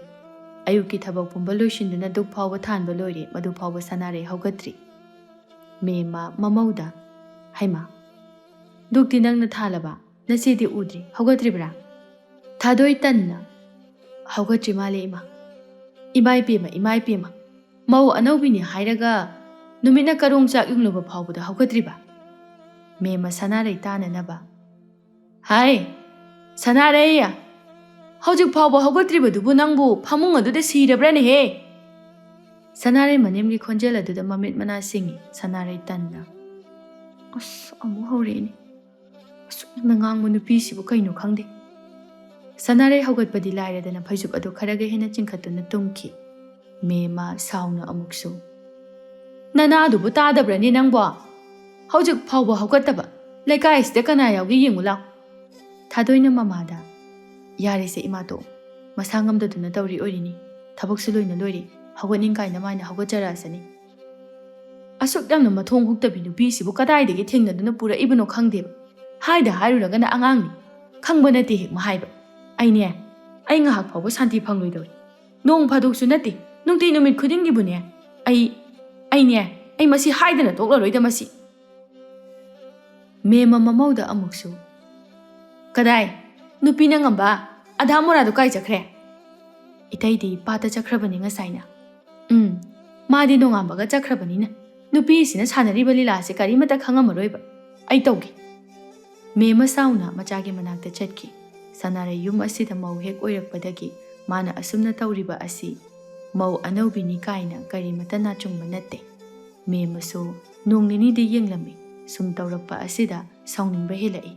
ꯑꯌꯨꯛꯀꯤ ꯊꯕꯛ ꯄꯨꯝꯕ ꯂꯣꯏꯁꯤꯟꯗꯨꯅ ꯗꯨꯛ ꯐꯥꯎꯕ ꯊꯥꯟꯕ ꯂꯣꯏꯔꯦ, ꯃꯗꯨ ꯐꯥꯎꯕ ꯁꯅꯥꯔꯩ ꯍꯧꯒꯠꯇ꯭ꯔꯤ꯫ ꯃꯦꯝꯃ ꯃꯃꯧꯗ, "ꯍꯩꯃꯥ, ꯗꯨꯛꯇꯤ ꯅꯪꯅ ꯊꯥꯜꯂꯕ? ꯅꯆꯦꯗꯤ ꯎꯗ꯭ꯔꯤ, ꯍꯧꯒꯠꯇ꯭ꯔꯤꯕ꯭ꯔꯥ?" ꯊꯥꯗꯣꯏ ꯇꯟꯅ, "ꯍꯧꯒꯠꯇ꯭ꯔꯤ ꯃꯥꯜꯂꯦ ꯏꯃꯥ꯫ ꯏꯃꯥ ꯏꯄꯦꯝꯃ, ꯏꯃꯥ ꯏꯄꯦꯝꯃ, ꯃꯧ ꯑꯅꯧꯕꯤꯅꯤ ꯍꯥꯏꯔꯒ ꯅꯨꯃꯤꯠꯅ ꯀꯔꯣꯡ ꯆꯥꯛ ꯌꯨꯡꯂꯕ ꯐꯥꯎꯕꯗ ꯍꯧꯒꯠꯇ꯭ꯔꯤꯕ?" ꯃꯦꯝꯃ ꯁꯅꯥꯔꯩ ꯇꯥꯅꯅꯕ, "ꯍꯥꯏ, ꯁꯅꯥꯔꯩ, ꯍꯧꯖꯤꯛ ꯐꯥꯎꯕ ꯍꯧꯒꯠꯇ꯭ꯔꯤꯕꯗꯨꯕꯨ ꯅꯪꯕꯨ ꯐꯃꯨꯡ ꯑꯗꯨꯗ ꯁꯤꯔꯕ꯭ꯔꯅꯦꯍꯦ?" ꯁꯅꯥꯔꯩ ꯃꯅꯦꯝꯒꯤ ꯈꯣꯟꯖꯦꯜ ꯑꯗꯨꯗ ꯃꯃꯤꯠ ꯃꯅꯥ ꯁꯤꯡꯉꯤ ꯁꯅꯥꯔꯩ ꯇꯟꯅ꯫ "ꯑꯁ, ꯑꯃꯨꯛ ꯍꯧꯔꯛꯑꯦꯅꯦ꯫ ꯑꯁꯨꯛ ꯌꯥꯝꯅ ꯉꯥꯡꯕ ꯅꯨꯄꯤꯁꯤꯕꯨ ꯀꯩꯅꯣ ꯈꯪꯗꯦ꯫" ꯁꯅꯥꯔꯩ ꯍꯧꯒꯠꯄꯗꯤ ꯂꯥꯏꯔꯗꯅ ꯐꯩꯖꯨꯞ ꯑꯗꯨ ꯈꯔꯒ ꯍꯦꯟꯅ ꯆꯤꯡꯈꯠꯇꯨꯅ ꯇꯨꯝꯈꯤ꯫ ꯃꯦꯝꯃ ꯁꯥꯎꯅ ꯑꯃꯨꯛꯁꯨ, "ꯅꯅꯥꯗꯨꯕꯨ ꯇꯥꯗꯕ꯭ꯔꯅꯦ ꯅꯪꯕꯣ? ꯍꯧꯖꯤꯛ ꯐꯥꯎꯕ ꯍꯧꯒꯠꯇꯕ, ꯂꯩꯀꯥꯏꯁꯤꯗ ꯀꯅꯥ ꯌꯥꯎꯒꯦ ꯌꯦꯡꯉꯨ ꯂꯥꯎ꯫ ꯊꯥꯗꯣꯏꯅ ꯃꯃꯥꯗ, "ꯌꯥꯔꯦꯁꯦ ꯏꯃꯥ, ꯇꯣꯛꯑꯣ꯫ ꯃꯁꯥ ꯉꯝꯗꯗꯨꯅ ꯇꯧꯔꯤ ꯑꯣꯏꯔꯤꯅꯤ꯫ ꯊꯕꯛꯁꯨ ꯂꯣꯏꯅ ꯂꯣꯏꯔꯦ꯫ ꯍꯧꯒꯠꯅꯤꯡ ꯀꯥꯏꯅ ꯃꯥꯏꯅ ꯍꯧꯒꯠꯆꯔꯛꯑꯁꯅꯤ꯫ ꯑꯁꯨꯛ ꯌꯥꯝꯅ ꯃꯊꯣꯡ ꯍꯨꯛꯇꯕꯤ ꯅꯨꯄꯤꯁꯤꯕꯨ ꯀꯗꯥꯏꯗꯒꯤ ꯊꯦꯡꯅꯗꯨꯅ ꯄꯨꯔꯛꯏꯕꯅꯣ ꯈꯪꯗꯦꯕ꯫ ꯍꯥꯏꯗ ꯍꯥꯏꯔꯨꯔꯒꯅ ꯑꯉꯥꯡꯅꯤ꯫ ꯈꯪꯕ ꯅꯠꯇꯦ ꯍꯦꯛ ꯃꯍꯥꯏꯕ꯫ ꯑꯩꯅꯦ, ꯑꯩ ꯉꯥꯏꯍꯥꯛ ꯐꯥꯎꯕ ꯁꯥꯟꯇꯤ ꯐꯪꯂꯣꯏꯗꯧꯔꯤ꯫ ꯅꯣꯡ ꯐꯥꯗꯣꯛꯁꯨ ꯅꯠꯇꯦ, ꯅꯨꯡꯇꯤ ꯅꯨꯃꯤꯠ ꯈꯨꯗꯤꯡꯒꯤꯕꯨꯅꯦ꯫ ꯑꯩ, ꯑꯩꯅꯦ, ꯑꯩ ꯃꯁꯤ ꯍꯥꯏꯗꯅ ꯇꯣꯛꯂꯔꯣꯏꯗ ꯃꯁꯤ꯫" ꯃꯦꯝꯃ ꯃꯃꯧꯗ ꯑꯃꯨꯛꯁꯨ, "ꯀꯗꯥꯏ? ꯅꯨꯄꯤꯅ ꯉꯝꯕ ꯑꯙꯥ ꯃꯣꯔꯥꯗꯣ ꯀꯥꯏ ꯆꯠꯈ꯭ꯔꯦ?" "ꯏꯇꯩꯗꯤ ꯄꯥꯠꯇ ꯆꯠꯈ꯭ꯔꯕꯅꯤ ꯉꯁꯥꯏꯅ꯫" "ꯎꯝ, ꯃꯥꯗꯤ ꯅꯣꯡꯉꯥꯟꯕꯒ ꯆꯠꯈ꯭ꯔꯕꯅꯤꯅ ꯅꯨꯄꯤꯁꯤꯅ ꯁꯥꯟꯅꯔꯤꯕ ꯂꯤꯂꯥꯁꯦ ꯀꯔꯤꯃꯠꯇ ꯈꯪꯉꯝꯃꯔꯣꯏꯕ꯫ ꯑꯩ ꯇꯧꯒꯦ꯫" ꯃꯦꯝꯃ ꯁꯥꯎꯅ ꯃꯆꯥꯒꯤ ꯃꯅꯥꯛꯇ ꯆꯠꯈꯤ꯫ ꯁꯅꯥꯔꯩ ꯌꯨꯝ ꯑꯁꯤꯗ ꯃꯧ ꯍꯦꯛ ꯑꯣꯏꯔꯛꯄꯗꯒꯤ ꯃꯥꯅ ꯑꯁꯨꯝꯅ ꯇꯧꯔꯤꯕ ꯑꯁꯤ ꯃꯧ ꯑꯅꯧꯕꯤꯅꯤ ꯀꯥꯏꯅ ꯀꯔꯤꯃꯠꯇ ꯅꯥꯆꯨꯡꯕ ꯅꯠꯇꯦ꯫ ꯃꯦꯝꯃꯁꯨ ꯅꯣꯡ ꯅꯤꯅꯤꯗꯤ ꯌꯦꯡꯂꯝꯃꯤ꯫ ꯁꯨꯝ ꯇꯧꯔꯛꯄ ꯑꯁꯤꯗ ꯁꯥꯎꯅꯤꯡꯕ ꯍꯦꯜꯂꯛꯏ꯫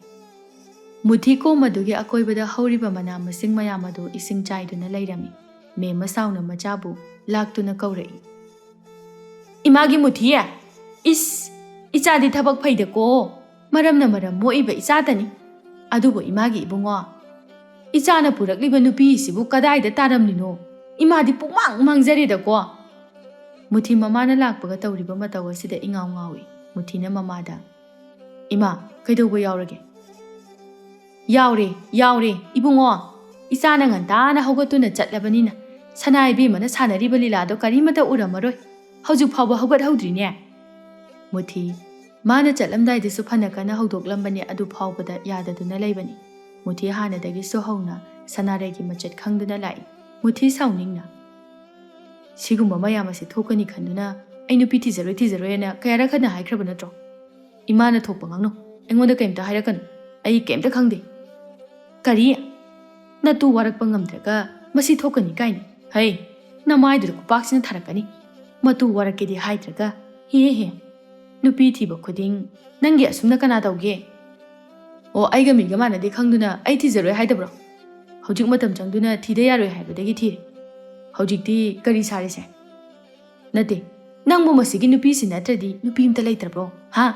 ꯃꯨꯊꯤ ꯀꯣꯝ ꯑꯗꯨꯒꯤ ꯑꯀꯣꯏꯕꯗ ꯍꯧꯔꯤꯕ ꯃꯅꯥ ꯃꯁꯤꯡ ꯃꯌꯥꯝ ꯑꯗꯨ ꯏꯁꯤꯡ ꯆꯥꯏꯗꯨꯅ ꯂꯩꯔꯝꯃꯤ꯫ ꯃꯦꯝꯃ ꯁꯥꯎꯅ ꯃꯆꯥꯕꯨ ꯂꯥꯛꯇꯨꯅ ꯀꯧꯔꯛꯏ꯫ "ꯏꯃꯥꯒꯤ ꯃꯨꯊꯤ! ꯏꯁ! ꯏꯆꯥꯗꯤ ꯊꯕꯛ ꯐꯩꯗꯀꯣ꯫ ꯃꯔꯝꯅ ꯃꯔꯝ ꯃꯣꯛꯏꯕ ꯏꯆꯥꯇꯅꯤ꯫ ꯑꯗꯨꯕꯨ ꯏꯃꯥꯒꯤ ꯏꯕꯨꯡꯉꯣ, ꯏꯆꯥꯅ ꯄꯨꯔꯛꯂꯤꯕ ꯅꯨꯄꯤꯁꯤꯕꯨ ꯀꯗꯥꯏꯗ ꯇꯥꯔꯝꯂꯤꯅꯣ? ꯏꯃꯥꯗꯤ ꯄꯨꯡꯃꯥꯡ ꯃꯥꯡꯖꯔꯦꯗꯀꯣ꯫" ꯃꯨꯊꯤ ꯃꯃꯥꯅ ꯂꯥꯛꯄꯒ ꯇꯧꯔꯤꯕ ꯃꯇꯧ ꯑꯁꯤꯗ ꯏꯉꯥꯎ ꯉꯥꯎꯏ꯫ ꯃꯨꯊꯤꯅ ꯃꯃꯥꯗ, "ꯏꯃꯥ, ꯀꯩꯗꯧꯕ ꯌꯥꯎꯔꯒꯦ?" "ꯌꯥꯎꯔꯦ, ꯌꯥꯎꯔꯦ, ꯏꯕꯨꯡꯉꯣ꯫ ꯏꯆꯥꯅ ꯉꯟꯇꯥꯅ ꯍꯧꯒꯠꯇꯨꯅ ꯆꯠꯂꯕꯅꯤꯅ ꯁꯅꯥ ꯏꯕꯦꯝꯃꯅ ꯁꯥꯟꯅꯔꯤꯕ ꯂꯤꯂꯥꯗꯣ ꯀꯔꯤꯃꯠꯇ ꯎꯔꯝꯃꯔꯣꯏ꯫ ꯍꯧꯖꯤꯛ ꯐꯥꯎꯕ ꯍꯧꯒꯠꯍꯧꯗ꯭ꯔꯤꯅꯦ꯫" ꯃꯨꯊꯤ, ꯃꯥꯅ ꯆꯠꯂꯝꯗꯥꯏꯗꯁꯨ ꯐꯅ ꯀꯟꯅ ꯍꯧꯗꯣꯛꯂꯝꯕꯅꯤ, ꯑꯗꯨ ꯐꯥꯎꯕꯗ ꯌꯥꯗꯗꯨꯅ ꯂꯩꯕꯅꯤ꯫ ꯃꯨꯊꯤ ꯍꯥꯟꯅꯗꯒꯤꯁꯨ ꯍꯧꯅ ꯁꯅꯥꯔꯩꯒꯤ ꯃꯆꯠ ꯈꯪꯗꯨꯅ ꯂꯥꯛꯏ꯫ ꯃꯨꯊꯤ ꯁꯥꯎꯅꯤꯡꯅ, "ꯁꯤꯒꯨꯝꯕ ꯃꯌꯥꯝ ꯑꯁꯤ ꯊꯣꯛꯀꯅꯤ ꯈꯟꯗꯨꯅ ꯑꯩ ꯅꯨꯄꯤ ꯊꯤꯖꯔꯣꯏ, ꯊꯤꯖꯔꯣꯏ ꯍꯥꯏꯅ ꯀꯌꯥꯔꯛ ꯍꯟꯅ ꯍꯥꯏꯈ꯭ꯔꯕ ꯅꯠꯇ꯭ꯔꯣ? ꯏꯃꯥꯅ ꯊꯣꯛꯄ ꯉꯥꯡꯅꯨ, ꯑꯩꯉꯣꯟꯗ ꯀꯩꯝꯇ ꯍꯥꯏꯔꯛꯀꯅꯨ, ꯑꯩ ꯀꯩꯝꯇ ꯈꯪꯗꯦ꯫" "ꯀꯔꯤ? ꯅꯇꯨ ꯋꯥꯔꯛꯄ ꯉꯝꯗ꯭ꯔꯒ ꯃꯁꯤ ꯊꯣꯛꯀꯅꯤ ꯀꯥꯏꯅ? ꯍꯩ, ꯅꯃꯥꯏꯗꯨꯗ ꯈꯨꯄꯥꯛꯁꯤꯅ ꯊꯥꯔꯛꯀꯅꯤ꯫ ꯃꯇꯨ ꯋꯥꯔꯛꯀꯦꯗꯤ ꯍꯥꯏꯗ꯭ꯔꯒ, ꯍꯦ ꯍꯦ꯫ ꯅꯨꯄꯤ ꯊꯤꯕ ꯈꯨꯗꯤꯡ ꯅꯪꯒꯤ ꯑꯁꯨꯝꯅ ꯀꯅꯥ ꯇꯧꯒꯦ?" "ꯑꯣ, ꯑꯩꯒ ꯃꯤꯒ ꯃꯥꯟꯅꯗꯦ ꯈꯪꯗꯨꯅ ꯑꯩ ꯊꯤꯖꯔꯣꯏ ꯍꯥꯏꯗꯕ꯭ꯔꯣ? ꯍꯧꯖꯤꯛ ꯃꯇꯝ ꯆꯪꯗꯨꯅ ꯊꯤꯗ ꯌꯥꯔꯣꯏ ꯍꯥꯏꯕꯗꯒꯤ ꯊꯤꯔꯦ꯫ ꯍꯧꯖꯤꯛꯇꯤ ꯀꯔꯤ ꯁꯥꯔꯤꯁꯦ? ꯅꯠꯇꯦ, ꯅꯪꯕꯨ ꯃꯁꯤꯒꯤ ꯅꯨꯄꯤꯁꯤ ꯅꯠꯇ꯭ꯔꯗꯤ ꯅꯨꯄꯤ ꯑꯝꯇ ꯂꯩꯇ꯭ꯔꯕ꯭ꯔꯣ, ꯍꯥ?"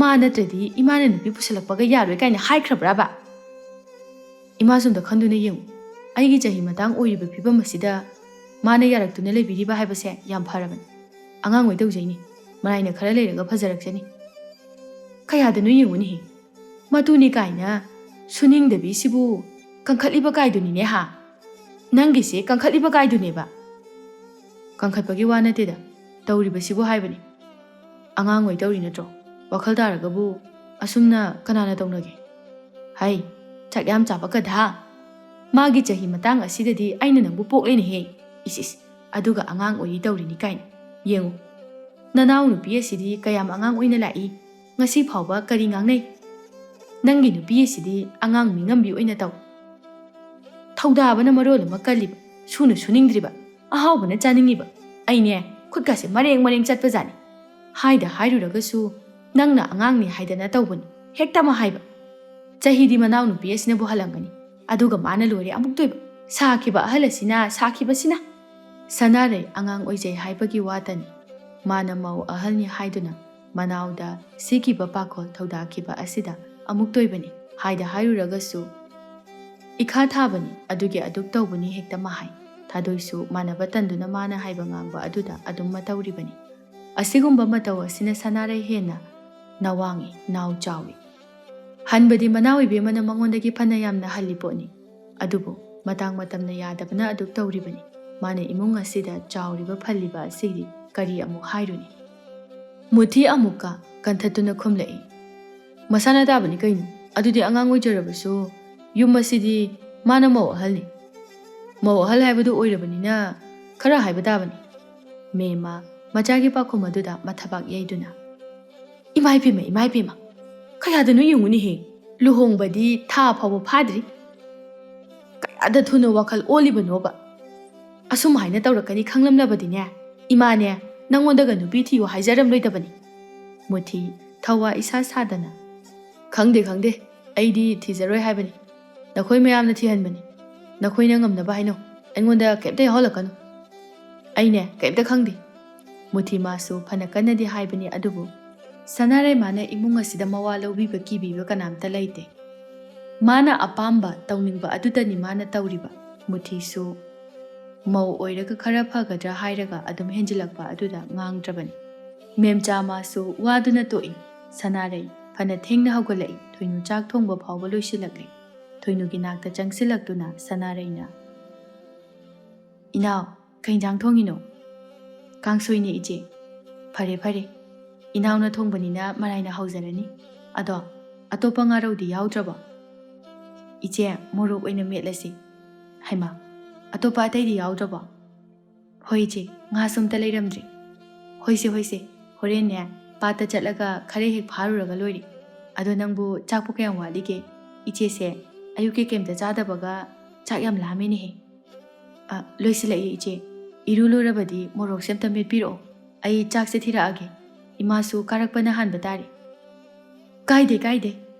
ꯃꯥ ꯅꯠꯇ꯭ꯔꯗꯤ ꯏꯃꯥꯅ ꯅꯨꯄꯤ ꯄꯨꯁꯜꯂꯛꯄꯒ ꯌꯥꯔꯣꯏ ꯀꯥꯏꯅ ꯍꯥꯏꯈ꯭ꯔꯕ꯭ꯔꯥꯕ? ꯏꯃꯥꯁꯨ ꯑꯝꯇ ꯈꯟꯗꯨꯅ ꯌꯦꯡꯉꯨ, ꯑꯩꯒꯤ ꯆꯍꯤ ꯃꯇꯥꯡ ꯑꯣꯏꯔꯤꯕ ꯐꯤꯕꯝ ꯑꯁꯤꯗ ꯃꯥꯅ ꯌꯥꯔꯛꯇꯨꯅ ꯂꯩꯕꯤꯔꯤꯕ ꯍꯥꯏꯕꯁꯦ ꯌꯥꯝ ꯐꯔꯕꯅꯤ꯫ ꯑꯉꯥꯡ ꯑꯣꯏ ꯇꯧꯖꯩꯅꯤ, ꯃꯔꯥꯏꯅ ꯈꯔ ꯂꯩꯔꯒ ꯐꯖꯔꯛꯆꯅꯤ꯫ ꯀꯌꯥꯗꯅꯣ ꯌꯦꯡꯉꯨꯅꯦꯍꯦ, ꯃꯇꯨꯅꯤ ꯀꯥꯏꯅ ꯁꯨꯅꯤꯡꯗꯕꯤꯁꯤꯕꯨ ꯀꯟꯈꯠꯂꯤꯕ ꯀꯥꯏꯗꯨꯅꯤꯅꯦ ꯍꯥ? ꯅꯪꯒꯤꯁꯦ ꯀꯟꯈꯠꯂꯤꯕ ꯀꯥꯏꯗꯨꯅꯦꯕ꯫ ꯀꯟꯈꯠꯄꯒꯤ ꯋꯥ ꯅꯠꯇꯦꯗ, ꯇꯧꯔꯤꯕꯁꯤꯕꯨ ꯍꯥꯏꯕꯅꯤ꯫ ꯑꯉꯥꯡ ꯑꯣꯏ ꯇꯧꯔꯤ ꯅꯠꯇ꯭ꯔꯣ? ꯋꯥꯈꯜ ꯇꯥꯔꯒꯕꯨ ꯑꯁꯨꯝꯅ ꯀꯅꯥꯅ ꯇꯧꯅꯒꯦ? ꯍꯩ, ꯆꯥꯛ ꯌꯥꯝ ꯆꯥꯕ ꯀꯗꯥ꯫ ꯃꯥꯒꯤ ꯆꯍꯤ ꯃꯇꯥꯡ ꯑꯁꯤꯗꯗꯤ ꯑꯩꯅ ꯅꯪꯕꯨ ꯄꯣꯛꯂꯦꯅꯦꯍꯦ꯫ ꯏꯁ ꯏꯁ, ꯑꯗꯨꯒ ꯑꯉꯥꯡ ꯑꯣꯏꯔꯤ ꯇꯧꯔꯤꯅꯤ ꯀꯥꯏꯅ꯫ ꯌꯦꯡꯉꯨ, ꯅꯅꯥꯎ ꯅꯨꯄꯤ ꯑꯁꯤꯗꯤ ꯀꯌꯥꯝ ꯑꯉꯥꯡ ꯑꯣꯏꯅ ꯂꯥꯛꯏ, ꯉꯁꯤ ꯐꯥꯎꯕ ꯀꯔꯤ ꯉꯥꯡꯅꯩ? ꯅꯪꯒꯤ ꯅꯨꯄꯤ ꯑꯁꯤꯗꯤ ꯑꯉꯥꯡ ꯃꯤꯉꯝꯕꯤ ꯑꯣꯏꯅ ꯇꯧ꯫ ꯊꯧꯗꯥꯕꯅ ꯃꯔꯣꯜ ꯑꯃ ꯀꯜꯂꯤꯕ, ꯁꯨꯅ ꯁꯨꯅꯤꯡꯗ꯭ꯔꯤꯕ, ꯑꯍꯥꯎꯕꯅ ꯆꯥꯅꯤꯡꯉꯤꯕ꯫ ꯑꯩꯅꯦ, ꯈꯨꯠꯀꯥꯁꯦ ꯃꯔꯦꯡ ꯃꯔꯦꯡ ꯆꯠꯄꯖꯥꯠꯅꯤ꯫ ꯍꯥꯏꯗ ꯍꯥꯏꯔꯨꯔꯒꯁꯨ ꯅꯪꯅ ꯑꯉꯥꯡꯅꯤ ꯍꯥꯏꯗꯅ ꯇꯧꯕꯅꯤ, ꯍꯦꯛꯇ ꯑꯃ ꯍꯥꯏꯕ꯫ ꯆꯍꯤꯗꯤ ꯃꯅꯥꯎ ꯅꯨꯄꯤ ꯑꯁꯤꯅꯕꯨ ꯍꯜꯂꯝꯒꯅꯤ, ꯑꯗꯨꯒ ꯃꯥꯅ ꯂꯣꯏꯔꯦ ꯑꯃꯨꯛꯇꯣꯏꯕ꯫ ꯁꯥꯈꯤꯕ ꯑꯍꯜ ꯑꯁꯤꯅ ꯁꯥꯈꯤꯕꯁꯤꯅ꯫ ꯁꯅꯥꯔꯩ ꯑꯉꯥꯡ ꯑꯣꯏꯖꯩ ꯍꯥꯏꯕꯒꯤ ꯋꯥꯇꯅꯤ, ꯃꯥꯅ ꯃꯧ ꯑꯍꯜꯅꯤ ꯍꯥꯏꯗꯨꯅ ꯃꯅꯥꯎꯗ ꯁꯤꯈꯤꯕ ꯄꯥꯈꯣꯜ ꯊꯧꯗꯥꯈꯤꯕ ꯑꯁꯤꯗ ꯑꯃꯨꯛꯇꯣꯏꯕꯅꯤ꯫ ꯍꯥꯏꯗ ꯍꯥꯏꯔꯨꯔꯒꯁꯨ ꯏꯈꯥ ꯊꯥꯕꯅꯤ, ꯑꯗꯨꯒꯤ ꯑꯗꯨꯛ ꯇꯧꯕꯅꯤ ꯍꯦꯛꯇ ꯃꯍꯥꯏ꯫ ꯊꯥꯗꯣꯏꯁꯨ ꯃꯥꯟꯅꯕ ꯇꯟꯗꯨꯅ ꯃꯥꯅ ꯍꯥꯏꯕ ꯉꯥꯡꯕ ꯑꯗꯨꯗ ꯑꯗꯨꯝ ꯃꯇꯧꯔꯤꯕꯅꯤ꯫ ꯑꯁꯤꯒꯨꯝꯕ ꯃꯇꯧ ꯑꯁꯤꯅ ꯁꯅꯥꯔꯩ ꯍꯦꯟꯅ ꯅꯋꯥꯡꯏ, ꯅꯥꯎ ꯆꯥꯎꯏ꯫ ꯍꯟꯕꯗꯤ ꯃꯅꯥꯎ ꯏꯕꯦꯝꯃꯅ ꯃꯉꯣꯟꯗꯒꯤ ꯐꯅ ꯌꯥꯝꯅ ꯍꯜꯂꯤ ꯄꯣꯠꯅꯤ꯫ ꯑꯗꯨꯕꯨ ꯃꯇꯥꯡ ꯃꯇꯝꯅ ꯌꯥꯗꯕꯅ ꯑꯗꯨꯛ ꯇꯧꯔꯤꯕꯅꯤ꯫ ꯃꯥꯅ ꯏꯃꯨꯡ ꯑꯁꯤꯗ ꯆꯥꯎꯔꯤꯕ ꯐꯜꯂꯤꯕ ꯑꯁꯤꯗꯤ ꯀꯔꯤ ꯑꯃꯨꯛ ꯍꯥꯏꯔꯨꯅꯤ? ꯃꯨꯊꯤ ꯑꯃꯨꯛꯀ ꯀꯟꯊꯠꯇꯨꯅ ꯈꯨꯝꯂꯛꯏ, "ꯃꯁꯥꯅ ꯇꯥꯕꯅꯤ ꯀꯩꯅꯣ꯫ ꯑꯗꯨꯗꯤ ꯑꯉꯥꯡ ꯑꯣꯏꯖꯔꯕꯁꯨ ꯌꯨꯝ ꯑꯁꯤꯗꯤ ꯃꯥꯅ ꯃꯧ ꯑꯍꯜꯅꯤ꯫ ꯃꯧ ꯑꯍꯜ ꯍꯥꯏꯕꯗꯨ ꯑꯣꯏꯔꯕꯅꯤꯅ ꯈꯔ ꯍꯥꯏꯕ ꯇꯥꯕꯅꯤ꯫" ꯃꯦꯝꯃ ꯃꯆꯥꯒꯤ ꯄꯥꯎꯈꯨꯝ ꯑꯗꯨꯗ ꯃꯊꯕꯥꯛ ꯌꯩꯗꯨꯅ, "ꯏꯃꯥ ꯏꯕꯦꯝꯃ, ꯏꯃꯥ ꯏꯕꯦꯝꯃ, ꯀꯌꯥꯗꯅꯣ ꯌꯦꯡꯉꯨꯅꯦꯍꯦ, ꯂꯨꯍꯣꯡꯕꯗꯤ ꯊꯥ ꯐꯥꯎꯕ ꯐꯥꯗ꯭ꯔꯤ꯫ ꯀꯌꯥꯗ ꯊꯨꯅ ꯋꯥꯈꯜ ꯑꯣꯜꯂꯤꯕꯅꯣꯕ? ꯑꯁꯨꯝ ꯍꯥꯏꯅ ꯇꯧꯔꯛꯀꯅꯤ ꯈꯪꯂꯝꯂꯕꯗꯤꯅꯦ, ꯏꯃꯥꯅꯦ, ꯅꯪꯉꯣꯟꯗꯒ ꯅꯨꯄꯤ ꯊꯤꯌꯨ ꯍꯥꯏꯖꯔꯝꯂꯣꯏꯗꯕꯅꯤ꯫" ꯃꯨꯊꯤ ꯊꯧꯋꯥ ꯏꯁꯥ ꯁꯥꯗꯅ, "ꯈꯪꯗꯦ, ꯈꯪꯗꯦ, ꯑꯩꯗꯤ ꯊꯤꯖꯔꯣꯏ ꯍꯥꯏꯕꯅꯤ꯫ ꯅꯈꯣꯏ ꯃꯌꯥꯝꯅ ꯊꯤꯍꯟꯕꯅꯤ꯫ ꯅꯈꯣꯏꯅ ꯉꯝꯅꯕ ꯍꯥꯏꯅꯧ꯫ ꯑꯩꯉꯣꯟꯗ ꯀꯩꯝꯇ ꯌꯥꯎꯍꯜꯂꯛꯀꯅꯨ꯫ ꯑꯩꯅꯦ, ꯀꯩꯝꯇ ꯈꯪꯗꯦ꯫" ꯃꯨꯊꯤ ꯃꯥꯁꯨ ꯐꯅ ꯀꯟꯅꯗꯤ ꯍꯥꯏꯕꯅꯤ, ꯑꯗꯨꯕꯨ ꯁꯅꯥꯔꯩꯃꯥꯅ ꯏꯃꯨꯡ ꯑꯁꯤꯗ ꯃꯋꯥ ꯂꯧꯕꯤꯕ ꯀꯤꯕꯤꯕ ꯀꯅꯥꯝꯇ ꯂꯩꯇꯦ꯫ ꯃꯥꯅ ꯑꯄꯥꯝꯕ ꯇꯧꯅꯤꯡꯕ ꯑꯗꯨꯗꯅꯤ ꯃꯥꯅ ꯇꯧꯔꯤꯕ꯫ ꯃꯨꯊꯤꯁꯨ ꯃꯧ ꯑꯣꯏꯔꯒ ꯈꯔ ꯐꯒꯗ꯭ꯔꯥ ꯍꯥꯏꯔꯒ ꯑꯗꯨꯝ ꯍꯦꯟꯖꯤꯜꯂꯛꯄ ꯑꯗꯨꯗ ꯉꯥꯡꯗ꯭ꯔꯕꯅꯤ꯫ ꯃꯦꯝꯆꯥ ꯃꯥꯁꯨ ꯋꯥꯗꯨꯅ ꯇꯣꯛꯏ꯫ ꯁꯅꯥꯔꯩ ꯐꯅ ꯊꯦꯡꯅ ꯍꯧꯒꯠꯂꯛꯏ꯫ ꯊꯣꯏꯅꯨ ꯆꯥꯛ ꯊꯣꯡꯕ ꯐꯥꯎꯕ ꯂꯣꯏꯁꯤꯜꯂꯛꯂꯦ꯫ ꯊꯣꯏꯅꯨꯒꯤ ꯅꯥꯛꯇ ꯆꯪꯁꯤꯜꯂꯛꯇꯨꯅ ꯁꯅꯥꯔꯩꯅ, "ꯏꯅꯥꯎ, ꯀꯩ ꯏꯟꯖꯥꯡ ꯊꯣꯡꯉꯤꯅꯣ?" "ꯀꯥꯡꯁꯣꯏꯅꯦ ꯏꯆꯦ꯫" "ꯐꯔꯦ ꯐꯔꯦ, ꯏꯅꯥꯎꯅ ꯊꯣꯡꯕꯅꯤꯅ ꯃꯔꯥꯏꯅ ꯍꯥꯎꯖꯔꯅꯤ꯫ ꯑꯗꯣ ꯑꯇꯣꯞꯄ ꯉꯥꯔꯧꯗꯤ ꯌꯥꯎꯗ꯭ꯔꯕꯣ?" "ꯏꯆꯦ, ꯃꯣꯔꯣꯛ ꯑꯣꯏꯅ ꯃꯦꯠꯂꯁꯤ꯫" "ꯍꯩꯃꯥ, ꯑꯇꯣꯞꯄ ꯑꯇꯩꯗꯤ ꯌꯥꯎꯗ꯭ꯔꯕꯣ?" "ꯍꯣꯏ ꯏꯆꯦ, ꯉꯥꯁꯨ ꯑꯝꯇ ꯂꯩꯔꯝꯗ꯭ꯔꯦ꯫" "ꯍꯣꯏꯁꯦ ꯍꯣꯏꯁꯦ, ꯍꯣꯔꯦꯟꯅꯦ ꯄꯥꯠꯇ ꯆꯠꯂꯒ ꯈꯔ ꯍꯦꯛ ꯐꯥꯔꯨꯔꯒ ꯂꯣꯏꯔꯦ꯫ ꯑꯗꯣ ꯅꯪꯕꯨ ꯆꯥꯛꯄꯨ ꯀꯌꯥꯝ ꯋꯥꯠꯂꯤꯒꯦ? ꯏꯆꯦꯁꯦ ꯑꯌꯨꯛꯀꯤ ꯀꯩꯝꯇ ꯆꯥꯗꯕꯒ ꯆꯥꯛ ꯌꯥꯝ ꯂꯥꯝꯃꯦꯅꯦꯍꯦ꯫" "ꯑ, ꯂꯣꯏꯁꯤꯜꯂꯛꯑꯦ ꯏꯆꯦ꯫ ꯏꯔꯨ ꯂꯣꯏꯔꯕꯗꯤ ꯃꯣꯔꯣꯛꯁꯦ ꯑꯝꯇ ꯃꯦꯠꯄꯤꯔꯛꯑꯣ꯫ ꯑꯩ ꯆꯥꯛꯁꯦ ꯊꯤꯔꯛꯑꯒꯦ꯫ ꯏꯃꯥꯁꯨ ꯀꯥꯔꯛꯄꯅ ꯍꯥꯟꯕ ꯇꯥꯔꯦ꯫" "ꯀꯥꯏꯗꯦ ꯀꯥꯏꯗꯦ꯫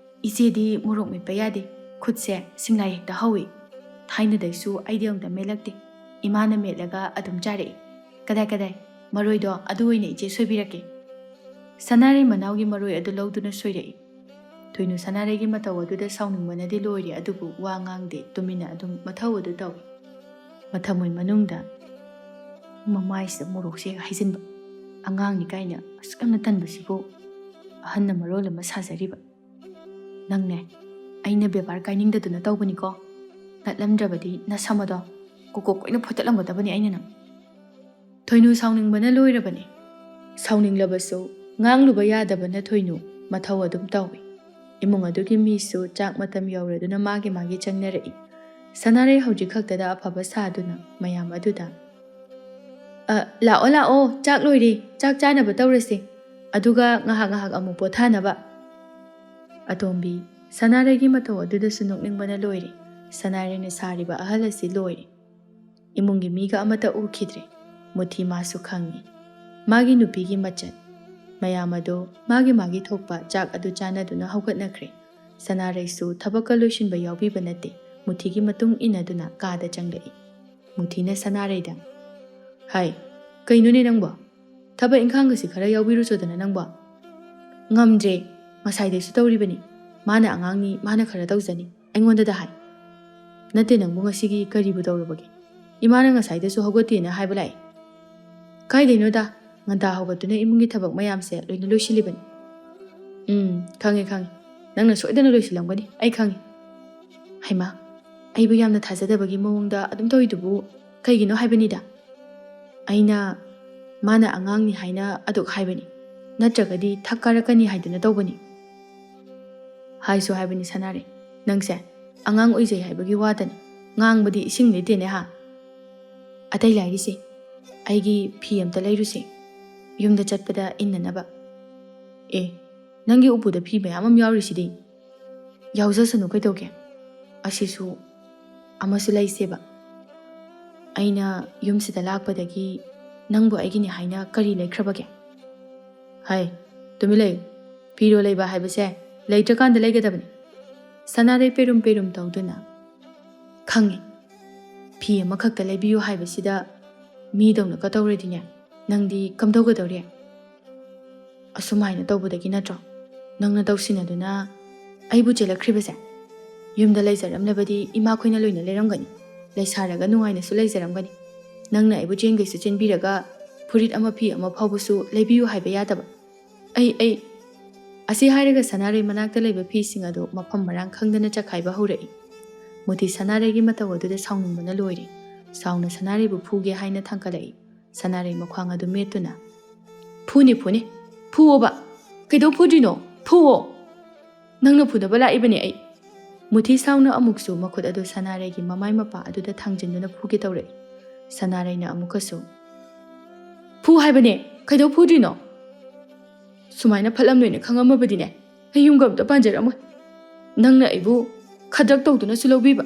ꯏꯆꯦꯗꯤ ꯃꯣꯔꯣꯛ ꯃꯦꯠꯄ ꯌꯥꯗꯦ꯫ ꯈꯨꯠꯁꯦ ꯁꯤꯡꯂꯥꯏ ꯍꯦꯛꯇ ꯍꯧꯏ꯫ ꯊꯥꯏꯅꯗꯩꯁꯨ ꯑꯩꯗꯤ ꯑꯃꯨꯛꯇ ꯃꯦꯠꯂꯛꯇꯦ꯫ ꯏꯃꯥꯅ ꯃꯦꯠꯂꯒ ꯑꯗꯨꯝ ꯆꯥꯔꯛꯏ꯫ ꯀꯗꯥꯏ ꯀꯗꯥꯏ, ꯃꯔꯣꯏꯗꯣ ꯑꯗꯨ ꯑꯣꯏꯅ ꯏꯆꯦ ꯁꯣꯏꯕꯤꯔꯛꯀꯦ꯫" ꯁꯅꯥꯔꯩ ꯃꯅꯥꯎꯒꯤ ꯃꯔꯣꯏ ꯑꯗꯨ ꯂꯧꯗꯨꯅ ꯁꯣꯏꯔꯛꯏ꯫ ꯊꯣꯏꯅꯨ ꯁꯅꯥꯔꯩꯒꯤ ꯃꯇꯧ ꯑꯗꯨꯗ ꯁꯥꯎꯅꯤꯡꯕꯅꯗꯤ ꯂꯣꯏꯔꯦ, ꯑꯗꯨꯕꯨ ꯋꯥ ꯉꯥꯡꯗꯦ, ꯇꯨꯃꯤꯟꯅ ꯑꯗꯨꯝ ꯃꯊꯧ ꯑꯗꯨ ꯇꯧꯏ꯫ ꯃꯊꯃꯣꯏ ꯃꯅꯨꯡꯗ, "ꯃꯃꯥꯏꯁꯤꯗ ꯃꯣꯔꯣꯛꯁꯦ ꯍꯩꯖꯤꯟꯕ, ꯑꯉꯥꯡꯅꯤ ꯀꯥꯏꯅ ꯑꯁꯨꯛ ꯌꯥꯝꯅ ꯇꯟꯕꯁꯤꯕꯨ ꯑꯍꯟꯅ ꯃꯔꯣꯜ ꯑꯃ ꯁꯥꯖꯔꯤꯕ꯫ ꯅꯪꯅꯦ, ꯑꯩꯅ ꯕꯦꯕꯥꯔ ꯀꯥꯏꯅꯤꯡꯗꯗꯅ ꯇꯧꯕꯅꯤꯀꯣ꯫ ꯅꯠꯂꯝꯗ꯭ꯔꯕꯗꯤ ꯅꯁꯝ ꯑꯗꯣ ꯀꯣꯀꯣꯛ ꯑꯣꯏꯅ ꯐꯣꯏꯇꯠꯂꯝꯒꯗꯕꯅꯤ ꯑꯩꯅ ꯅꯪ꯫" ꯊꯣꯏꯅꯨ ꯁꯥꯎꯅꯤꯡꯕꯅ ꯂꯣꯏꯔꯕꯅꯤ꯫ ꯁꯥꯎꯅꯤꯡꯂꯕꯁꯨ ꯉꯥꯡꯂꯨꯕ ꯌꯥꯗꯕꯅ ꯊꯣꯏꯅꯨ ꯃꯊꯧ ꯑꯗꯨꯝ ꯇꯧꯏ꯫ ꯏꯃꯨꯡ ꯑꯗꯨꯒꯤ ꯃꯤꯁꯨ ꯆꯥꯛ ꯃꯇꯝ ꯌꯧꯔꯗꯨꯅ ꯃꯥꯒꯤ ꯃꯥꯒꯤ ꯆꯪꯅꯔꯛꯏ꯫ ꯁꯅꯥꯔꯩ ꯍꯧꯖꯤꯛ ꯈꯛꯇꯗ ꯑꯐꯕ ꯁꯥꯗꯨꯅ ꯃꯌꯥꯝ ꯑꯗꯨꯗ, "ꯑ, ꯂꯥꯛꯑꯣ ꯂꯥꯛꯑꯣ, ꯆꯥꯛ ꯂꯣꯏꯔꯦ, ꯆꯥꯛ ꯆꯥꯅꯕ ꯇꯧꯔꯁꯦ꯫ ꯑꯗꯨꯒ ꯉꯥꯏꯍꯥꯛ ꯉꯥꯏꯍꯥꯛ ꯑꯃꯨꯛ ꯄꯣꯊꯥꯅꯕ꯫" ꯑꯇꯣꯝꯕꯤ ꯁꯅꯥꯔꯩꯒꯤ ꯃꯇꯧ ꯑꯗꯨꯗꯁꯨ ꯅꯣꯛꯅꯤꯡꯕꯅ ꯂꯣꯏꯔꯦ꯫ ꯁꯅꯥꯔꯩꯅ ꯁꯥꯔꯤꯕ ꯑꯍꯜ ꯑꯁꯤ ꯂꯣꯏꯔꯦ꯫ ꯏꯃꯨꯡꯒꯤ ꯃꯤꯒ ꯑꯃꯠꯇ ꯎꯈꯤꯗ꯭ꯔꯦ꯫ ꯃꯨꯊꯤ ꯃꯥꯁꯨ ꯈꯪꯉꯤ꯫ ꯃꯥꯒꯤ ꯅꯨꯄꯤꯒꯤ ꯃꯆꯠ꯫ ꯃꯌꯥꯝ ꯑꯗꯣ ꯃꯥꯒꯤ ꯃꯥꯒꯤ ꯊꯣꯛꯄ ꯆꯥꯛ ꯑꯗꯨ ꯆꯥꯅꯗꯨꯅ ꯍꯧꯒꯠꯅꯈ꯭ꯔꯦ꯫ ꯁꯅꯥꯔꯩꯁꯨ ꯊꯕꯛꯀ ꯂꯣꯏꯁꯤꯟꯕ ꯌꯥꯎꯕꯤꯕ ꯅꯠꯇꯦ꯫ ꯃꯨꯊꯤꯒꯤ ꯃꯇꯨꯡ ꯏꯟꯅꯗꯨꯅ ꯀꯥꯗ ꯆꯪꯂꯛꯏ꯫ ꯃꯨꯊꯤꯅ ꯁꯅꯥꯔꯩꯗ, "ꯍꯥꯏ, ꯀꯩꯅꯣꯅꯦ ꯅꯪꯕꯣ? ꯊꯕꯛ ꯏꯪꯈꯥꯡꯒꯁꯤ ꯈꯔ ꯌꯥꯎꯕꯤꯔꯨꯆꯣꯗꯅ ꯅꯪꯕꯣ?" "ꯉꯝꯗ꯭ꯔꯦ, ꯉꯁꯥꯏꯗꯩꯁꯨ ꯇꯧꯔꯤꯕꯅꯤ꯫ ꯃꯥꯅ ꯑꯉꯥꯡꯅꯤ, ꯃꯥꯅ ꯈꯔ ꯇꯧꯖꯅꯤ, ꯑꯩꯉꯣꯟꯗꯗ ꯍꯥꯏ꯫ ꯅꯠꯇꯦ, ꯅꯪꯕꯨ ꯉꯁꯤꯒꯤ ꯀꯔꯤꯕꯨ ꯇꯧꯔꯨꯕꯒꯦ? ꯏꯃꯥꯅ ꯉꯁꯥꯏꯗꯁꯨ ꯍꯧꯒꯠꯇꯦꯅ ꯍꯥꯏꯕ ꯂꯥꯛꯑꯦ꯫ ꯀꯥꯏꯗꯩꯅꯣꯗ, ꯉꯟꯇꯥ ꯍꯧꯒꯠꯇꯨꯅ ꯏꯃꯨꯡꯒꯤ ꯊꯕꯛ ꯃꯌꯥꯝꯁꯦ ꯂꯣꯏꯅ ꯂꯣꯏꯁꯤꯜꯂꯤꯕꯅꯤ꯫" "ꯎꯝ, ꯈꯪꯉꯦ, ꯈꯪꯉꯦ꯫ ꯅꯪꯅ ꯁꯣꯏꯗꯅ ꯂꯣꯏꯁꯤꯜꯂꯝꯒꯅꯤ, ꯑꯩ ꯈꯪꯉꯦ꯫" "ꯍꯩꯃꯥ, ꯑꯩꯕꯨ ꯌꯥꯝꯅ ꯊꯥꯖꯗꯕꯒꯤ ꯃꯑꯣꯡꯗ ꯑꯗꯨꯝ ꯇꯧꯔꯤꯗꯨꯕꯨ ꯀꯩꯒꯤꯅꯣ ꯍꯥꯏꯕꯅꯤꯗ? ꯑꯩꯅ ꯃꯥꯅ ꯑꯉꯥꯡꯅꯤ ꯍꯥꯏꯅ ꯑꯗꯨꯛ ꯍꯥꯏꯕꯅꯤ, ꯅꯠꯇ꯭ꯔꯒꯗꯤ ꯊꯛ ꯀꯥꯔꯛꯀꯅꯤ ꯍꯥꯏꯗꯅ ꯇꯧꯕꯅꯤ꯫" "ꯍꯥꯏꯁꯨ ꯍꯥꯏꯕꯅꯤ ꯁꯅꯥꯔꯩ, ꯅꯪꯁꯦ ꯑꯉꯥꯡ ꯑꯣꯏꯖꯩ ꯍꯥꯏꯕꯒꯤ ꯋꯥꯗꯅꯤ, ꯉꯥꯡꯕꯗꯤ ꯏꯁꯤꯡ ꯂꯩꯇꯦꯅꯦ ꯍꯥ꯫ ꯑꯇꯩ ꯂꯥꯏꯔꯤꯁꯦ, ꯑꯩꯒꯤ ꯐꯤ ꯑꯝꯇ ꯂꯩꯔꯨꯁꯦ, ꯌꯨꯝꯗ ꯆꯠꯄꯗ ꯏꯟꯅꯅꯕ꯫" "ꯑꯦ, ꯅꯪꯒꯤ ꯎꯄꯨꯗ ꯐꯤ ꯃꯌꯥꯝ ꯑꯃ ꯌꯥꯎꯔꯤꯁꯤꯗꯤ꯫" "ꯌꯥꯎꯖꯁꯅꯨ, ꯀꯩꯗꯧꯒꯦ? ꯑꯁꯤꯁꯨ ꯑꯃꯁꯨ ꯂꯩꯁꯦꯕ꯫ ꯑꯩꯅ ꯌꯨꯝꯁꯤꯗ ꯂꯥꯛꯄꯗꯒꯤ ꯅꯪꯕꯨ ꯑꯩꯒꯤꯅꯤ ꯍꯥꯏꯅ ꯀꯔꯤ ꯂꯩꯈ꯭ꯔꯕꯒꯦ?" "ꯍꯥꯏ, ꯇꯨꯃꯤꯟ ꯂꯩꯌꯨ꯫ ꯐꯤꯔꯣꯜ ꯂꯩꯕ ꯍꯥꯏꯕꯁꯦ ꯂꯩꯇ꯭ꯔꯀꯥꯟꯗ ꯂꯩꯒꯗꯕꯅꯤ꯫" ꯁꯅꯥꯔꯩ ꯄꯦꯔꯨꯝ ꯄꯦꯔꯨꯝ ꯇꯧꯗꯨꯅ, "ꯈꯪꯉꯦ, ꯐꯤ ꯑꯃꯈꯛꯇ ꯂꯩꯕꯤꯌꯨ ꯍꯥꯏꯕꯁꯤꯗ ꯃꯤꯗꯧꯅ ꯀꯇꯧꯔꯗꯤꯅꯦ, ꯅꯪꯗꯤ ꯀꯝꯗꯧꯒꯗꯧꯔꯤ? ꯑꯁꯨꯃꯥꯏꯅ ꯇꯧꯕꯗꯒꯤ ꯅꯠꯇ꯭ꯔꯣ ꯅꯪꯅ ꯇꯧꯁꯤꯟꯅꯗꯨꯅ ꯑꯩꯕꯨ ꯆꯦꯜꯂꯛꯈ꯭ꯔꯤꯕꯁꯦ? ꯌꯨꯝꯗ ꯂꯩꯖꯔꯝꯂꯕꯗꯤ ꯏꯃꯥꯈꯣꯏꯅ ꯂꯣꯏꯅ ꯂꯩꯔꯝꯒꯅꯤ, ꯂꯩꯁꯥꯔꯒ ꯅꯨꯡꯉꯥꯏꯅꯁꯨ ꯂꯩꯖꯔꯝꯒꯅꯤ꯫ ꯅꯪꯅ ꯑꯩꯕꯨ ꯆꯦꯟꯒꯩꯁꯨ ꯆꯦꯟꯕꯤꯔꯒ ꯐꯨꯔꯤꯠ ꯑꯃ ꯐꯤ ꯑꯃ ꯐꯥꯎꯕꯁꯨ ꯂꯩꯕꯤꯌꯨ ꯍꯥꯏꯕ ꯌꯥꯗꯕ꯫ ꯑꯩ, ꯑꯩ," ꯑꯁꯤ ꯍꯥꯏꯔꯒ ꯁꯅꯥꯔꯩ ꯃꯅꯥꯛꯇ ꯂꯩꯕ ꯐꯤꯁꯤꯡ ꯑꯗꯨ ꯃꯐꯝ ꯃꯔꯥꯡ ꯈꯪꯗꯅ ꯆꯈꯥꯏꯕ ꯍꯧꯔꯛꯏ꯫ ꯃꯨꯊꯤ ꯁꯅꯥꯔꯩꯒꯤ ꯃꯇꯧ ꯑꯗꯨꯗ ꯁꯥꯎꯅꯤꯡꯕꯅ ꯂꯣꯏꯔꯦ꯫ ꯁꯥꯎꯅ ꯁꯅꯥꯔꯩꯕꯨ ꯐꯨꯒꯦ ꯍꯥꯏꯅ ꯊꯥꯡꯒꯠꯂꯛꯏ꯫ ꯁꯅꯥꯔꯩ ꯃꯈ꯭ꯋꯥꯡ ꯑꯗꯨ ꯃꯦꯠꯇꯨꯅ, "ꯐꯨꯅꯤ, ꯐꯨꯅꯤ, ꯐꯨꯋꯣꯕ꯫ ꯀꯩꯗꯧ ꯐꯨꯗ꯭ꯔꯤꯅꯣ? ꯐꯨꯋꯣ꯫ ꯅꯪꯅ ꯐꯨꯅꯕ ꯂꯥꯛꯏꯕꯅꯦ ꯑꯩ꯫" ꯃꯨꯊꯤ ꯁꯥꯎꯅ ꯑꯃꯨꯛꯁꯨ ꯃꯈꯨꯠ ꯑꯗꯨ ꯁꯅꯥꯔꯩꯒꯤ ꯃꯃꯥꯏ ꯃꯄꯥ ꯑꯗꯨꯗ ꯊꯥꯡꯖꯤꯟꯗꯨꯅ ꯐꯨꯒꯦ ꯇꯧꯔꯛꯏ꯫ ꯁꯅꯥꯔꯩꯅ ꯑꯃꯨꯛꯀꯁꯨ, "ꯐꯨ ꯍꯥꯏꯕꯅꯦ, ꯀꯩꯗꯧ ꯐꯨꯗ꯭ꯔꯤꯅꯣ? ꯁꯨꯃꯥꯏꯅ ꯐꯠꯂꯝꯂꯣꯏꯅ ꯈꯪꯉꯝꯃꯕꯗꯤꯅꯦ, ꯑꯩ ꯌꯨꯝꯒ ꯑꯝꯇ ꯄꯥꯟꯖꯔꯝꯃꯣꯏ꯫ ꯅꯪꯅ ꯑꯩꯕꯨ ꯈꯗ꯭ꯔꯛ ꯇꯧꯗꯨꯅꯁꯨ ꯂꯧꯕꯤꯕ,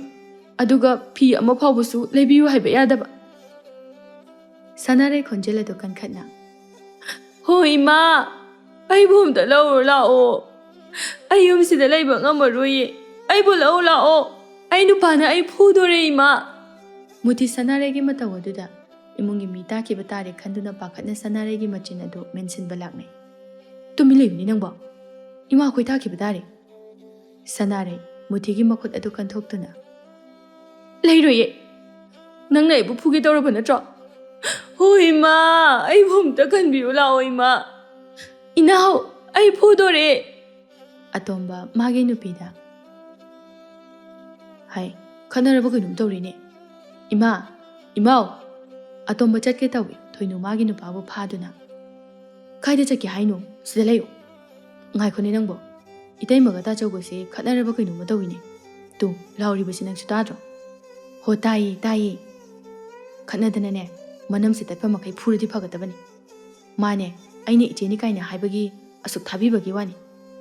ꯑꯗꯨꯒ ꯐꯤ ꯑꯃ ꯐꯥꯎꯕꯁꯨ ꯂꯩꯕꯤꯌꯨ ꯍꯥꯏꯕ ꯌꯥꯗꯕ꯫" ꯁꯅꯥꯔꯩ ꯈꯣꯟꯖꯦꯜ ꯑꯗꯨ ꯀꯟꯈꯠꯅ, "ꯍꯣ ꯏꯃꯥ, ꯑꯩꯕꯨ ꯑꯝꯇ ꯂꯧꯔꯨ ꯂꯥꯛꯑꯣ꯫ ꯑꯩ ꯌꯨꯝꯁꯤꯗ ꯂꯩꯕ ꯉꯝꯃꯔꯣꯏꯌꯦ꯫ ꯑꯩꯕꯨ ꯂꯧꯔꯨ ꯂꯥꯛꯑꯣ꯫ ꯑꯩ ꯅꯨꯄꯥꯅ ꯑꯩ ꯐꯨꯗꯣꯔꯦ ꯏꯃꯥ꯫" ꯃꯨꯊꯤ ꯁꯅꯥꯔꯩꯒꯤ ꯃꯇꯧ ꯑꯗꯨꯗ ꯏꯃꯨꯡꯒꯤ ꯃꯤ ꯇꯥꯈꯤꯕ ꯇꯥꯔꯦ ꯈꯟꯗꯨꯅ ꯄꯥꯈꯠꯅ ꯁꯅꯥꯔꯩꯒꯤ ꯃꯆꯤꯟ ꯑꯗꯨ ꯃꯦꯟꯁꯤꯟꯕ ꯂꯥꯛꯅꯩ꯫ ꯇꯨꯃꯤꯟ ꯂꯩꯌꯨꯅꯦ ꯅꯪꯕꯣ꯫ ꯏꯃꯥ ꯈꯣꯏ ꯇꯥꯈꯤꯕ ꯇꯥꯔꯦ꯫ ꯁꯅꯥꯔꯩ ꯃꯨꯊꯤꯒꯤ ꯃꯈꯨꯠ ꯑꯗꯨ ꯀꯟꯊꯣꯛꯇꯨꯅ, "ꯂꯩꯔꯣꯏꯌꯦ꯫ ꯅꯪꯅ ꯑꯩꯕꯨ ꯐꯨꯒꯦ ꯇꯧꯔꯕ ꯅꯠꯇ꯭ꯔꯣ? ꯍꯣ ꯏꯃꯥ, ꯑꯩꯕꯨ ꯑꯝꯇ ꯀꯟꯕꯤꯌꯨ ꯂꯥꯛꯑꯣ ꯏꯃꯥ꯫ ꯏꯅꯥꯎ, ꯑꯩ ꯐꯨꯗꯣꯔꯦ꯫" ꯑꯇꯣꯝꯕ ꯃꯥꯒꯤ ꯅꯨꯄꯤꯗ, "ꯍꯥꯏ, ꯈꯠꯅꯔꯕ ꯀꯩꯅꯣꯝ ꯇꯧꯔꯤꯅꯦ꯫ ꯏꯃꯥ, ꯏꯃꯥꯎ!" ꯑꯇꯣꯝꯕ ꯆꯠꯀꯦ ꯇꯧꯏ, ꯊꯣꯏꯅꯨ ꯃꯥꯒꯤ ꯅꯨꯄꯥꯕꯨ ꯐꯥꯗꯨꯅ, "ꯀꯥꯏꯗ ꯆꯠꯀꯦ ꯍꯥꯏꯅꯣ? ꯁꯤꯗ ꯂꯩꯌꯨ꯫" "ꯉꯥꯏꯈꯣꯅꯦ ꯅꯪꯕꯣ, ꯏꯇꯩꯃꯒ ꯇꯥꯆꯧꯒꯁꯦ ꯈꯠꯅꯔꯕ ꯀꯩꯅꯣꯝꯃ ꯇꯧꯏꯅꯦ꯫ ꯇꯨ, ꯂꯥꯎꯔꯤꯕꯁꯤ ꯅꯪꯁꯨ ꯇꯥꯗ꯭ꯔꯣ?" "ꯍꯣ, ꯇꯥꯏꯌꯦ, ꯇꯥꯏꯌꯦ꯫ ꯈꯠꯅꯗꯅꯅꯦ, ꯃꯅꯝꯁꯦ ꯇꯠꯄ ꯃꯈꯩ ꯐꯨꯔꯗꯤ ꯐꯒꯗꯕꯅꯤ꯫ ꯃꯥꯅꯦ, ꯑꯩꯅ ꯏꯆꯦꯅꯤ ꯀꯥꯏꯅ ꯍꯥꯏꯕꯒꯤ ꯑꯁꯨꯛ ꯊꯥꯕꯤꯕꯒꯤ ꯋꯥꯅꯤ꯫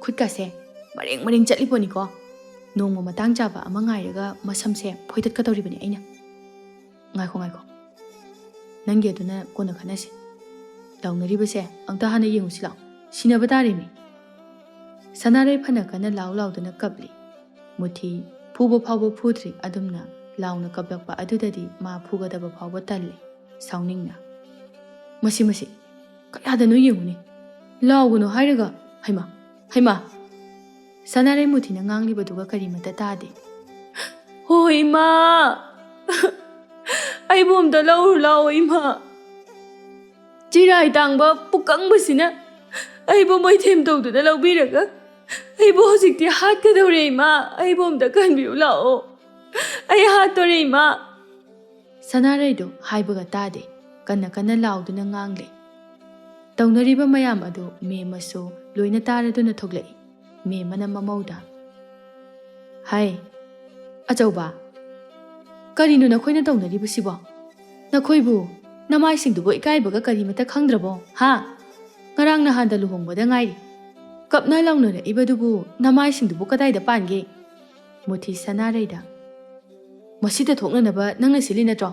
ꯈꯨꯠꯀꯥꯁꯦ ꯃꯔꯦꯡ ꯃꯔꯦꯡ ꯆꯠꯂꯤ ꯄꯣꯠꯅꯤꯀꯣ꯫ ꯅꯣꯡꯃ ꯃꯇꯥꯡ ꯆꯥꯕ ꯑꯃ ꯉꯥꯏꯔꯒ ꯃꯁꯝꯁꯦ ꯐꯣꯏꯗꯠꯀꯗꯧꯔꯤꯕꯅꯤ ꯑꯩꯅ꯫" "ꯉꯥꯏꯈꯣ, ꯉꯥꯏꯈꯣ꯫ ꯅꯪꯒꯤ ꯑꯗꯨꯅ ꯀꯣꯟꯅ ꯈꯠꯅꯁꯤ꯫ ꯂꯥꯎꯅꯔꯤꯕꯁꯦ ꯑꯝꯇ ꯍꯥꯟꯅ ꯌꯦꯡꯉꯨꯁꯤ ꯂꯥꯎ꯫ ꯁꯤꯟꯅꯕ ꯇꯥꯔꯦꯃꯤ꯫" ꯁꯅꯥꯔꯩ ꯐꯅ ꯀꯟꯅ ꯂꯥꯎ ꯂꯥꯎꯗꯨꯅ ꯀꯞꯂꯤ꯫ ꯃꯨꯊꯤ ꯐꯨꯕ ꯐꯥꯎꯕ ꯐꯨꯗ꯭ꯔꯤ, ꯑꯗꯨꯝꯅ ꯂꯥꯎꯅ ꯀꯞꯂꯛꯄ ꯑꯗꯨꯗꯗꯤ ꯃꯥ ꯐꯨꯒꯗꯕ ꯐꯥꯎꯕ ꯇꯜꯂꯤ꯫ ꯁꯥꯎꯅꯤꯡꯅ, "ꯃꯁꯤ, ꯃꯁꯤ, ꯀꯌꯥꯗꯅꯣ ꯌꯦꯡꯉꯨꯅꯦ꯫ ꯂꯥꯎꯒꯅꯨ ꯍꯥꯏꯔꯒ, ꯍꯩꯃꯥ, ꯍꯩꯃꯥ!" ꯁꯅꯥꯔꯩ ꯃꯨꯊꯤꯅ ꯉꯥꯡꯂꯤꯕꯗꯨꯒ ꯀꯔꯤꯃꯠꯇ ꯇꯥꯗꯦ꯫ "ꯍꯣ ꯏꯃꯥ, ꯑꯩꯕꯨ ꯑꯝꯇ ꯂꯧꯔꯨ ꯂꯥꯛꯑꯣ ꯏꯃꯥ꯫ ꯆꯤꯔꯥꯏ ꯇꯥꯡꯕ ꯄꯨꯀꯪꯕꯁꯤꯅ ꯑꯩꯕꯨ ꯃꯣꯏꯊꯦꯝ ꯇꯧꯗꯨꯅ ꯂꯧꯕꯤꯔꯒ ꯑꯩꯕꯨ ꯍꯧꯖꯤꯛꯇꯤ ꯍꯥꯠꯀꯗꯧꯔꯦ ꯏꯃꯥ꯫ ꯑꯩꯕꯨ ꯑꯝꯇ ꯀꯟꯕꯤꯌꯨ ꯂꯥꯛꯑꯣ꯫ ꯑꯩ ꯍꯥꯠꯇꯣꯔꯦ ꯏꯃꯥ꯫" ꯁꯅꯥꯔꯩꯗꯨ ꯍꯥꯏꯕꯒ ꯇꯥꯗꯦ, ꯀꯟꯅ ꯀꯟꯅ ꯂꯥꯎꯗꯨꯅ ꯉꯥꯡꯂꯦ꯫ ꯇꯧꯅꯔꯤꯕ ꯃꯌꯥꯝ ꯑꯗꯨ ꯃꯦꯝꯃꯁꯨ ꯂꯣꯏꯅ ꯇꯥꯔꯗꯨꯅ ꯊꯣꯛꯂꯛꯏ꯫ ꯃꯦꯝꯃꯅ ꯃꯃꯧꯗ, "ꯍꯥꯏ, ꯑꯆꯧꯕ, ꯀꯔꯤꯅꯣ ꯅꯈꯣꯏꯅ ꯇꯧꯅꯔꯤꯕꯁꯤꯕꯣ? ꯅꯈꯣꯏꯕꯨ, ꯅꯃꯥꯏꯁꯤꯡꯗꯨꯕꯨ ꯏꯀꯥꯏꯕꯒ ꯀꯔꯤꯃꯠꯇ ꯈꯪꯗ꯭ꯔꯕꯣ, ꯍꯥ? ꯉꯔꯥꯡ ꯅꯍꯥꯟꯗ ꯂꯨꯍꯣꯡꯕꯗ ꯉꯥꯏꯔꯤ꯫ ꯀꯞꯅ ꯂꯥꯎꯅꯔꯛꯏꯕꯗꯨꯕꯨ ꯅꯃꯥꯏꯁꯤꯡꯗꯨꯕꯨ ꯀꯗꯥꯏꯗ ꯄꯥꯟꯒꯦ?" ꯃꯨꯊꯤ ꯁꯅꯥꯔꯩꯗ, "ꯃꯁꯤꯗ ꯊꯣꯛꯅꯅꯕ ꯅꯪꯅ ꯁꯤꯜꯂꯤ ꯅꯠꯇ꯭ꯔꯣ?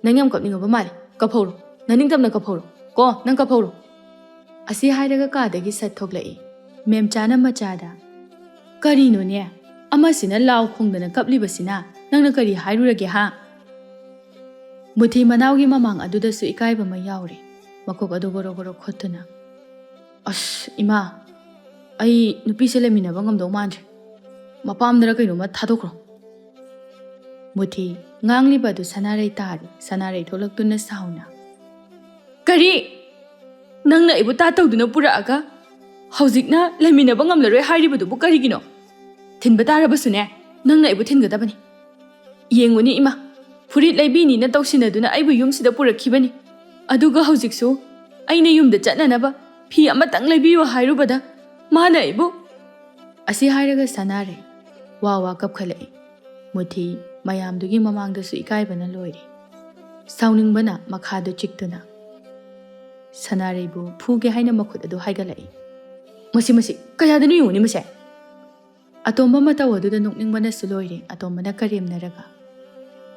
ꯅꯪ ꯌꯥꯝ ꯀꯞꯅꯤꯡꯉꯕ ꯃꯥꯜꯂꯦ꯫ ꯀꯞꯍꯧꯔꯣ꯫ ꯅꯅꯤꯡꯇꯝꯅ ꯀꯞꯍꯧꯔꯣ꯫ ꯀꯣ, ꯅꯪ ꯀꯞꯍꯧꯔꯣ꯫" ꯑꯁꯤ ꯍꯥꯏꯔꯒ ꯀꯥꯗꯒꯤ ꯁꯠ ꯊꯣꯛꯂꯛꯏ꯫ ꯃꯦꯝꯆꯥꯅ ꯃꯆꯥꯗ, "ꯀꯔꯤꯅꯣꯅꯦ? ꯑꯃꯁꯤꯅ ꯂꯥꯎ ꯈꯣꯡꯗꯅ ꯀꯞꯂꯤꯕꯁꯤꯅ ꯅꯪꯅ ꯀꯔꯤ ꯍꯥꯏꯔꯨꯔꯒꯦ, ꯍꯥ?" ꯃꯨꯊꯤ ꯃꯅꯥꯎꯒꯤ ꯃꯃꯥꯡ ꯑꯗꯨꯗꯁꯨ ꯏꯀꯥꯏꯕ ꯑꯃ ꯌꯥꯎꯔꯦ꯫ ꯃꯀꯣꯛ ꯑꯗꯨ ꯒꯣꯔꯣ ꯒꯣꯔꯣ ꯈꯣꯠꯇꯨꯅ, "ꯑꯁ, ꯏꯃꯥ, ꯑꯩ ꯅꯨꯄꯤꯁꯦ ꯂꯩꯃꯤꯟꯅꯕ ꯉꯝꯗꯧ ꯃꯥꯟꯗ꯭ꯔꯦ꯫ ꯃꯄꯥꯝꯗꯔ ꯀꯩꯅꯣꯝꯃ ꯊꯥꯗꯣꯛꯈ꯭ꯔꯣ꯫" ꯃꯨꯊꯤ ꯉꯥꯡꯂꯤꯕ ꯑꯗꯨ ꯁꯅꯥꯔꯩ ꯇꯥꯔꯤ꯫ ꯁꯅꯥꯔꯩ ꯊꯣꯛꯂꯛꯇꯨꯅ ꯁꯥꯎꯅ, "ꯀꯔꯤ? ꯅꯪꯅ ꯑꯩꯕꯨ ꯇꯥ ꯇꯧꯗꯨꯅ ꯄꯨꯔꯛꯑꯒ ꯍꯧꯖꯤꯛꯅ ꯂꯩꯃꯤꯟꯅꯕ ꯉꯝꯂꯔꯣꯏ ꯍꯥꯏꯔꯤꯕꯗꯨꯕꯨ ꯀꯔꯤꯒꯤꯅꯣ? ꯊꯤꯟꯕ ꯇꯥꯔꯕꯁꯨꯅꯦ, ꯅꯪꯅ ꯑꯩꯕꯨ ꯊꯤꯟꯒꯗꯕꯅꯤ꯫ ꯌꯦꯡꯉꯨꯅꯦ ꯏꯃꯥ, ꯐꯨꯔꯤꯠ ꯂꯩꯕꯤꯅꯤꯅ ꯇꯧꯁꯤꯟꯅꯗꯨꯅ ꯑꯩꯕꯨ ꯌꯨꯝꯁꯤꯗ ꯄꯨꯔꯛꯈꯤꯕꯅꯤ꯫ ꯑꯗꯨꯒ ꯍꯧꯖꯤꯛꯁꯨ ꯑꯩꯅ ꯌꯨꯝꯗ ꯆꯠꯅꯅꯕ ꯐꯤ ꯑꯃꯇꯪ ꯂꯩꯕꯤꯌꯨ ꯍꯥꯏꯔꯨꯕꯗ ꯃꯥꯅ ꯑꯩꯕꯨ"꯫ ꯑꯁꯤ ꯍꯥꯏꯔꯒ ꯁꯅꯥꯔꯩ ꯋꯥ ꯋꯥ ꯀꯞꯈꯠꯂꯛꯏ꯫ ꯃꯨꯊꯤ ꯃꯌꯥꯝꯗꯨꯒꯤ ꯃꯃꯥꯡꯗꯁꯨ ꯏꯀꯥꯏꯕꯅ ꯂꯣꯏꯔꯦ꯫ ꯁꯥꯎꯅꯤꯡꯕꯅ ꯃꯈꯥꯗ ꯆꯤꯛꯇꯨꯅ ꯁꯅꯥꯔꯩꯕꯨ ꯐꯨꯒꯦ ꯍꯥꯏꯅ ꯃꯈꯨꯠ ꯑꯗꯨ ꯍꯥꯏꯒꯠꯂꯛꯏ꯫ "ꯃꯁꯤ, ꯃꯁꯤ, ꯀꯌꯥꯗꯅꯣ ꯌꯦꯡꯉꯨꯅꯦ ꯃꯁꯦ!" ꯑꯇꯣꯝꯕ ꯃꯇꯧ ꯑꯗꯨꯗ ꯅꯣꯛꯅꯤꯡꯕꯅꯁꯨ ꯂꯣꯏꯔꯦ꯫ ꯑꯇꯣꯝꯕꯅ ꯀꯔꯦꯝꯅꯔꯒ,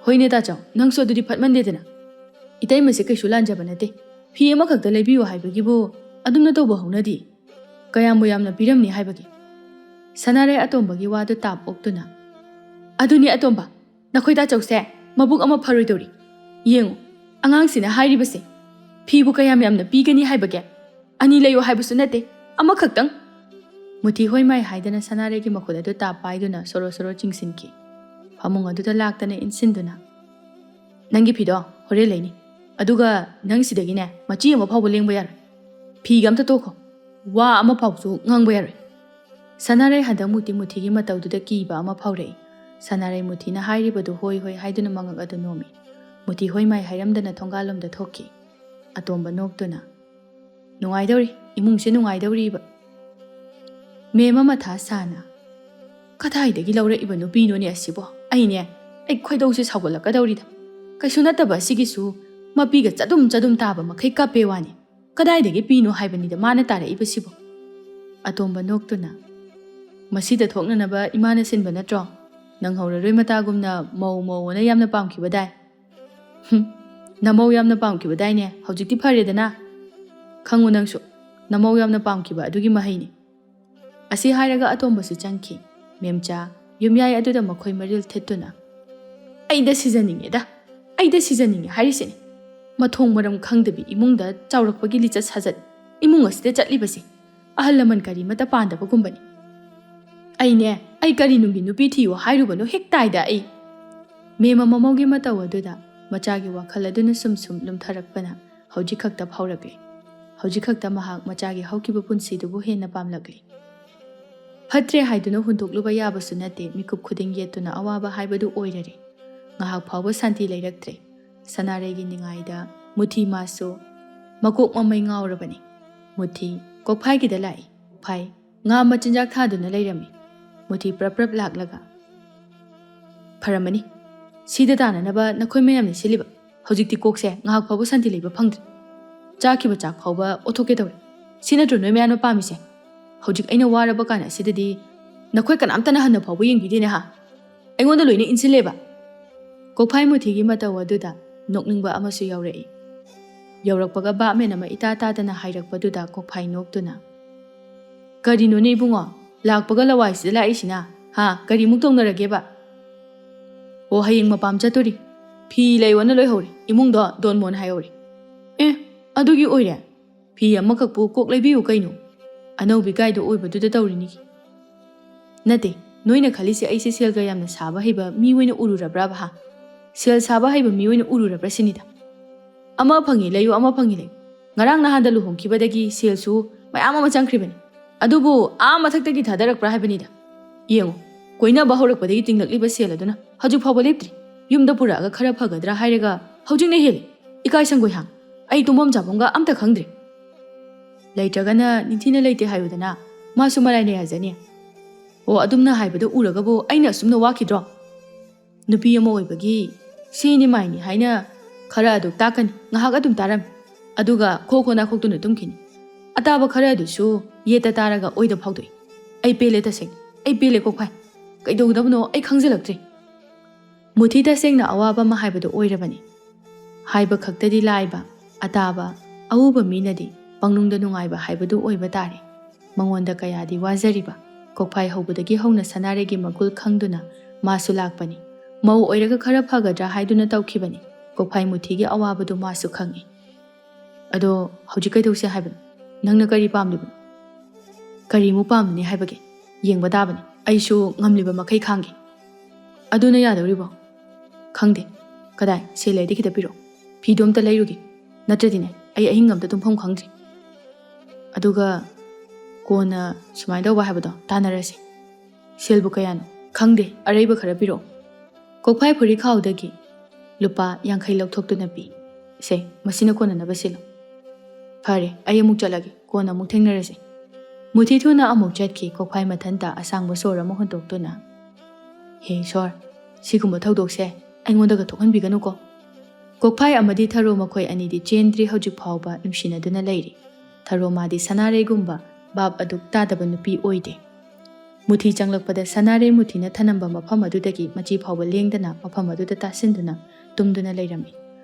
"ꯍꯣꯏꯅꯦ ꯇꯥꯆꯧ, ꯅꯪꯁꯨ ꯑꯗꯨꯗꯤ ꯐꯠꯃꯟꯗꯦꯗꯅ꯫ ꯏꯇꯩꯃꯁꯦ ꯀꯩꯁꯨ ꯂꯥꯟꯖꯕ ꯅꯠꯇꯦ꯫ ꯐꯤ ꯑꯃꯈꯛꯇ ꯂꯩꯕꯤꯌꯨ ꯍꯥꯏꯕꯒꯤꯕꯨ ꯑꯗꯨꯝꯅ ꯇꯧꯕ ꯍꯧꯅꯗꯦ꯫ ꯀꯌꯥꯝꯕꯨ ꯌꯥꯝꯅ ꯄꯤꯔꯝꯅꯤ ꯍꯥꯏꯕꯒꯦ?" ꯁꯅꯥꯔꯩ ꯑꯇꯣꯝꯕꯒꯤ ꯋꯥꯗꯨ ꯇꯥꯞ ꯑꯣꯛꯇꯨꯅ, "ꯑꯗꯨꯅꯤ ꯑꯇꯣꯝꯕ, ꯅꯈꯣꯏ ꯇꯥꯆꯧꯁꯦ ꯃꯕꯨꯛ ꯑꯃ ꯐꯔꯣꯏꯗꯧꯔꯤ꯫ ꯌꯦꯡꯉꯨ, ꯑꯉꯥꯡꯁꯤꯅ ꯍꯥꯏꯔꯤꯕꯁꯦ, ꯐꯤꯕꯨ ꯀꯌꯥꯝ ꯌꯥꯝꯅ ꯄꯤꯒꯅꯤ ꯍꯥꯏꯕꯒꯦ? ꯑꯅꯤ ꯂꯩꯌꯨ ꯍꯥꯏꯕꯁꯨ ꯅꯠꯇꯦ, ꯑꯃꯈꯛꯇꯪ꯫" ꯃꯨꯊꯤ ꯍꯣꯏ ꯃꯥꯏ ꯍꯥꯏꯗꯅ ꯁꯅꯥꯔꯩꯒꯤ ꯃꯈꯨꯠ ꯑꯗꯨ ꯇꯥꯞ ꯄꯥꯏꯗꯨꯅ ꯁꯣꯔꯣ ꯁꯣꯔꯣ ꯆꯤꯡꯁꯤꯟꯈꯤ꯫ ꯐꯃꯨꯡ ꯑꯗꯨꯗ ꯂꯥꯛꯇꯅ ꯏꯟꯁꯤꯟꯗꯨꯅ, "ꯅꯪꯒꯤ ꯐꯤꯗꯣ ꯍꯣꯔꯦꯟ ꯂꯩꯅꯤ꯫ ꯑꯗꯨꯒ ꯅꯪ ꯁꯤꯗꯒꯤꯅꯦ ꯃꯆꯤ ꯑꯃ ꯐꯥꯎꯕ ꯂꯦꯡꯕ ꯌꯥꯔꯣꯏ꯫ ꯐꯤꯒ ꯑꯝꯇ ꯇꯣꯛꯈꯣ꯫ ꯋꯥ ꯑꯃ ꯐꯥꯎꯁꯨ ꯉꯥꯡꯕ ꯌꯥꯔꯣꯏ꯫" ꯁꯅꯥꯔꯩ ꯍꯟꯗꯛ ꯃꯨꯊꯤ ꯃꯨꯊꯤꯒꯤ ꯃꯇꯧꯗꯨꯗ ꯀꯤꯕ ꯑꯃ ꯐꯥꯎꯔꯛꯏ꯫ ꯁꯅꯥꯔꯩ ꯃꯨꯊꯤꯅ ꯍꯥꯏꯔꯤꯕꯗꯨ ꯍꯣꯏ ꯍꯣꯏ ꯍꯥꯏꯗꯨꯅ ꯃꯉꯛ ꯑꯗꯨ ꯅꯣꯝꯃꯤ꯫ ꯃꯨꯊꯤ ꯍꯣꯏ ꯃꯥꯏ ꯍꯥꯏꯔꯝꯗꯅ ꯊꯣꯡꯒꯥꯜꯂꯣꯝꯗ ꯊꯣꯛꯈꯤ꯫ ꯑꯇꯣꯝꯕ ꯅꯣꯛꯇꯨꯅ, "ꯅꯨꯡꯉꯥꯏꯗꯧꯔꯤ, ꯏꯃꯨꯡꯁꯦ ꯅꯨꯡꯉꯥꯏꯗꯧꯔꯤꯕ꯫" ꯃꯦꯝ ꯑꯃ ꯃꯊꯥ ꯁꯥꯅ, "ꯀꯗꯥꯏꯗꯒꯤ ꯂꯧꯔꯛꯏꯕ ꯅꯨꯄꯤꯅꯣꯅꯦ ꯑꯁꯤꯕꯣ? ꯑꯩꯅꯦ, ꯑꯩ ꯈꯣꯏꯗꯧꯁꯦ ꯁꯥꯎꯒꯠꯂꯛꯀꯗꯧꯔꯤꯗ꯫ ꯀꯩꯁꯨ ꯅꯠꯇꯕ ꯑꯁꯤꯒꯤꯁꯨ ꯃꯄꯤꯒ ꯆꯗꯨꯝ ꯆꯗꯨꯝ ꯇꯥꯕ ꯃꯈꯩ ꯀꯞꯄꯦ ꯋꯥꯅꯤ꯫ ꯀꯗꯥꯏꯗꯒꯤ ꯄꯤꯅꯣ ꯍꯥꯏꯕꯅꯤꯗ ꯃꯥꯅ ꯇꯥꯔꯛꯏꯕꯁꯤꯕꯣ?" ꯑꯇꯣꯝꯕ ꯅꯣꯛꯇꯨꯅ, "ꯃꯁꯤꯗ ꯊꯣꯛꯅꯅꯕ ꯏꯃꯥꯅ ꯁꯤꯟꯕ ꯅꯠꯇ꯭ꯔꯣ? ꯅꯪꯍꯧꯔꯔꯣꯏ ꯃꯇꯥꯒꯨꯝꯅ ꯃꯧ ꯃꯧ ꯑꯅ ꯌꯥꯝꯅ ꯄꯥꯝꯈꯤꯕꯗꯥꯏ?" "ꯍꯨꯝ, ꯅꯃꯧ ꯌꯥꯝꯅ ꯄꯥꯝꯈꯤꯕꯗꯥꯏꯅꯦ? ꯍꯧꯖꯤꯛꯇꯤ ꯐꯔꯦꯗꯅ꯫ ꯈꯪꯉꯨ ꯅꯪꯁꯨ, ꯅꯃꯧ ꯌꯥꯝꯅ ꯄꯥꯝꯈꯤꯕ ꯑꯗꯨꯒꯤ ꯃꯍꯩꯅꯤ꯫" ꯑꯁꯤ ꯍꯥꯏꯔꯒ ꯑꯇꯣꯝꯕꯁꯨ ꯆꯪꯈꯤ꯫ ꯃꯦꯝꯆꯥ ꯌꯨꯝꯌꯥꯏ ꯑꯗꯨꯗ ꯃꯈꯣꯏ ꯃꯔꯤꯜ ꯊꯤꯠꯇꯨꯅ, "ꯑꯩꯗ ꯁꯤꯖꯅꯤꯡꯉꯦꯗ, ꯑꯩꯗ ꯁꯤꯖꯅꯤꯡꯉꯦ ꯍꯥꯏꯔꯤꯁꯤꯅꯤ꯫ ꯃꯊꯣꯡ ꯃꯔꯝ ꯈꯪꯗꯕꯤ ꯏꯃꯨꯡꯗ ꯆꯥꯎꯔꯛꯄꯒꯤ ꯂꯤꯆꯠ ꯁꯥꯖꯠ ꯏꯃꯨꯡ ꯑꯁꯤꯗ ꯆꯠꯂꯤꯕꯁꯤ ꯑꯍꯜ ꯂꯃꯟ ꯀꯔꯤꯃꯠꯇ ꯄꯥꯟꯗꯕꯒꯨꯝꯕꯅꯤ꯫ ꯑꯩꯅꯦ, ꯑꯩ ꯀꯔꯤ ꯅꯨꯡꯒꯤ ꯅꯨꯄꯤ ꯊꯤꯌꯨ ꯍꯥꯏꯔꯨꯕꯅꯣ ꯍꯦꯛ ꯇꯥꯏꯗ ꯑꯩ꯫ ꯃꯦꯝꯃ ꯃꯃꯧꯒꯤ ꯃꯇꯧ ꯑꯗꯨꯗ ꯃꯆꯥꯒꯤ ꯋꯥꯈꯜ ꯑꯗꯨꯅ ꯁꯨꯝ ꯁꯨꯝ ꯂꯨꯝꯊꯔꯛꯄꯅ ꯍꯧꯖꯤꯛ ꯈꯛꯇ ꯐꯥꯎꯔꯛꯂꯤ꯫ ꯍꯧꯖꯤꯛ ꯈꯛꯇ ꯃꯍꯥꯛ ꯃꯆꯥꯒꯤ ꯍꯧꯈꯤꯕ ꯄꯨꯟꯁꯤꯗꯨꯕꯨ ꯍꯦꯟꯅ ꯄꯥꯝꯂꯛꯂꯤ꯫ ꯐꯠꯇ꯭ꯔꯦ ꯍꯥꯏꯗꯨꯅ ꯍꯨꯟꯗꯣꯛꯂꯨꯕ ꯌꯥꯕꯁꯨ ꯅꯠꯇꯦ, ꯃꯤꯀꯨꯞ ꯈꯨꯗꯤꯡ ꯌꯦꯠꯇꯨꯅ ꯑꯋꯥꯕ ꯍꯥꯏꯕꯗꯨ ꯑꯣꯏꯔꯔꯦ꯫ ꯉꯥꯏꯍꯥꯛ ꯐꯥꯎꯕ ꯁꯥꯟꯇꯤ ꯂꯩꯔꯛꯇ꯭ꯔꯦ꯫ ꯁꯅꯥꯔꯩꯒꯤ ꯅꯤꯡꯉꯥꯏꯗ ꯃꯨꯊꯤ ꯃꯥꯁꯨ ꯃꯀꯣꯛ ꯃꯃꯩ ꯉꯥꯎꯔꯕꯅꯤ꯫ ꯃꯨꯊꯤ ꯀꯣꯛꯐꯥꯏꯒꯤꯗ ꯂꯥꯛꯏ꯫ ꯀꯣꯛꯐꯥꯏ ꯉꯥ ꯃꯆꯤꯟꯖꯥꯛ ꯊꯥꯗꯨꯅ ꯂꯩꯔꯝꯃꯤ꯫ ꯃꯨꯊꯤ ꯄ꯭ꯔꯞ ꯄ꯭ꯔꯞ ꯂꯥꯛꯂꯒ, "ꯐꯔꯝꯃꯅꯤ꯫ ꯁꯤꯗ ꯇꯥꯅꯅꯕ ꯅꯈꯣꯏ ꯃꯌꯥꯝꯅ ꯁꯤꯜꯂꯤꯕ꯫ ꯍꯧꯖꯤꯛꯇꯤ ꯀꯣꯛꯁꯦ ꯉꯥꯏꯍꯥꯛ ꯐꯥꯎꯕ ꯁꯥꯟꯇꯤ ꯂꯩꯕ ꯐꯪꯗ꯭ꯔꯦ꯫ ꯆꯥꯈꯤꯕ ꯆꯥꯛ ꯐꯥꯎꯕ ꯑꯣꯠꯊꯣꯛꯀꯦ ꯇꯧꯔꯦ꯫ ꯁꯤ ꯅꯠꯇ꯭ꯔꯣ ꯅꯣꯏ ꯃꯌꯥꯝꯅ ꯄꯥꯝꯃꯤꯁꯦ? ꯍꯧꯖꯤꯛ ꯑꯩꯅ ꯋꯥꯔꯕ ꯀꯥꯟ ꯑꯁꯤꯗꯗꯤ ꯅꯈꯣꯏ ꯀꯅꯥꯝꯇꯅ ꯍꯟꯅ ꯐꯥꯎꯕ ꯌꯦꯡꯕꯤꯗꯦꯅꯦ ꯍꯥ? ꯑꯩꯉꯣꯟꯗ ꯂꯣꯏꯅ ꯏꯟꯁꯤꯜꯂꯦꯕ?" ꯀꯣꯛꯐꯥꯏ ꯃꯨꯊꯤꯒꯤ ꯃꯇꯧ ꯑꯗꯨꯗ ꯅꯣꯛꯅꯤꯡꯕ ꯑꯃꯁꯨ ꯌꯥꯎꯔꯛꯏ꯫ ꯌꯧꯔꯛꯄꯒ ꯕꯥꯞꯃꯦꯟ ꯑꯃ ꯏꯇꯥ ꯇꯥꯗꯅ ꯍꯥꯏꯔꯛꯄꯗꯨꯗ ꯀꯣꯛꯐꯥꯏ ꯅꯣꯛꯇꯨꯅ, "ꯀꯔꯤꯅꯣꯅꯦ ꯏꯕꯨꯡꯉꯣ, ꯂꯥꯛꯄꯒ ꯂꯋꯥꯏꯁꯤꯗ ꯂꯥꯛꯏꯁꯤꯅ? ꯍꯥ, ꯀꯔꯤꯃꯨꯛ ꯇꯧꯅꯔꯒꯦꯕ?" "ꯑꯣ, ꯍꯌꯦꯡ ꯃꯄꯥꯝ ꯆꯠꯇꯣꯔꯤ꯫ ꯐꯤ ꯂꯩꯌꯣꯅ ꯂꯣꯏꯍꯧꯔꯦ꯫ ꯏꯃꯨꯡꯗꯣ ꯗꯣꯟꯃꯣꯟ ꯍꯥꯏꯍꯧꯔꯦ꯫" "ꯑꯦ, ꯑꯗꯨꯒꯤ ꯑꯣꯏꯔꯦ? ꯐꯤ ꯑꯃꯈꯛꯄꯨ ꯀꯣꯛ ꯂꯩꯕꯤꯌꯨ ꯀꯩꯅꯣ꯫ ꯑꯅꯧꯕꯤ ꯀꯥꯏꯗꯣ ꯑꯣꯏꯕꯗꯨꯗ ꯇꯧꯔꯤꯅꯤ꯫" "ꯅꯠꯇꯦ, ꯅꯣꯏꯅ ꯈꯜꯂꯤꯁꯦ ꯑꯩꯁꯦ ꯁꯦꯜꯒ ꯌꯥꯝꯅ ꯁꯥꯕ ꯍꯩꯕ ꯃꯤ ꯑꯣꯏꯅ ꯎꯔꯨꯔꯕ꯭ꯔꯥꯕ ꯍꯥ? ꯁꯦꯜ ꯁꯥꯕ ꯍꯩꯕ ꯃꯤ ꯑꯣꯏꯅ ꯎꯔꯨꯔꯕ꯭ꯔꯥ ꯁꯤꯅꯤꯗ꯫ ꯑꯃ ꯐꯪꯉꯤ ꯂꯩꯌꯨ, ꯑꯃ ꯐꯪꯉꯤ ꯂꯩꯌꯨ꯫ ꯉꯔꯥꯡ ꯅꯍꯥꯟꯗ ꯂꯨꯍꯣꯡꯈꯤꯕꯗꯒꯤ ꯁꯦꯜꯁꯨ ꯃꯌꯥꯝ ꯑꯃ ꯆꯪꯈ꯭ꯔꯤꯕꯅꯤ꯫ ꯑꯗꯨꯕꯨ ꯑꯥ ꯃꯊꯛꯇꯒꯤ ꯊꯥꯗꯔꯛꯄ꯭ꯔꯥ ꯍꯥꯏꯕꯅꯤꯗ꯫ ꯌꯦꯡꯉꯨ, ꯀꯣꯏꯅꯕ ꯍꯧꯔꯛꯄꯗꯒꯤ ꯇꯤꯡꯂꯛꯂꯤꯕ ꯁꯦꯜ ꯑꯗꯨꯅ ꯍꯧꯖꯤꯛ ꯐꯥꯎꯕ ꯂꯦꯞꯇ꯭ꯔꯤ꯫ ꯌꯨꯝꯗ ꯄꯨꯔꯛꯑꯒ ꯈꯔ ꯐꯒꯗ꯭ꯔꯥ ꯍꯥꯏꯔꯒ ꯍꯧꯖꯤꯛꯅ ꯍꯦꯜꯂꯤ꯫ ꯏꯀꯥꯏ ꯁꯪꯒꯣꯏ ꯍꯥꯡ꯫ ꯑꯩ ꯇꯨꯝꯐꯝ ꯆꯥꯐꯝꯒ ꯑꯝꯇ ꯈꯪꯗ꯭ꯔꯦ꯫" "ꯂꯩꯇ꯭ꯔꯒꯅ ꯅꯤꯡꯊꯤꯅ ꯂꯩꯇꯦ ꯍꯥꯏꯌꯨꯗꯅ, ꯃꯥꯁꯨ ꯃꯔꯥꯏꯅ ꯌꯥꯖꯅꯤ꯫" "ꯑꯣ, ꯑꯗꯨꯝꯅ ꯍꯥꯏꯕꯗ ꯎꯔꯒꯕꯨ ꯑꯩꯅ ꯑꯁꯨꯝꯅ ꯋꯥꯈꯤꯗ꯭ꯔꯣ? ꯅꯨꯄꯤ ꯑꯃ ꯑꯣꯏꯕꯒꯤ ꯁꯤꯅꯤ ꯃꯥꯏꯅꯤ ꯍꯥꯏꯅ ꯈꯔ ꯑꯗꯨ ꯇꯥꯛꯀꯅꯤ, ꯉꯥꯏꯍꯥꯛ ꯑꯗꯨꯝ ꯇꯥꯔꯝꯃꯤ, ꯑꯗꯨꯒ ꯈꯣ ꯈꯣ ꯅꯥꯈꯣꯛꯇꯨꯅ ꯇꯨꯝꯈꯤꯅꯤ꯫ ꯑꯇꯥꯕ ꯈꯔ ꯑꯗꯨꯁꯨ ꯌꯦꯠꯇ ꯇꯥꯔꯒ ꯑꯣꯏꯗ ꯐꯥꯎꯗꯣꯛꯏ꯫ ꯑꯩ ꯄꯦꯜꯂꯦ ꯇꯁꯦꯡꯅ, ꯑꯩ ꯄꯦꯜꯂꯦ ꯀꯣꯛꯐꯥꯏ꯫ ꯀꯩꯗꯧꯒꯗꯕꯅꯣ ꯑꯩ ꯈꯪꯖꯤꯜꯂꯛꯇ꯭ꯔꯦ꯫" ꯃꯨꯊꯤ ꯇꯁꯦꯡꯅ ꯑꯋꯥꯕ ꯑꯃ ꯍꯥꯏꯕꯗꯨ ꯑꯣꯏꯔꯕꯅꯤ꯫ ꯍꯥꯏꯕ ꯈꯛꯇꯗꯤ ꯂꯥꯏꯕ, ꯑꯇꯥꯕ, ꯑꯎꯕ ꯃꯤꯅꯗꯤ ꯄꯪꯅꯨꯡꯗ ꯅꯨꯡꯉꯥꯏꯕ ꯍꯥꯏꯕꯗꯨ ꯑꯣꯏꯕ ꯇꯥꯔꯦ꯫ ꯃꯉꯣꯟꯗ ꯀꯌꯥꯗꯤ ꯋꯥꯖꯔꯤꯕ꯫ ꯀꯣꯛꯐꯥꯏ ꯍꯧꯕꯗꯒꯤ ꯍꯧꯅ ꯁꯅꯥꯔꯩꯒꯤ ꯃꯒꯨꯜ ꯈꯪꯗꯨꯅ ꯃꯥꯁꯨ ꯂꯥꯛꯄꯅꯤ꯫ ꯃꯧ ꯑꯣꯏꯔꯒ ꯈꯔ ꯐꯒꯗ꯭ꯔꯥ ꯍꯥꯏꯗꯨꯅ ꯇꯧꯈꯤꯕꯅꯤ꯫ ꯀꯣꯛꯐꯥꯏ ꯃꯨꯊꯤꯒꯤ ꯑꯋꯥꯕꯗꯨ ꯃꯥꯁꯨ ꯈꯪꯏ꯫ "ꯑꯗꯣ ꯍꯧꯖꯤꯛ ꯀꯩꯗꯧꯁꯦ ꯍꯥꯏꯕꯅꯣ?" "ꯅꯪꯅ ꯀꯔꯤ ꯄꯥꯝꯂꯤꯕꯅꯣ?" "ꯀꯔꯤꯃꯨꯛ ꯄꯥꯝꯂꯅꯤ ꯍꯥꯏꯕꯒꯦ? ꯌꯦꯡꯕ ꯇꯥꯕꯅꯤ꯫ ꯑꯩꯁꯨ ꯉꯝꯂꯤꯕ ꯃꯈꯩ ꯈꯥꯡꯒꯦ꯫" "ꯑꯗꯨꯅ ꯌꯥꯗꯧꯔꯤꯕꯣ?" "ꯈꯪꯗꯦ꯫ ꯀꯗꯥꯏ? ꯁꯦꯜ ꯂꯩꯔꯗꯤ ꯈꯤꯇ ꯄꯤꯔꯛꯑꯣ꯫ ꯐꯤꯗꯣ ꯑꯝꯇ ꯂꯩꯔꯨꯒꯦ꯫ ꯅꯠꯇ꯭ꯔꯗꯤꯅꯦ, ꯑꯩ ꯑꯍꯤꯡ ꯑꯝꯇ ꯇꯨꯝꯐꯝ ꯈꯪꯗ꯭ꯔꯦ꯫ ꯑꯗꯨꯒ ꯀꯣꯟꯅ ꯁꯨꯃꯥꯏꯅ ꯇꯧꯕ ꯍꯥꯏꯕꯗꯣ ꯇꯥꯟꯅꯔꯁꯦ꯫ ꯁꯦꯜꯕꯨ ꯀꯌꯥꯅꯣ?" "ꯈꯪꯗꯦ, ꯑꯔꯩꯕ ꯈꯔ ꯄꯤꯔꯛꯑꯣ꯫" ꯀꯣꯛꯐꯥꯏ ꯐꯨꯔꯤꯠ ꯈꯥꯎꯗꯒꯤ ꯂꯨꯄꯥ ꯌꯥꯡꯈꯩ ꯂꯧꯊꯣꯛꯇꯨꯅ ꯄꯤ꯫ "ꯁꯦ, ꯃꯁꯤꯅ ꯀꯣꯟꯅꯅꯕ ꯁꯤꯜꯂꯣ꯫" "ꯐꯔꯦ, ꯑꯩ ꯑꯃꯨꯛ ꯆꯠꯂꯒꯦ꯫ ꯀꯣꯟꯅ ꯑꯃꯨꯛ ꯊꯦꯡꯅꯔꯁꯦ꯫" ꯃꯨꯊꯤ ꯊꯨꯅ ꯑꯃꯨꯛ ꯆꯠꯈꯤ꯫ ꯀꯣꯛꯐꯥꯏ ꯃꯊꯟꯇ ꯑꯁꯥꯡꯕ ꯁꯣꯔ ꯑꯃ ꯍꯣꯟꯗꯣꯛꯇꯨꯅ, "ꯍꯦ ꯏꯁꯣꯔ, ꯁꯤꯒꯨꯝꯕ ꯊꯧꯗꯣꯛꯁꯦ ꯑꯩꯉꯣꯟꯗꯒ ꯊꯣꯛꯍꯟꯕꯤꯒꯅꯨꯀꯣ꯫" ꯀꯣꯛꯐꯥꯏ ꯑꯃꯗꯤ ꯊꯔꯣ ꯃꯈꯣꯏ ꯑꯅꯤꯗꯤ ꯆꯦꯟꯗ꯭ꯔꯤ ꯍꯧꯖꯤꯛ ꯐꯥꯎꯕ ꯅꯨꯡꯁꯤꯅꯗꯨꯅ ꯂꯩꯔꯤ꯫ ꯊꯔꯣ ꯃꯥꯗꯤ ꯁꯅꯥꯔꯩꯒꯨꯝꯕ ꯚꯥꯞ ꯑꯗꯨꯛ ꯇꯥꯗꯕ ꯅꯨꯄꯤ ꯑꯣꯏꯗꯦ꯫ ꯃꯨꯊꯤ ꯆꯪꯂꯛꯄꯗ ꯁꯅꯥꯔꯩ ꯃꯨꯊꯤꯅ ꯊꯅꯝꯕ ꯃꯐꯝ ꯑꯗꯨꯗꯒꯤ ꯃꯆꯤ ꯐꯥꯎꯕ ꯂꯦꯡꯗꯅ ꯃꯐꯝ ꯑꯗꯨꯗ ꯇꯥꯁꯤꯟꯗꯨꯅ ꯇꯨꯝꯗꯨꯅ ꯂꯩꯔꯝꯃꯤ꯫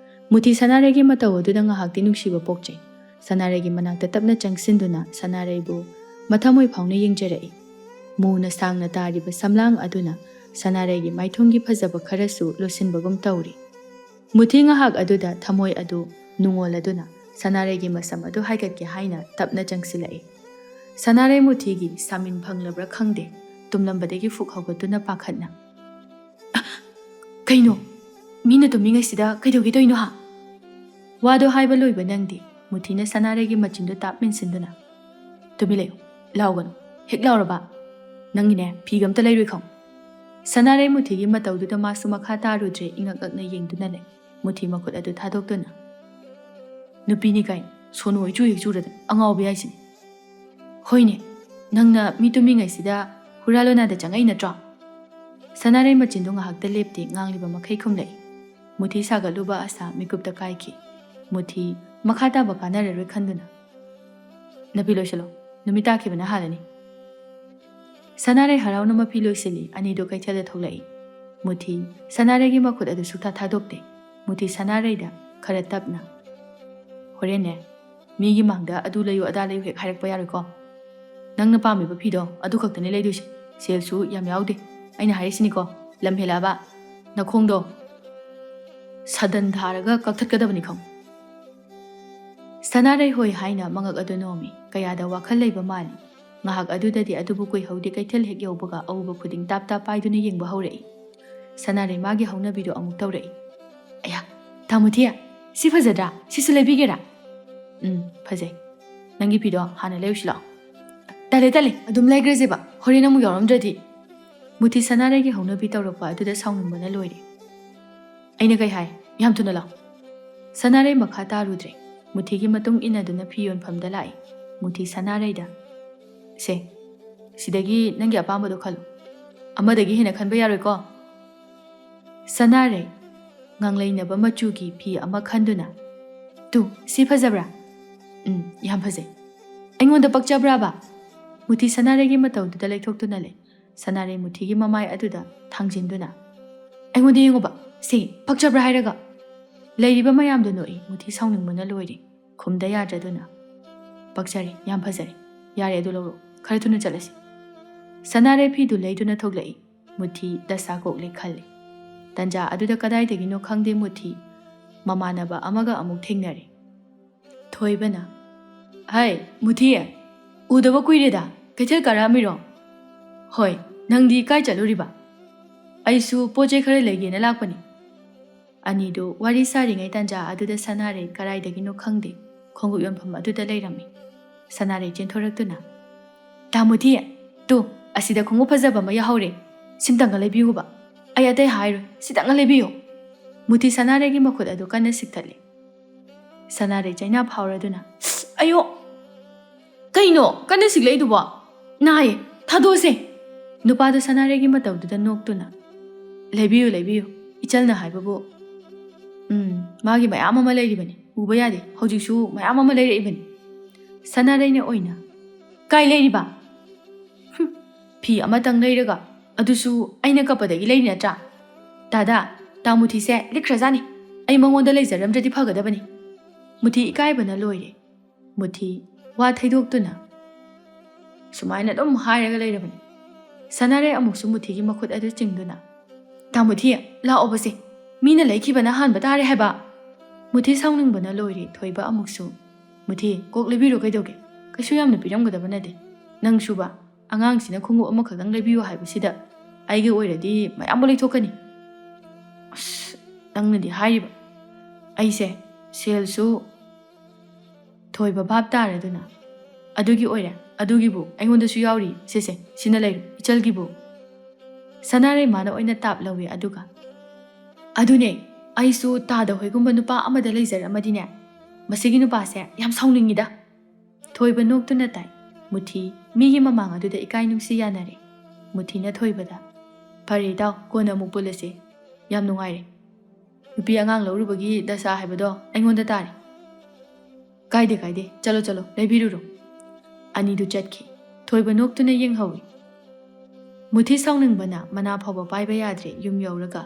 ꯃꯨꯊꯤ ꯁꯅꯥꯔꯩꯒꯤ ꯃꯇꯧ ꯑꯗꯨꯗ ꯉꯥꯏꯍꯥꯛꯇꯤ ꯅꯨꯡꯁꯤꯕ ꯄꯣꯛꯆꯩ꯫ ꯁꯅꯥꯔꯩꯒꯤ ꯃꯅꯥꯛꯇ ꯇꯞꯅ ꯆꯪꯁꯤꯟꯗꯨꯅ ꯁꯅꯥꯔꯩꯕꯨ ꯃꯊꯃꯣꯏ ꯐꯥꯎꯅ ꯌꯦꯡꯖꯔꯛꯏ꯫ ꯃꯨꯅ ꯁꯥꯡꯅ ꯇꯥꯔꯤꯕ ꯁꯝꯂꯥꯡ ꯑꯗꯨꯅ ꯁꯅꯥꯔꯩꯒꯤ ꯃꯥꯏꯊꯣꯡꯒꯤ ꯐꯖꯕ ꯈꯔꯁꯨ ꯂꯣꯠꯁꯤꯟꯕꯒꯨꯝ ꯇꯧꯔꯤ꯫ ꯃꯨꯊꯤ ꯉꯥꯏꯍꯥꯛ ꯑꯗꯨꯗ ꯊꯃꯣꯏ ꯑꯗꯨ ꯅꯨꯡꯉꯣꯜꯂꯗꯨꯅ ꯁꯅꯥꯔꯩꯒꯤ ꯃꯁꯝ ꯑꯗꯨ ꯍꯥꯏꯒꯠꯀꯦ ꯍꯥꯏꯅ ꯇꯞꯅ ꯆꯪꯁꯤꯜꯂꯛꯏ꯫ ꯁꯅꯥꯔꯩ ꯃꯨꯊꯤꯒꯤ ꯁꯥꯃꯤꯟ ꯐꯪꯂꯕ꯭ꯔꯥ ꯈꯪꯗꯦ, ꯇꯨꯝꯂꯝꯕꯗꯒꯤ ꯐꯨꯛ ꯍꯧꯒꯠꯇꯨꯅ ꯄꯥꯈꯠꯅ, "ꯀꯩꯅꯣ? ꯃꯤꯅ ꯇꯨꯝꯃꯤꯉꯩꯁꯤꯗ ꯀꯩꯗꯧꯒꯦ ꯇꯧꯔꯤꯅꯣ ꯍꯥ?" ꯋꯥꯗꯣ ꯍꯥꯏꯕ ꯂꯣꯏꯕ ꯅꯪꯗꯦ꯫ ꯃꯨꯊꯤꯅ ꯁꯅꯥꯔꯩꯒꯤ ꯃꯆꯤꯟꯗꯨ ꯇꯥꯞ ꯃꯦꯟꯁꯤꯟꯗꯨꯅ, "ꯇꯨꯃꯤꯟ ꯂꯩꯌꯨ, ꯂꯥꯎꯒꯅꯨ꯫ ꯍꯦꯛ ꯂꯥꯎꯔꯕ ꯅꯪꯒꯤꯅꯦ ꯐꯤꯒ ꯑꯝꯇ ꯂꯩꯔꯣꯏ ꯈꯪꯉꯨ꯫" ꯁꯅꯥꯔꯩ ꯃꯨꯊꯤꯒꯤ ꯃꯇꯧꯗꯨꯗ ꯃꯥꯁꯨ ꯃꯈꯥ ꯇꯥꯔꯨꯗ꯭ꯔꯦ, ꯏꯉꯛ ꯉꯛꯅ ꯌꯦꯡꯗꯨꯅ ꯂꯩ꯫ ꯃꯨꯊꯤ ꯃꯈꯨꯠ ꯑꯗꯨ ꯊꯥꯗꯣꯛꯇꯨꯅ, "ꯅꯨꯄꯤꯅꯤ ꯀꯥꯏꯅ ꯁꯣꯅꯣ ꯏꯆꯨ ꯍꯦꯛ ꯆꯨꯔꯗꯅ ꯑꯉꯥꯎꯕꯤ ꯍꯥꯏꯁꯤꯅꯤ꯫ ꯍꯣꯏꯅꯦ, ꯅꯪꯅ ꯃꯤ ꯇꯨꯝꯃꯤꯉꯩꯁꯤꯗ ꯍꯨꯔꯥꯜꯂꯣꯅꯥꯗ ꯆꯪꯉꯛꯏ ꯅꯠꯇ꯭ꯔꯣ?" ꯁꯅꯥꯔꯩ ꯃꯆꯤꯟꯗꯨ ꯉꯥꯏꯍꯥꯛꯇ ꯂꯦꯞꯇꯦ, ꯉꯥꯡꯂꯤꯕ ꯃꯈꯩ ꯈꯨꯝꯂꯛꯏ꯫ ꯃꯨꯊꯤ ꯁꯥꯒꯠꯂꯨꯕ ꯑꯁꯥ ꯃꯤꯀꯨꯞꯇ ꯀꯥꯏꯈꯤ꯫ ꯃꯨꯊꯤ ꯃꯈꯥ ꯇꯥꯕ ꯀꯥꯟꯅꯔꯔꯣꯏ ꯈꯟꯗꯨꯅ, "ꯅꯨꯄꯤ ꯂꯣꯏꯁꯤꯜꯂꯣ, ꯅꯨꯃꯤꯠ ꯇꯥꯈꯤꯕꯅ ꯍꯥꯜꯂꯅꯤ꯫" ꯁꯅꯥꯔꯩ ꯍꯔꯥꯎꯅ ꯃꯐꯤ ꯂꯣꯏꯁꯤꯜꯂꯤ꯫ ꯑꯅꯤꯗꯨ ꯀꯩꯊꯦꯜꯗ ꯊꯣꯛꯂꯛꯏ꯫ ꯃꯨꯊꯤ ꯁꯅꯥꯔꯩꯒꯤ ꯃꯈꯨꯠ ꯑꯗꯨ ꯁꯨꯛꯊꯥ ꯊꯥꯗꯣꯛꯇꯦ꯫ ꯃꯨꯊꯤ ꯁꯅꯥꯔꯩꯗ ꯈꯔ ꯇꯞꯅ, "ꯍꯣꯔꯦꯟꯅꯦ, ꯃꯤꯒꯤ ꯃꯥꯡꯗ ꯑꯗꯨ ꯂꯩꯌꯨ ꯑꯗꯥ ꯂꯩꯌꯨ ꯍꯦꯛ ꯍꯥꯏꯔꯛꯄ ꯌꯥꯔꯣꯏꯀꯣ꯫ ꯅꯪꯅ ꯄꯥꯝꯃꯤꯕ ꯐꯤꯗꯣ ꯑꯗꯨ ꯈꯛꯇꯅꯤ ꯂꯩꯗꯣꯏꯁꯦ꯫ ꯁꯦꯜꯁꯨ ꯌꯥꯝ ꯌꯥꯎꯗꯦ꯫ ꯑꯩꯅ ꯍꯥꯏꯔꯤꯁꯤꯅꯤꯀꯣ, ꯂꯝ ꯍꯦꯜꯂꯛꯑꯕ ꯅꯈꯣꯡꯗꯣ ꯁꯗꯟ ꯊꯥꯔꯒ ꯀꯛꯊꯠꯀꯗꯕꯅꯤ ꯈꯪꯉꯨ꯫" ꯁꯅꯥꯔꯩ ꯍꯣꯏ ꯍꯥꯏꯅ ꯃꯉꯛ ꯑꯗꯨ ꯅꯣꯝꯃꯤ꯫ ꯀꯌꯥꯗ ꯋꯥꯈꯜ ꯂꯩꯕ ꯃꯥꯜꯂꯤ꯫ ꯉꯥꯏꯍꯥꯛ ꯑꯗꯨꯗꯗꯤ ꯑꯗꯨꯕꯨ ꯀꯨꯏꯍꯧꯗꯦ, ꯀꯩꯊꯦꯜ ꯍꯦꯛ ꯌꯧꯕꯒ ꯑꯎꯕ ꯈꯨꯗꯤꯡ ꯇꯥꯞ ꯇꯥꯞ ꯄꯥꯏꯗꯨꯅ ꯌꯦꯡꯕ ꯍꯧꯔꯛꯏ꯫ ꯁꯅꯥꯔꯩ ꯃꯥꯒꯤ ꯍꯧꯅꯕꯤꯗꯣ ꯑꯃꯨꯛ ꯇꯧꯔꯛꯏ꯫ "ꯑꯌꯥ, ꯇꯥꯃꯨꯊꯤ, ꯁꯤ ꯐꯖꯗ꯭ꯔꯥ? ꯁꯤꯁꯨ ꯂꯩꯕꯤꯒꯦꯔꯥ?" "ꯎꯝ, ꯐꯖꯩ꯫ ꯅꯪꯒꯤ ꯐꯤꯗꯣ ꯍꯥꯟꯅ ꯂꯩꯔꯨꯁꯤ ꯂꯥꯛꯑꯣ꯫" "ꯇꯜꯂꯦ, ꯇꯜꯂꯦ, ꯑꯗꯨꯝ ꯂꯩꯈ꯭ꯔꯁꯦꯕ, ꯍꯣꯔꯦꯟ ꯑꯃꯨꯛ ꯌꯥꯎꯔꯝꯗ꯭ꯔꯗꯤ꯫" ꯃꯨꯊꯤ ꯁꯅꯥꯔꯩꯒꯤ ꯍꯧꯅꯕꯤ ꯇꯧꯔꯛꯄ ꯑꯗꯨꯗ ꯁꯥꯎꯅꯤꯡꯕꯅ ꯂꯣꯏꯔꯦ꯫ "ꯑꯩꯅ ꯀꯩ ꯍꯥꯏ? ꯌꯥꯝ ꯊꯨꯅ ꯂꯥꯛꯑꯣ꯫" ꯁꯅꯥꯔꯩ ꯃꯈꯥ ꯇꯥꯔꯨꯗ꯭ꯔꯦ꯫ ꯃꯨꯊꯤꯒꯤ ꯃꯇꯨꯡ ꯏꯟꯅꯗꯨꯅ ꯐꯤ ꯌꯣꯟꯐꯝꯗ ꯂꯥꯛꯏ꯫ ꯃꯨꯊꯤ ꯁꯅꯥꯔꯩꯗ, "ꯁꯦ, ꯁꯤꯗꯒꯤ ꯅꯪꯒꯤ ꯑꯄꯥꯝꯕꯗꯣ ꯈꯜꯂꯨ꯫ ꯑꯃꯗꯒꯤ ꯍꯦꯟꯅ ꯈꯟꯕ ꯌꯥꯔꯣꯏꯀꯣ꯫" ꯁꯅꯥꯔꯩ ꯉꯥꯡꯂꯩꯅꯕ ꯃꯆꯨꯒꯤ ꯐꯤ ꯑꯃ ꯈꯟꯗꯨꯅ, "ꯇꯨ, ꯁꯤ ꯐꯖꯕ꯭ꯔꯥ?" "ꯎꯝ, ꯌꯥꯝ ꯐꯖꯩ꯫" "ꯑꯩꯉꯣꯟꯗ ꯄꯛꯆꯕ꯭ꯔꯥꯕ?" ꯃꯨꯊꯤ ꯁꯅꯥꯔꯩꯒꯤ ꯃꯇꯧꯗꯨꯗ ꯂꯩꯊꯣꯛꯇꯨꯅ ꯂꯩ꯫ ꯁꯅꯥꯔꯩ ꯃꯨꯊꯤꯒꯤ ꯃꯃꯥꯏ ꯑꯗꯨꯗ ꯊꯥꯡꯖꯤꯟꯗꯨꯅ, "ꯑꯩꯉꯣꯟꯗ ꯌꯦꯡꯉꯨꯕ, ꯁꯤ ꯐꯛꯆꯕ꯭ꯔꯥ ꯍꯥꯏꯔꯒ?" ꯂꯩꯔꯤꯕ ꯃꯌꯥꯝꯗꯨ ꯅꯣꯛꯏ꯫ ꯃꯨꯊꯤ ꯁꯥꯎꯅꯤꯡꯕꯅ ꯂꯣꯏꯔꯦ꯫ ꯈꯨꯝꯗ ꯌꯥꯗ꯭ꯔꯗꯨꯅ, "ꯄꯛꯆꯔꯦ, ꯌꯥꯝ ꯐꯖꯔꯦ꯫ ꯌꯥꯔꯦ, ꯑꯗꯨ ꯂꯧꯔꯣ꯫ ꯈꯔ ꯊꯨꯅ ꯆꯠꯂꯁꯤ꯫" ꯁꯅꯥꯔꯩ ꯐꯤꯗꯨ ꯂꯩꯗꯨꯅ ꯊꯣꯛꯂꯛꯏ꯫ ꯃꯨꯊꯤ ꯗꯁꯥ ꯀꯣꯛꯂꯦ ꯈꯜꯂꯤ꯫ ꯇꯟꯖꯥ ꯑꯗꯨꯗ ꯀꯗꯥꯏꯗꯒꯤꯅꯣ ꯈꯪꯗꯦ, ꯃꯨꯊꯤ ꯃꯃꯥꯟꯅꯕ ꯑꯃꯒ ꯑꯃꯨꯛ ꯊꯦꯡꯅꯔꯦ꯫ ꯊꯣꯏꯕꯅ, "ꯍꯥꯏ, ꯃꯨꯊꯤ, ꯎꯗꯕ ꯀꯨꯏꯔꯦꯗ, ꯀꯩꯊꯦꯜ ꯀꯥꯔꯛꯑꯝꯃꯤꯔꯣ?" "ꯍꯣꯏ, ꯅꯪꯗꯤ ꯀꯥꯏ ꯆꯠꯂꯨꯔꯤꯕ?" "ꯑꯩꯁꯨ ꯄꯣꯠ ꯆꯩ ꯈꯔ ꯂꯩꯒꯦꯅ ꯂꯥꯛꯄꯅꯤ꯫" ꯑꯅꯤꯗꯨ ꯋꯥꯔꯤ ꯁꯥꯔꯤꯉꯩ ꯇꯟꯖꯥ ꯑꯗꯨꯗ ꯁꯅꯥꯔꯩ ꯀꯗꯥꯏꯗꯒꯤꯅꯣ ꯈꯪꯗꯦ ꯈꯣꯡꯎꯞ ꯌꯣꯟꯐꯝ ꯑꯗꯨꯗ ꯂꯩꯔꯝꯃꯤ꯫ ꯁꯅꯥꯔꯩ ꯆꯦꯟꯊꯣꯔꯛꯇꯨꯅ, "ꯇꯥ ꯃꯨꯊꯤ, ꯇꯨ, ꯑꯁꯤꯗ ꯈꯣꯡꯎꯞ ꯐꯖꯕ ꯑꯃ ꯌꯥꯍꯧꯔꯦ꯫ ꯁꯤꯝꯇꯪꯒ ꯂꯩꯕꯤꯌꯨꯕ꯫ ꯑꯩ ꯑꯇꯩ ꯍꯥꯏꯔꯣꯏ, ꯁꯤꯇꯪꯒ ꯂꯩꯕꯤꯌꯨ꯫" ꯃꯨꯊꯤ ꯁꯅꯥꯔꯩꯒꯤ ꯃꯈꯨꯠ ꯑꯗꯨ ꯀꯟꯅ ꯁꯤꯛꯊꯠꯂꯤ꯫ ꯁꯅꯥꯔꯩ ꯆꯩꯅꯥ ꯐꯥꯎꯔꯗꯨꯅ, "ꯑꯌꯣ! ꯀꯩꯅꯣ ꯀꯟꯅ ꯁꯤꯛꯂꯛꯏꯗꯨꯕꯣ? ꯅꯥꯏꯌꯦ, ꯊꯥꯗꯣꯛꯑꯁꯦ!" ꯅꯨꯄꯥꯗꯨ ꯁꯅꯥꯔꯩꯒꯤ ꯃꯇꯧꯗꯨꯗ ꯅꯣꯛꯇꯨꯅ, "ꯂꯩꯕꯤꯌꯨ, ꯂꯩꯕꯤꯌꯨ꯫ ꯏꯆꯜꯅ ꯍꯥꯏꯕꯕꯨ, ꯎꯝ, ꯃꯥꯒꯤ ꯃꯌꯥꯝ ꯑꯃ ꯂꯩꯔꯤꯕꯅꯤ꯫ ꯎꯕ ꯌꯥꯗꯦ, ꯍꯧꯖꯤꯛꯁꯨ ꯃꯌꯥꯝ ꯑꯃ ꯂꯩꯔꯛꯏꯕꯅꯤ꯫" ꯁꯅꯥꯔꯩꯅ ꯑꯣꯏꯅ, "ꯀꯥꯏ ꯂꯩꯔꯤꯕ? ꯍꯨꯝ, ꯐꯤ ꯑꯃꯇꯪ ꯂꯩꯔꯒ, ꯑꯗꯨꯁꯨ ꯑꯩꯅ ꯀꯞꯄꯗꯒꯤ ꯂꯩꯔꯤ ꯅꯠꯇ꯭ꯔꯥ? ꯇꯥꯗꯥ, ꯇꯥ ꯃꯨꯊꯤꯁꯦ ꯂꯤꯛꯈ꯭ꯔꯖꯥꯠꯅꯤ꯫ ꯑꯩ ꯃꯉꯣꯟꯗ ꯂꯩꯖꯔꯝꯗ꯭ꯔꯗꯤ ꯐꯒꯗꯕꯅꯤ꯫" ꯃꯨꯊꯤ ꯏꯀꯥꯏꯕꯅ ꯂꯣꯏꯔꯦ꯫ ꯃꯨꯊꯤ ꯋꯥ ꯊꯩꯗꯣꯛꯇꯨꯅ ꯁꯨꯃꯥꯏꯅ ꯑꯗꯨꯝ ꯍꯥꯏꯔꯒ ꯂꯩꯔꯕꯅꯤ꯫ ꯁꯅꯥꯔꯩ ꯑꯃꯨꯛꯁꯨ ꯃꯨꯊꯤꯒꯤ ꯃꯈꯨꯠ ꯑꯗꯨ ꯆꯤꯡꯗꯨꯅ, "ꯇꯥ ꯃꯨꯊꯤ, ꯂꯥꯛꯑꯣꯕꯁꯦ꯫ ꯃꯤꯅ ꯂꯩꯈꯤꯕꯅ ꯍꯥꯟꯕ ꯇꯥꯔꯦ ꯍꯥꯏꯕ꯫" ꯃꯨꯊꯤ ꯁꯥꯎꯅꯤꯡꯕꯅ ꯂꯣꯏꯔꯦ꯫ ꯊꯣꯏꯕ ꯑꯃꯨꯛꯁꯨ, "ꯃꯨꯊꯤ, ꯀꯣꯛ ꯂꯩꯕꯤꯔꯣ, ꯀꯩꯗꯧꯒꯦ? ꯀꯩꯁꯨ ꯌꯥꯝꯅ ꯄꯤꯔꯝꯒꯗꯕ ꯅꯠꯇꯦ꯫ ꯅꯪꯁꯨꯕ, ꯑꯉꯥꯡꯁꯤꯅ ꯈꯣꯡꯎꯞ ꯑꯃꯈꯛꯇꯪ ꯂꯩꯕꯤꯌꯨ ꯍꯥꯏꯕꯁꯤꯗ ꯑꯩꯒꯤ ꯑꯣꯏꯔꯗꯤ ꯃꯌꯥꯝꯕꯨ ꯂꯩꯊꯣꯛꯀꯅꯤ꯫ ꯑꯁ, ꯅꯪꯅꯗꯤ ꯍꯥꯏꯔꯤꯕ꯫ ꯑꯩꯁꯦ ꯁꯦꯜꯁꯨ ꯊꯣꯏꯕ ꯚꯥꯞ ꯇꯥꯔꯦꯗꯅ꯫ ꯑꯗꯨꯒꯤ ꯑꯣꯏꯔꯦ, ꯑꯗꯨꯒꯤꯕꯨ ꯑꯩꯉꯣꯟꯗꯁꯨ ꯌꯥꯎꯔꯤ꯫ ꯁꯦꯁꯦ, ꯁꯤꯅ ꯂꯩꯔꯣ, ꯏꯆꯜꯒꯤꯕꯨ꯫" ꯁꯅꯥꯔꯩꯃꯥꯅ ꯑꯣꯏꯅ ꯇꯥꯞ ꯂꯧꯏ꯫ ꯑꯗꯨꯒ, "ꯑꯗꯨꯅꯦ, ꯑꯩꯁꯨ ꯇꯥꯗ ꯍꯣꯏꯒꯨꯝꯕ ꯅꯨꯄꯥ ꯑꯃꯗ ꯂꯩꯖꯔꯝꯃꯗꯤꯅꯦ, ꯃꯁꯤꯒꯤ ꯅꯨꯄꯥꯁꯦ ꯌꯥꯝ ꯁꯥꯎꯅꯤꯡꯉꯤꯗ꯫" ꯊꯣꯏꯕ ꯅꯣꯛꯇꯨꯅ ꯇꯥꯏ꯫ ꯃꯨꯊꯤ ꯃꯤꯒꯤ ꯃꯃꯥꯡ ꯑꯗꯨꯗ ꯏꯀꯥꯏ ꯅꯨꯡꯁꯤ ꯌꯥꯅꯔꯦ꯫ ꯃꯨꯊꯤꯅ ꯊꯣꯏꯕꯗ, "ꯐꯔꯦ ꯏꯇꯥꯎ, ꯀꯣꯟꯅ ꯑꯃꯨꯛ ꯄꯨꯜꯂꯁꯤ꯫ ꯌꯥꯝ ꯅꯨꯡꯉꯥꯏꯔꯦ꯫ ꯅꯨꯄꯤ ꯑꯉꯥꯡ ꯂꯧꯔꯨꯕꯒꯤ ꯗꯁꯥ ꯍꯥꯏꯕꯗꯣ ꯑꯩꯉꯣꯟꯗ ꯇꯥꯔꯦ꯫" "ꯀꯥꯏꯗꯦ, ꯀꯥꯏꯗꯦ, ꯆꯠꯂꯣ, ꯆꯠꯂꯣ, ꯂꯩꯕꯤꯔꯨꯔꯣ꯫" ꯑꯅꯤꯗꯨ ꯆꯠꯈꯤ꯫ ꯊꯣꯏꯕ ꯅꯣꯛꯇꯨꯅ ꯌꯦꯡꯍꯧꯏ꯫ ꯃꯨꯊꯤ ꯁꯥꯎꯅꯤꯡꯕꯅ ꯃꯅꯥ ꯐꯥꯎꯕ ꯄꯥꯏꯕ ꯌꯥꯗ꯭ꯔꯦ꯫ ꯌꯨꯝ ꯌꯧꯔꯒ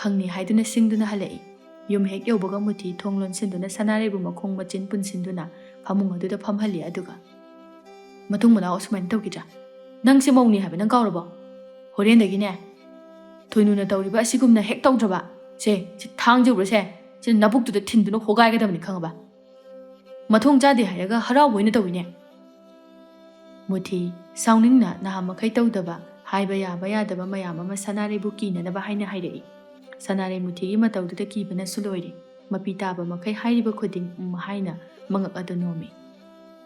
ꯈꯪꯅꯤ ꯍꯥꯏꯗꯨꯅ ꯁꯤꯡꯗꯨꯅ ꯍꯜꯂꯛꯏ꯫ ꯌꯨꯝ ꯍꯦꯛ ꯌꯧꯕꯒ ꯃꯨꯊꯤ ꯊꯣꯡ ꯂꯣꯟꯁꯤꯟꯗꯨꯅ ꯁꯅꯥꯔꯩꯕꯨ ꯃꯈꯣꯡ ꯃꯆꯤꯟ ꯄꯨꯟꯁꯤꯟꯗꯨꯅ ꯐꯃꯨꯡ ꯑꯗꯨꯗ ꯐꯝꯍꯜꯂꯤ꯫ ꯑꯗꯨꯒ, "ꯃꯇꯨꯡ ꯃꯅꯥꯎ ꯑꯁꯨꯃꯥꯏꯅ ꯇꯧꯈꯤꯗ꯭ꯔꯥ? ꯅꯪꯁꯦ ꯃꯧꯅꯤ ꯍꯥꯏꯕ ꯅꯪ ꯀꯥꯎꯔꯕꯣ? ꯍꯣꯔꯦꯟꯗꯒꯤꯅꯦ, ꯊꯣꯏꯅꯨꯅ ꯇꯧꯔꯤꯕ ꯑꯁꯤꯒꯨꯝꯅ ꯍꯦꯛ ꯇꯧꯗ꯭ꯔꯕ, ꯁꯦ, ꯁꯤ ꯊꯥꯡꯖꯧꯔꯁꯦ, ꯁꯤ ꯅꯕꯨꯛꯇꯨꯗ ꯊꯤꯟꯗꯨꯅ ꯍꯣꯒꯥꯏꯒꯗꯕꯅꯤ, ꯈꯪꯉꯕ? ꯃꯊꯣꯡ ꯆꯥꯗꯦ ꯍꯥꯏꯔꯒ ꯍꯔꯥꯎꯕ ꯑꯣꯏꯅ ꯇꯧꯏꯅꯦ꯫" ꯃꯨꯊꯤ ꯁꯥꯎꯅꯤꯡꯅ ꯅꯍꯥꯟ ꯃꯈꯩ ꯇꯧꯗꯕ, ꯍꯥꯏꯕ ꯌꯥꯕ ꯌꯥꯗꯕ ꯃꯌꯥꯝ ꯑꯃ ꯁꯅꯥꯔꯩꯕꯨ ꯀꯤꯅꯅꯕ ꯍꯥꯏꯅ ꯍꯥꯏꯔꯛꯏ꯫ ꯁꯅꯥꯔꯩ ꯃꯨꯊꯤꯒꯤ ꯃꯇꯧꯗꯨꯗ ꯀꯤꯕꯅꯁꯨ ꯂꯣꯏꯔꯦ꯫ ꯃꯄꯤ ꯇꯥꯕ ꯃꯈꯩ ꯍꯥꯏꯔꯤꯕ ꯈꯨꯗꯤꯡ "ꯎꯝ" ꯍꯥꯏꯅ ꯃꯉꯛ ꯑꯗꯨ ꯅꯣꯝꯃꯤ꯫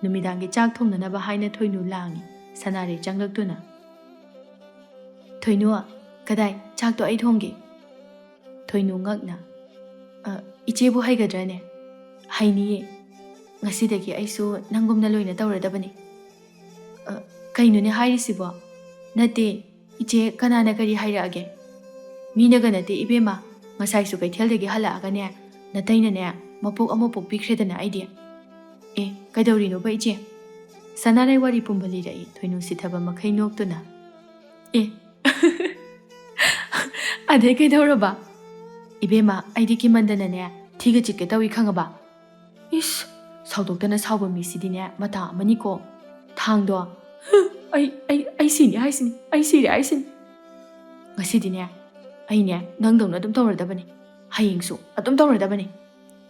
ꯅꯨꯃꯤꯗꯥꯡꯒꯤ ꯆꯥꯛ ꯊꯣꯡꯅꯅꯕ ꯍꯥꯏꯅ ꯊꯣꯏꯅꯨ ꯂꯥꯡꯏ꯫ ꯁꯅꯥꯔꯩ ꯆꯪꯂꯛꯇꯨꯅ, "ꯊꯣꯏꯅꯨ, ꯀꯗꯥꯏ? ꯆꯥꯛꯇꯣ ꯑꯩ ꯊꯣꯡꯒꯦ꯫" ꯊꯣꯏꯅꯨ ꯉꯛꯅ, "ꯑ, ꯏꯆꯦꯕꯨ ꯍꯩꯒꯗ꯭ꯔꯅꯦ?" "ꯍꯩꯅꯤꯌꯦ꯫ ꯉꯁꯤꯗꯒꯤ ꯑꯩꯁꯨ ꯅꯪꯒꯨꯝꯅ ꯂꯣꯏꯅ ꯇꯧꯔꯗꯕꯅꯤ꯫" "ꯑ, ꯀꯩꯅꯣꯅꯦ ꯍꯥꯏꯔꯤꯁꯤꯕꯣ?" "ꯅꯠꯇꯦ, ꯏꯆꯦ, ꯀꯅꯥꯅ ꯀꯔꯤ ꯍꯥꯏꯔꯛꯑꯒꯦ? ꯃꯤꯅꯒ ꯅꯠꯇꯦ ꯏꯕꯦꯝꯃ, ꯉꯁꯥꯏꯁꯨ ꯀꯩꯊꯦꯜꯗꯒꯤ ꯍꯜꯂꯛꯑꯒꯅꯦ, ꯅꯇꯩꯅꯅꯦ ꯃꯄꯣꯛ ꯑꯃ ꯄꯣꯛꯄꯤꯈ꯭ꯔꯦꯗꯅ ꯑꯩꯗꯤ꯫ ꯑꯦ, ꯀꯩꯗꯧꯔꯤꯅꯣꯕ ꯏꯆꯦ?" ꯁꯅꯥꯔꯩ ꯋꯥꯔꯤ ꯄꯨꯝꯕ ꯂꯤꯔꯛꯏ꯫ ꯊꯣꯏꯅꯨ ꯁꯤꯊꯕ ꯃꯈꯩ ꯅꯣꯛꯇꯨꯅ, "ꯑꯦ, ꯑꯗꯩ ꯀꯩꯗꯧꯔꯕ? ꯏꯕꯦꯝꯃ, ꯑꯩꯗꯤ ꯀꯤꯃꯟꯗꯅꯅꯦ ꯊꯤꯒ ꯆꯤꯠꯀꯦ ꯇꯧꯏ, ꯈꯪꯉꯕ?" ꯏꯁ, ꯁꯥꯎꯗꯣꯛꯇꯅ ꯁꯥꯎꯕ ꯃꯤꯁꯤꯗꯤꯅꯦ ꯃꯇꯥ ꯑꯃꯅꯤꯀꯣ꯫ ꯊꯥꯡꯗꯣ, "ꯑꯩ, ꯑꯩ, ꯑꯩ ꯁꯤꯅꯤ ꯍꯥꯏꯁꯤꯅꯤ, ꯑꯩ ꯁꯤꯔꯦ ꯍꯥꯏꯁꯤꯅꯤ꯫ ꯉꯁꯤꯗꯤꯅꯦ ꯑꯩꯅꯦ ꯅꯪꯗꯧꯅ ꯑꯗꯨꯝ ꯇꯧꯔꯗꯕꯅꯤ, ꯍꯌꯦꯡꯁꯨ ꯑꯗꯨꯝ ꯇꯧꯔꯗꯕꯅꯤ꯫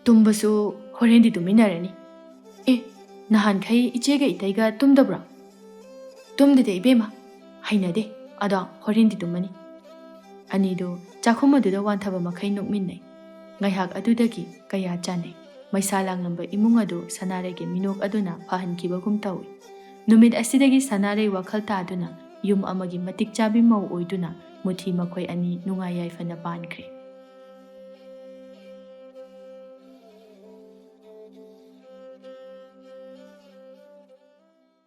ꯇꯨꯝꯕꯁꯨ ꯍꯣꯔꯦꯟꯗꯤ ꯇꯨꯝꯃꯤꯟꯅꯔꯅꯤ꯫ "ꯅꯍꯥꯟꯈꯩ ꯏꯆꯦꯒ ꯏꯇꯩꯒ ꯇꯨꯝꯗꯕ꯭ꯔꯣ?" "ꯇꯨꯝꯗꯦꯗ ꯏꯕꯦꯝꯃ, ꯍꯩꯅꯗꯦ꯫ ꯑꯗꯣ ꯍꯣꯔꯦꯟꯗꯤ ꯇꯨꯝꯃꯅꯤ꯫" ꯑꯅꯤꯗꯨ ꯆꯥꯛꯈꯨꯝ ꯑꯗꯨꯗ ꯋꯥꯟꯊꯕ ꯃꯈꯩ ꯅꯣꯛꯃꯤꯟꯅꯩ꯫ ꯉꯥꯏꯍꯥꯛ ꯑꯗꯨꯗꯒꯤ ꯀꯌꯥ ꯆꯥꯟꯅꯩ꯫ ꯃꯩꯁꯥ ꯂꯥꯡꯂꯝꯕ ꯏꯃꯨꯡ ꯑꯗꯨ ꯁꯅꯥꯔꯩꯒꯤ ꯃꯤꯅꯣꯛ ꯑꯗꯨꯅ ꯐꯍꯟꯈꯤꯕꯒꯨꯝ ꯇꯧꯏ꯫ ꯅꯨꯃꯤꯠ ꯑꯁꯤꯗꯒꯤ ꯁꯅꯥꯔꯩ ꯋꯥꯈꯜ ꯇꯥꯗꯨꯅ ꯌꯨꯝ ꯑꯃꯒꯤ ꯃꯇꯤꯛ ꯆꯥꯕꯤ ꯃꯧ ꯑꯣꯏꯗꯨꯅ ꯃꯨꯊꯤ ꯃꯈꯣꯏ ꯑꯅꯤ ꯅꯨꯡꯉꯥꯏ ꯌꯥꯏꯐꯅ ꯄꯥꯟꯈ꯭ꯔꯦ꯫